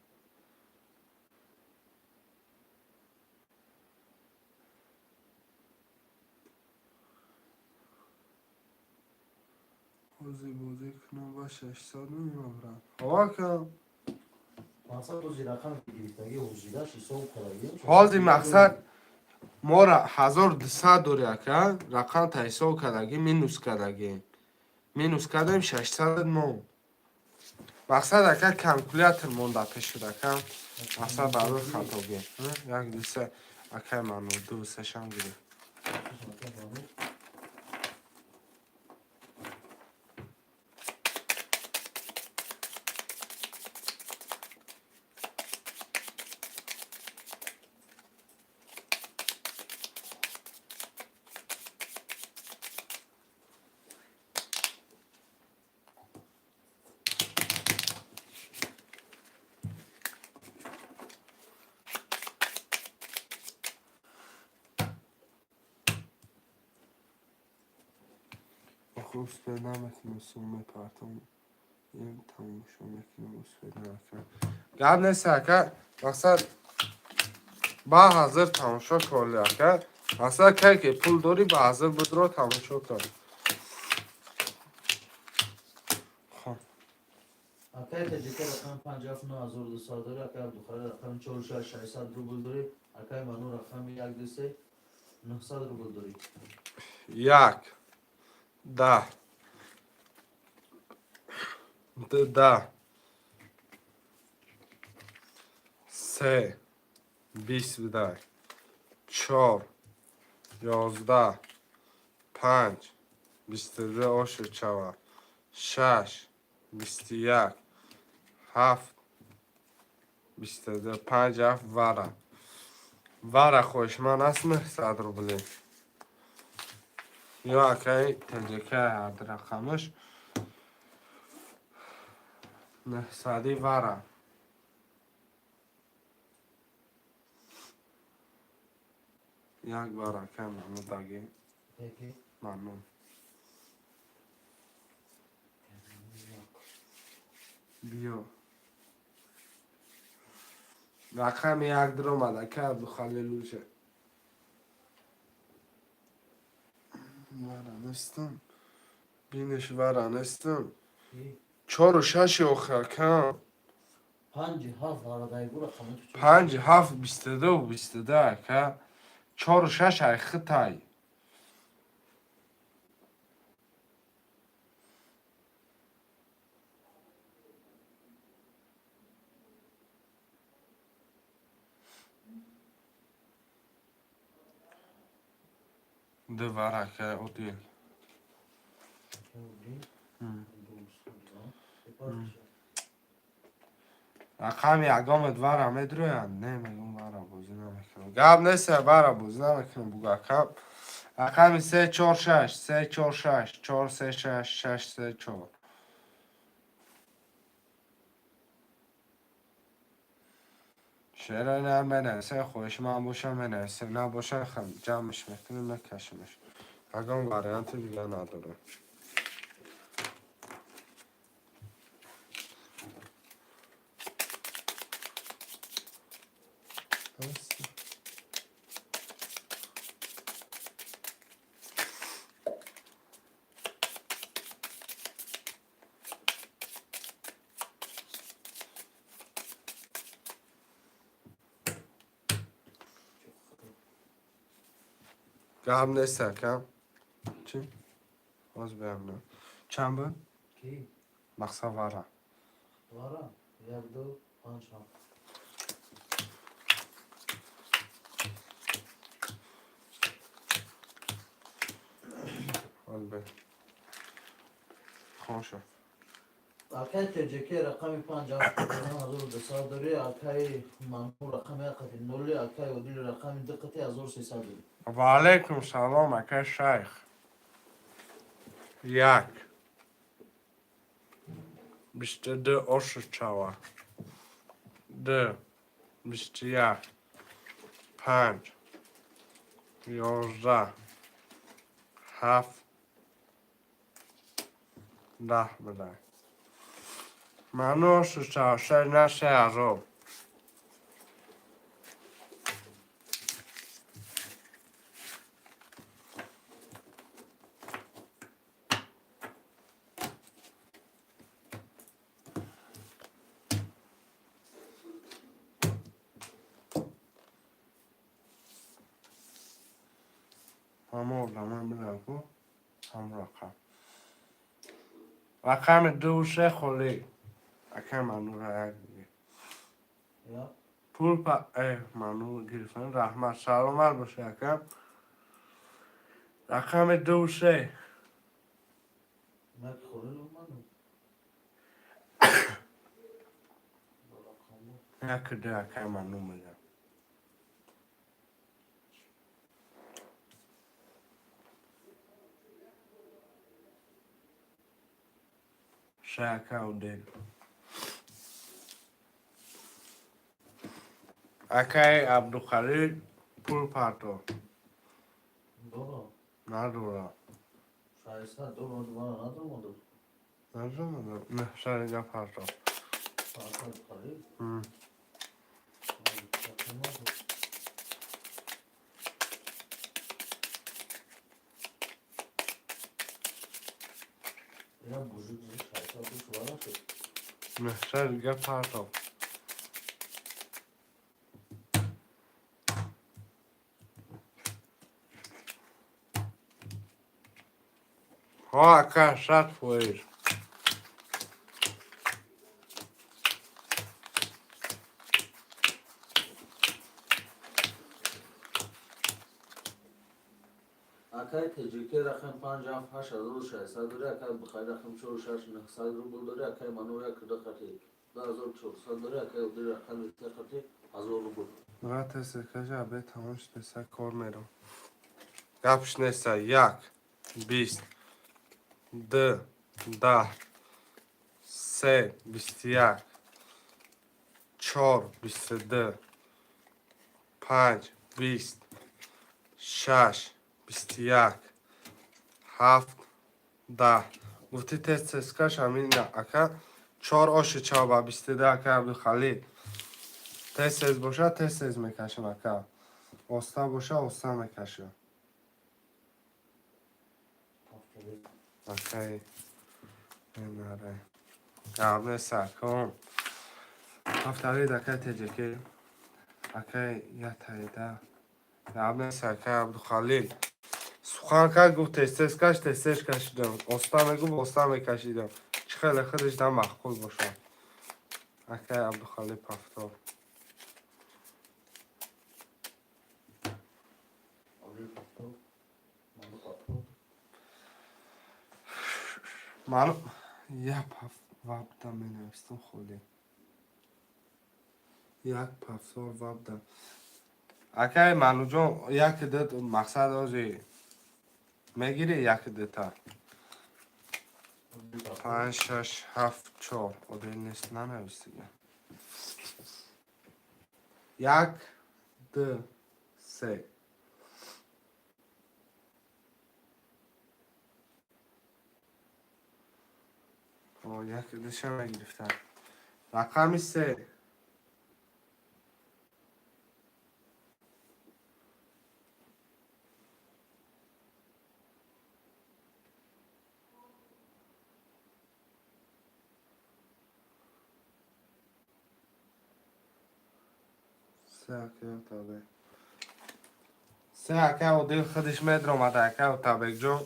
Ҳозир бозӣ кунам ба 600 мемонад. Ҳо, акам. Мақсад ҳозир рақами гирифтагӣ ҳозираш ҳисоб кардагӣ. Ҳозир мақсад мора 1200 дорӣ, ака, рақам та ҳисоб кардагӣ, минус кардагӣ. Минус кардем, 600 мон. Мақсад, ака, калкулятор монда пеш шуд, ака. Мақсад барои хатогӣ. Як, ду, се, акай ману ду сешам гирифт. Охи успеть намекунам, сум мепартам. Тамошо мекунам, успеть намекунам. Гап нест, ака. Мақсад ба ҳазир тамошо кунли, ака. Мақсад кай ки пул дорӣ, ба ҳазир будро тамошо кун. Хоб. Акай таҷика рақами 57 9200 дорӣ, акай Абдухалил рақами 46 600 рубл дорӣ, акай ману рақами 1 2 3 900 рубл дорӣ. Як, 10, 10, се, 20 бидай, чор, 11, панҷ, 22 ошир шава, шаш, 21, ҳафт, 22, панҷ, ҳафт, вара. Вара хоҳишманд аст 900 рублӣ. Ё акаи ТҶК ҳарду рақамаш 900-и вара. Як бар, акай ману дагӣ. Мамнун. Биё. Рақами як диромад, акай Абдухалил уже. Вара нестам. Бинеш, вара нестам. Чору шаши охи, ака. Панҷи ҳафт варадайгу рақами. Панҷи ҳафт, 22, 22, ака. Чору шаш ай хитай. Ду вара, ака Одил. Рақами ягомат вара медрояд? Не, мегум, вара бозӣ намекунам. Гап нест, вара бозӣ намекунам, бугу, ака. Рақами се, чор, шаш, се, чор, шаш, чор, се, шаш, шаш, се, чор. Шеъра на менависем, хоҳиши ман боша менависем, набоша ҷамъш мекунем, мекашемш. Ягон варианти дигар надорем. Гап нест, акам. Чӣ? Ҳоз беам. Чанд буд? Ки? Мақсад вара. Вара? 1, 2, 5, 7. Ҳоз бе. Хон шуд. Акай ТҶК рақами 5 7 1200 дорӣ, акай Манур рақами 1 қати 0, акай Одил рақами 2 қати 1300 дорӣ. Ва алайкум салом, акай Шайх. 1. 22 ошучава. 2. 21. 5. 11. 7. 10 будай. Ману ошучава, шай на 3000. Ҳама одамон бидам ку ҳам рақам. Рақами ду се холӣ. Акай Манура як диге. Я? Пул па Ману гирифтан раҳмат. Саломат бошед, акам. Рақами ду се. Мак холӣ ману. Бо рақамҳо. Як ду акай Ману мегам. Шай ака Одел. Акай Абдухалил пул парто. Дорам. Надорам. 600 доллар мана надомадам. Надорам. 900 дига парто. Акай Халил? М. Я мужик 600 душ варахи. 900 дига парто. Ҳо ака, 100%. Акай ТҶК рақами 5 7 8600 дорӣ, акай Бухари рақами 4 6 900 рубл дорӣ, акай Манур 1 2 қати 2400 дорӣ, акай Одил рақами 3 қати 1000 рубл. Ра тез кажа бе тамом шудеса кор мерам. Гапш неста. 1 20 2 10 3 21 4 22 5 20 6 21 7 10. Гуфти тез тез каш ҳамин ака 4 оши чав ба 22 ака Абдухалил. Тез тез боша тез тез мекашам ака. Оста боша оста мекашам. Акай наре. Гап нест аком. Ҳафталид акай ТҶК. Акай ятайда. Гап нест акай Абдухалил. Сухан кард гуфт тез тез каш тез тез кашидам. Оста мегуфт оста мекашидам. Чӣ хеле худаш да маъқул бошад. Акай Абдухалил пафтор. Одил пафтор. Ману пафтор. Ману як паф вабда менавистам холӣ. Як пафтор вабда. Акай Мануҷон як ду мақсад ози мегирӣ як дута. Одил пафтор. 5 6 7 4 одил нест нанавистига. 1 2 3. О, як душа мегирифтам. Рақами се. Се акай табе. Се ака Одил худиш медромад, ака Отабекҷон.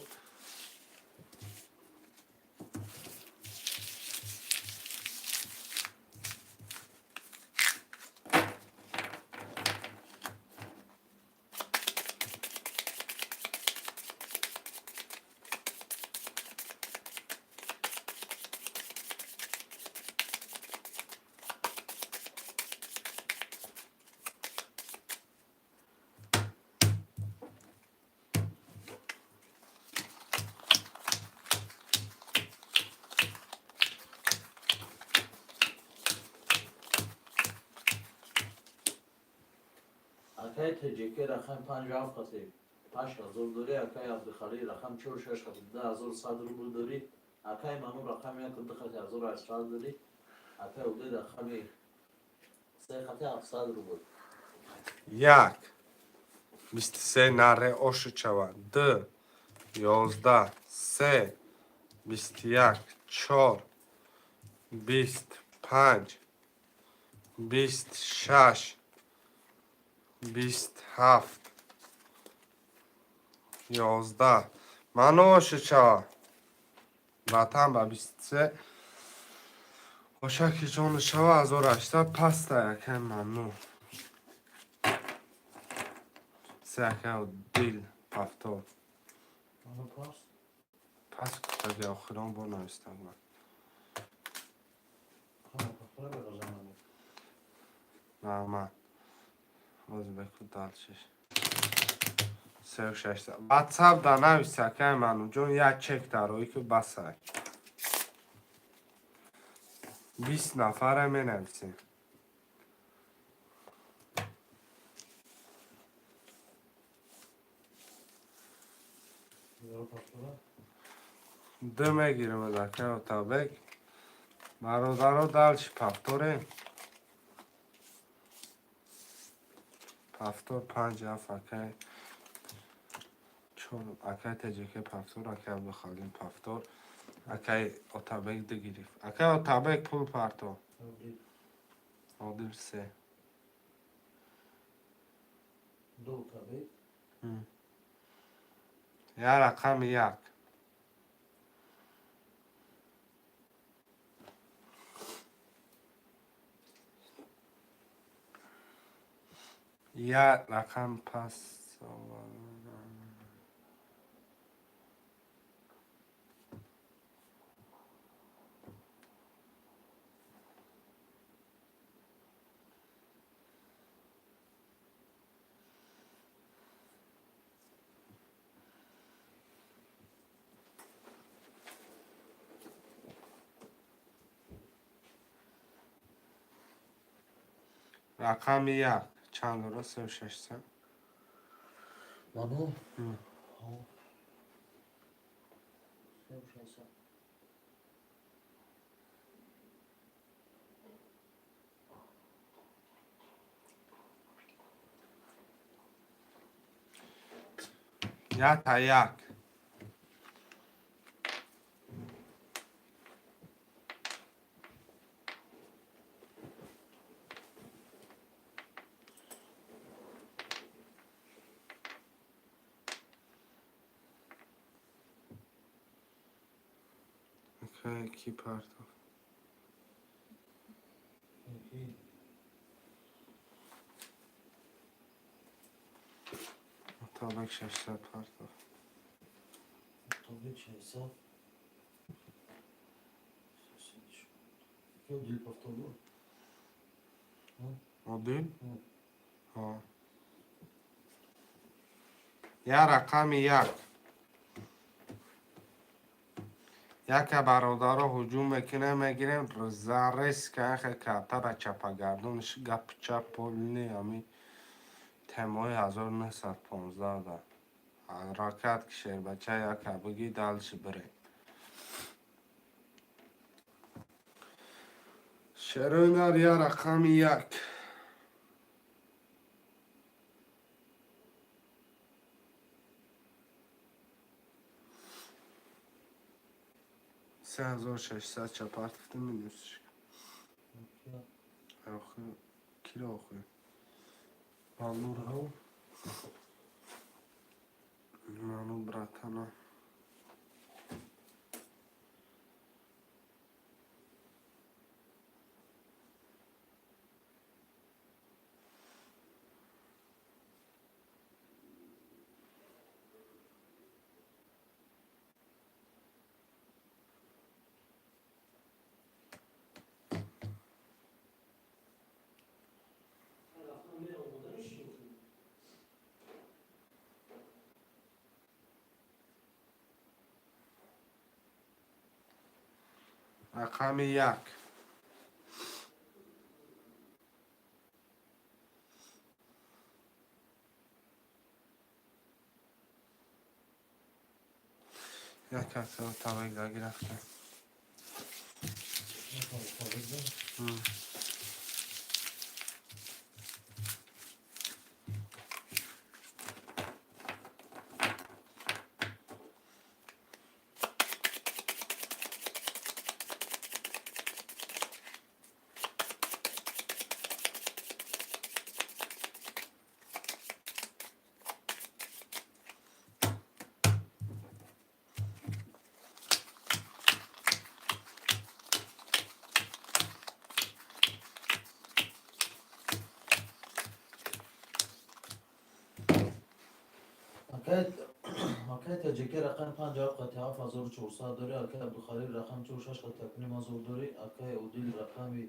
Акай Теҷеке рақами 57 қати 8000 дорӣ, акай Абдухалил рақами 46 қати 2100 рубл дорӣ, акай Манур рақами 12 қати 1800 дорӣ, акай Удил рақами 3 қати 700 рубл. 1 23 наре оши чава, 2 11 3 21 4 25 26 27 11. Ману оши чава, ватан ба 23 ошаки ҷони шава 1800 паста, якай мамнун. Се акай Дил повтор. Ману пас? Пас гуфтаги, охирон бор навистам ман. Ҳама повтора беғазам. Раҳмат. Ҳозир беку дальше сеу шашта ватсап да навис, акай Мануҷон, як чек дароӣ ки басай. 20 нафара менависем. Повтора. Д мегирем аз акай Отабек. Бародаро, дальше повторем. Повтор панҷ ҳафт, акай чор, акай Теҷеке повтор, акай Абдухалим повтор, акай Отабек ду гирифт. Акай Отабек, пул парто. Одил се. Ду Отабек. Я рақами як. Я рақам пас. Рақами як чанд дора? Сеу шашсад. Ману? Сеу шашсад. Ята як. Окей, ки партов? Ки? Отабек 600 партов. Отабек 600. Ки Одил повтор буд? Одил? Ҳо. Я рақами як. Яка бародаро ҳуҷум мекунем, мегирем зарезка яхе картара чапагардонш гапи чап полни ами темои 1915 да ҳаракат ки шербача яка биги, дальше бирем. Шерои нар, я рақами як. 3600 чапартифти минусш. Охи киро охи? Манура. Ману братана. Рақами як. Як ҳафта табак гирифта. Акай Таҷикӣ рақами 57 қати 7400 дорӣ, акай Абдухалил рақами 46 қати 1,5 ҳазор дорӣ, акай Одил рақами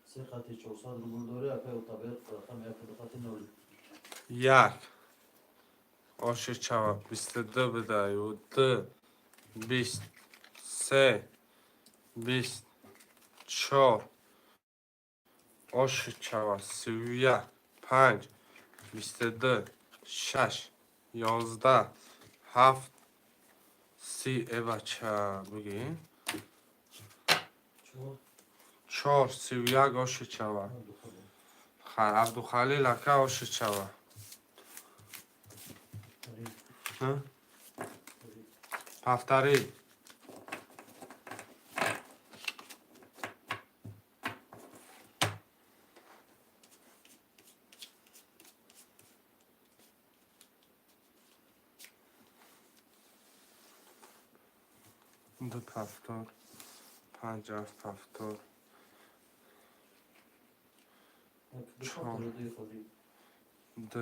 3 қати 400 рубл дорӣ, акай Отабек рақами 1 2 қати 0. Як. Оши чава 22 бидаю д 20 се 24 оши чава 31 5 22 6 11 7 30 э бача буги 4 31 оши чава Абдухалил ака оши чава. Повтори. Ду повтор. Панҷ ҳафт повтор. Чор. Д.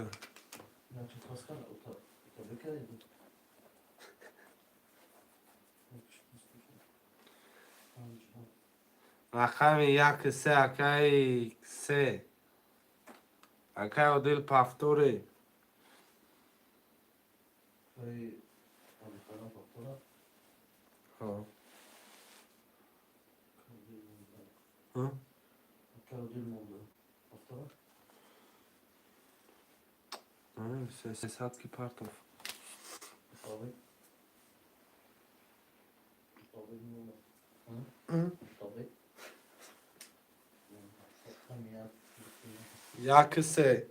Рақами як се акаи се. Акаи Одил повтори. Ҳо. Ҳа? Сесад ки партов. Як се.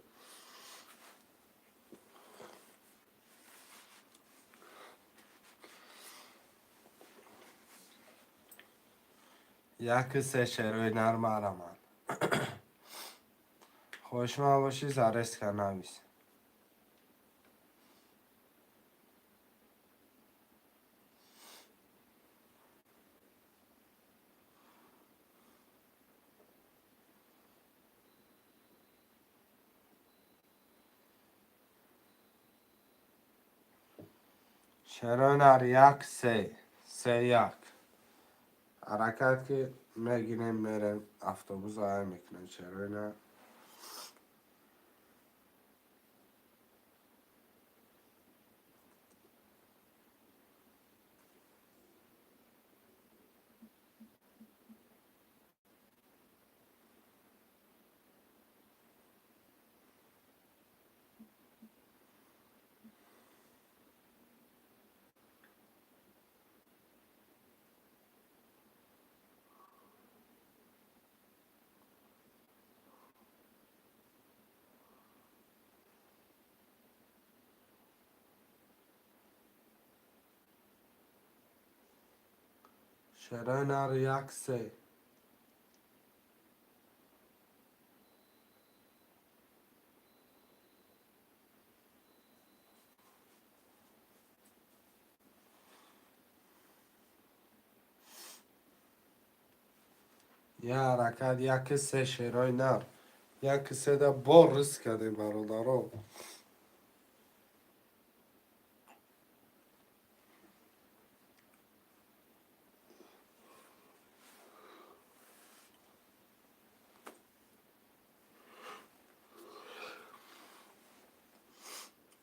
Як се шерои нармараман. Хоҳишманд бошӣ зареска навис. Шерои нар як се. Се як. Ҳаракат ки мегирем мерем автобус ай мекунем шерои нар. Шерои нар як се. Я ҳаракат, яки се, шерои нар. Яки седа бор риск кардем, бародаро.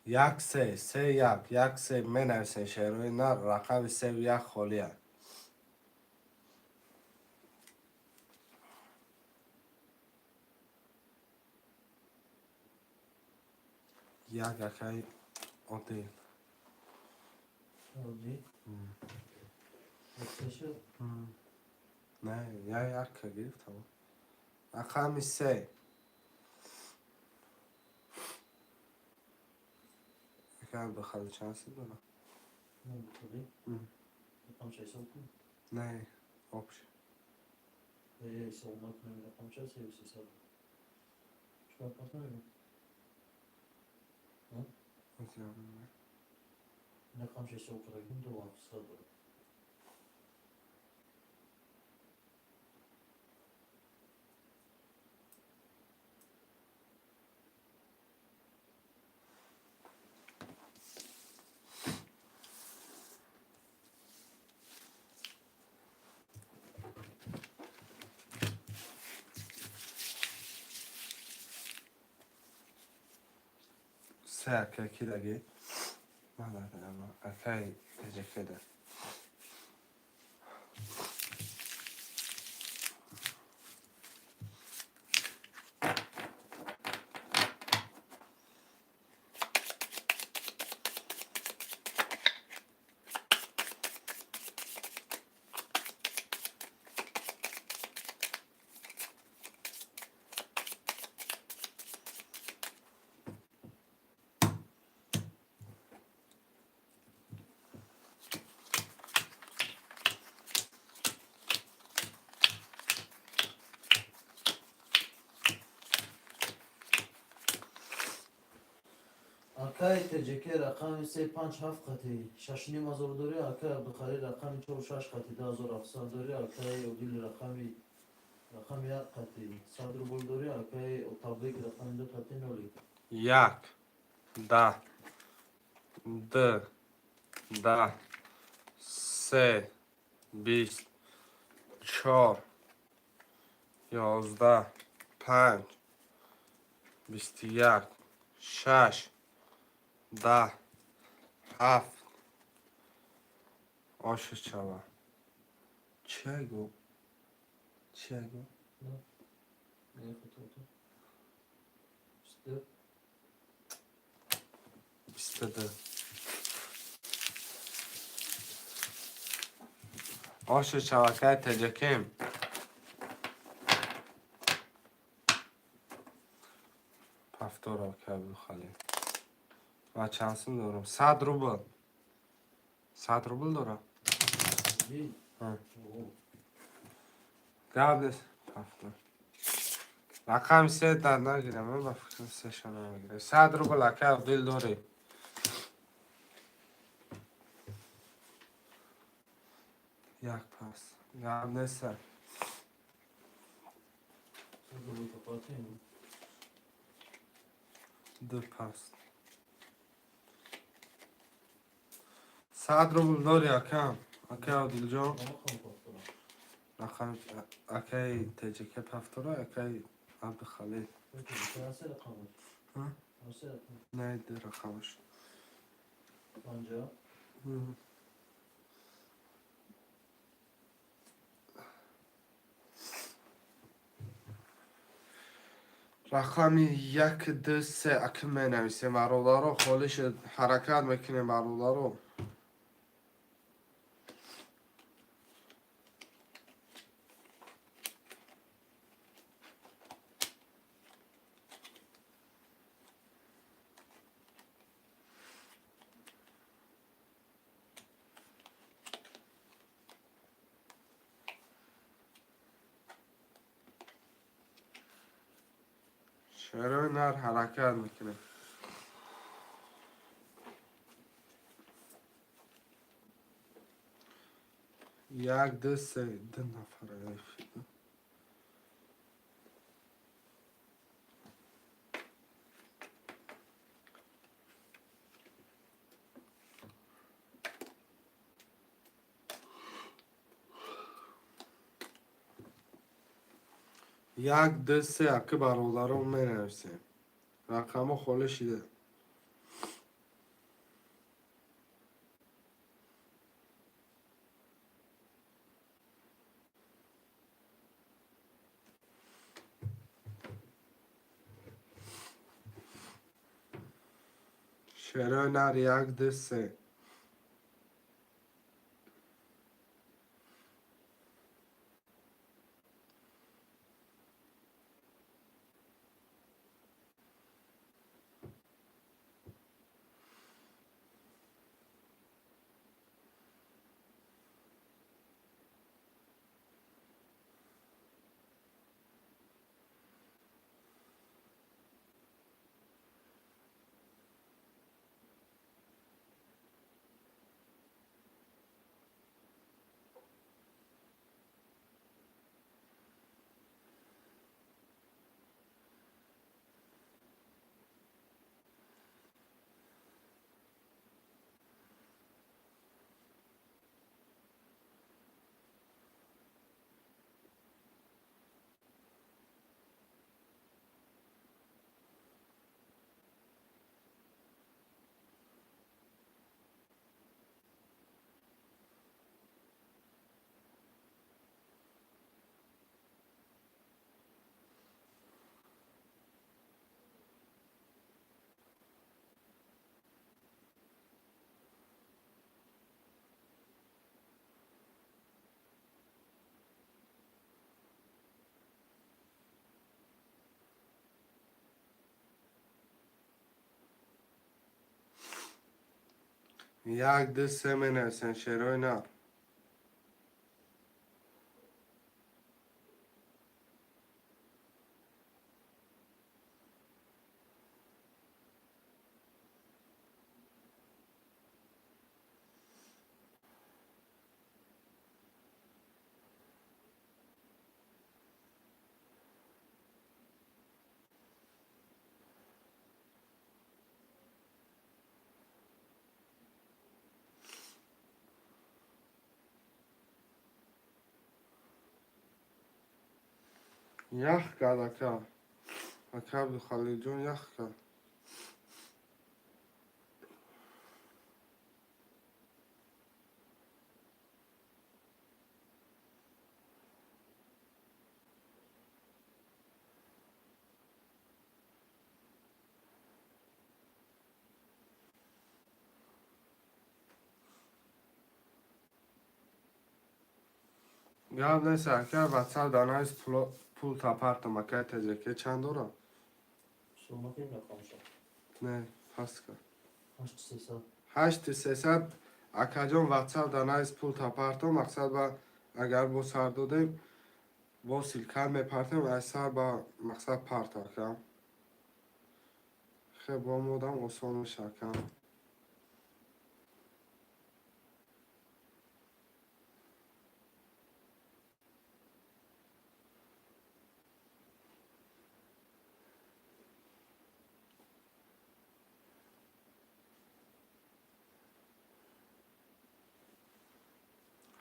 Як се, се як, як се менависен, шерои нар, рақами севу як холия. Як, акай Одил. Одди. Се шуд. Не, я якка гирифтам. Рақами се. Акай Абдухалил чанд сум дорад? Абдухалил? Рақамша ҳисоб кун. Не, общий. Ҳисоб накунем, рақамша севу сесад. Чикор пас намегӯ? Рақамша ҳисоб кардагим ду ҳафтсад дорад. Се, акай ки даги? Акай теҷакеда. Акай ТҶК рақами се панҷ ҳафт қати шашним ҳазор дорӣ, акай Абдухалил рақами чору шаш қати 2700 дорӣ, акай Одил рақами як қати 100 рубл дорӣ, акай Отабек рақами ду қати ноли. Як, да, д, да, се, 20, чор, 11, панҷ, 21, шаш, 10, ҳафт, оша чава. Чия гу? Чия гу? Не, хато. 22. 22. Оша чавакай теҷакем. Повтор, акай Абдухалил. Ва чанд сум дорам? 100 рубл. 100 рубл дорам? Одил? Ҳа. О. Гап нест. Повтор. Рақами се дар нагирам, ман ба фикрам сеша намегирам. 100 рубл, акай Абдул, дорӣ. Як пас. Гап нест. 100 рубл капатем. Ду пас. 100 рубл дорӣ, акам. Акай Одилҷон. Намахоҳам повторам. Рақам акай ТҶК повтора, акай Абдухалил. ТҶК се рақамаш. Ҳа? Се рақам. Не, ду рақамаш. Панҷа. Рақами як, ду, се аки менависем, бародаро, холӣ шуд, ҳаракат мекунем, бародаро. Шерои нар, ҳаракат мекунем. Як, ду, се, ду нафар. 1, 2, 3, аки бародарон, менависем. Рақамҳо холӣ шида. Шерои нар, 1, 2, 3. 1, 2, 3 менависем, шерои нар. Ях кард, ака. Ака Абдухалилҷон ях кард. Гап нест, ака, ватсап дар навис, пул тапартам, ака ТЖК чанд дорам? Сумма ким рақамша? Не, паст кард. 8300. 8300, акаҷон, ватсап дар навис, пул тапартам. Мақсад ба агар бо сар додем, бо ссылка мепартем, аз сар ба мақсад парт, ака. Хе бо модам осон меша, ака.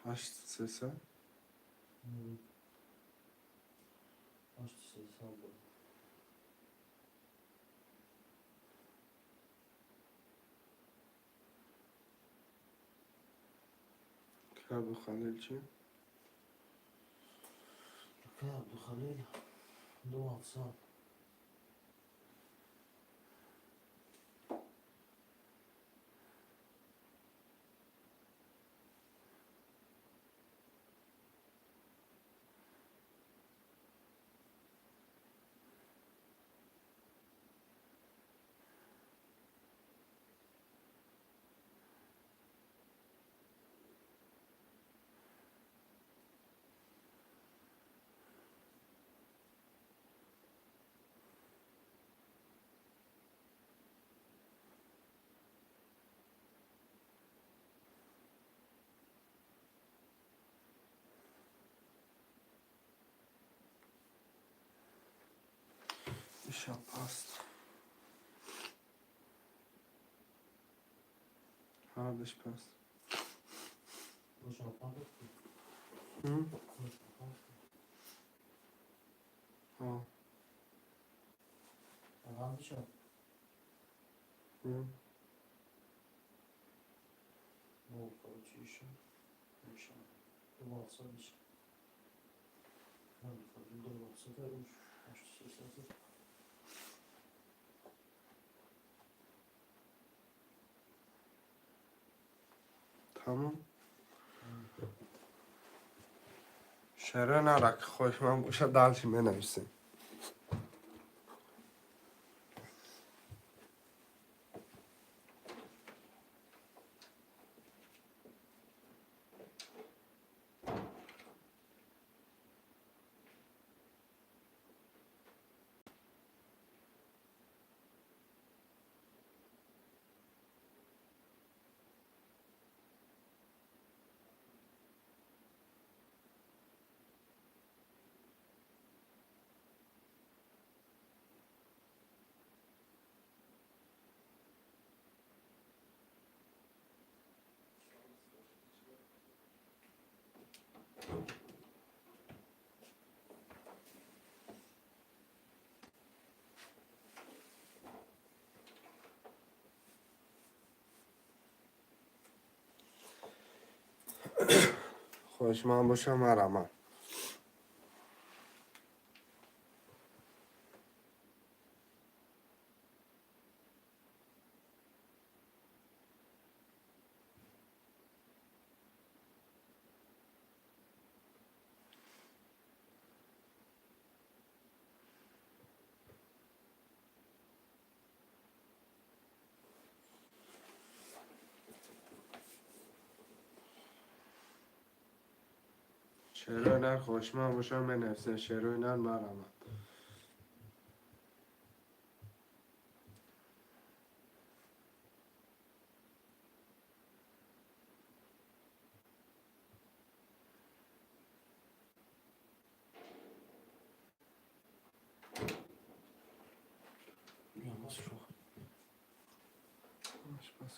8300. 8300 буд. Абдухалил чӣ? Ака Абдухалил 2700. Иша паст. Ҳардаш паст. Бошам пан гуфтӣ? М? Бошам пан гуфтӣ. Ҳо. Рақам бишад. Ну, короче, еще. Еще. 20 бишад. 20 8 300. Тамом. Шеро нара, ки хоҳишманд бошад, дальше менависем. Хоҳишманд боша, марҳамат. Шерои нар, хоҳишманд боша, менависем. Шерои нар, марҳамат. Я шо. Аш, пас.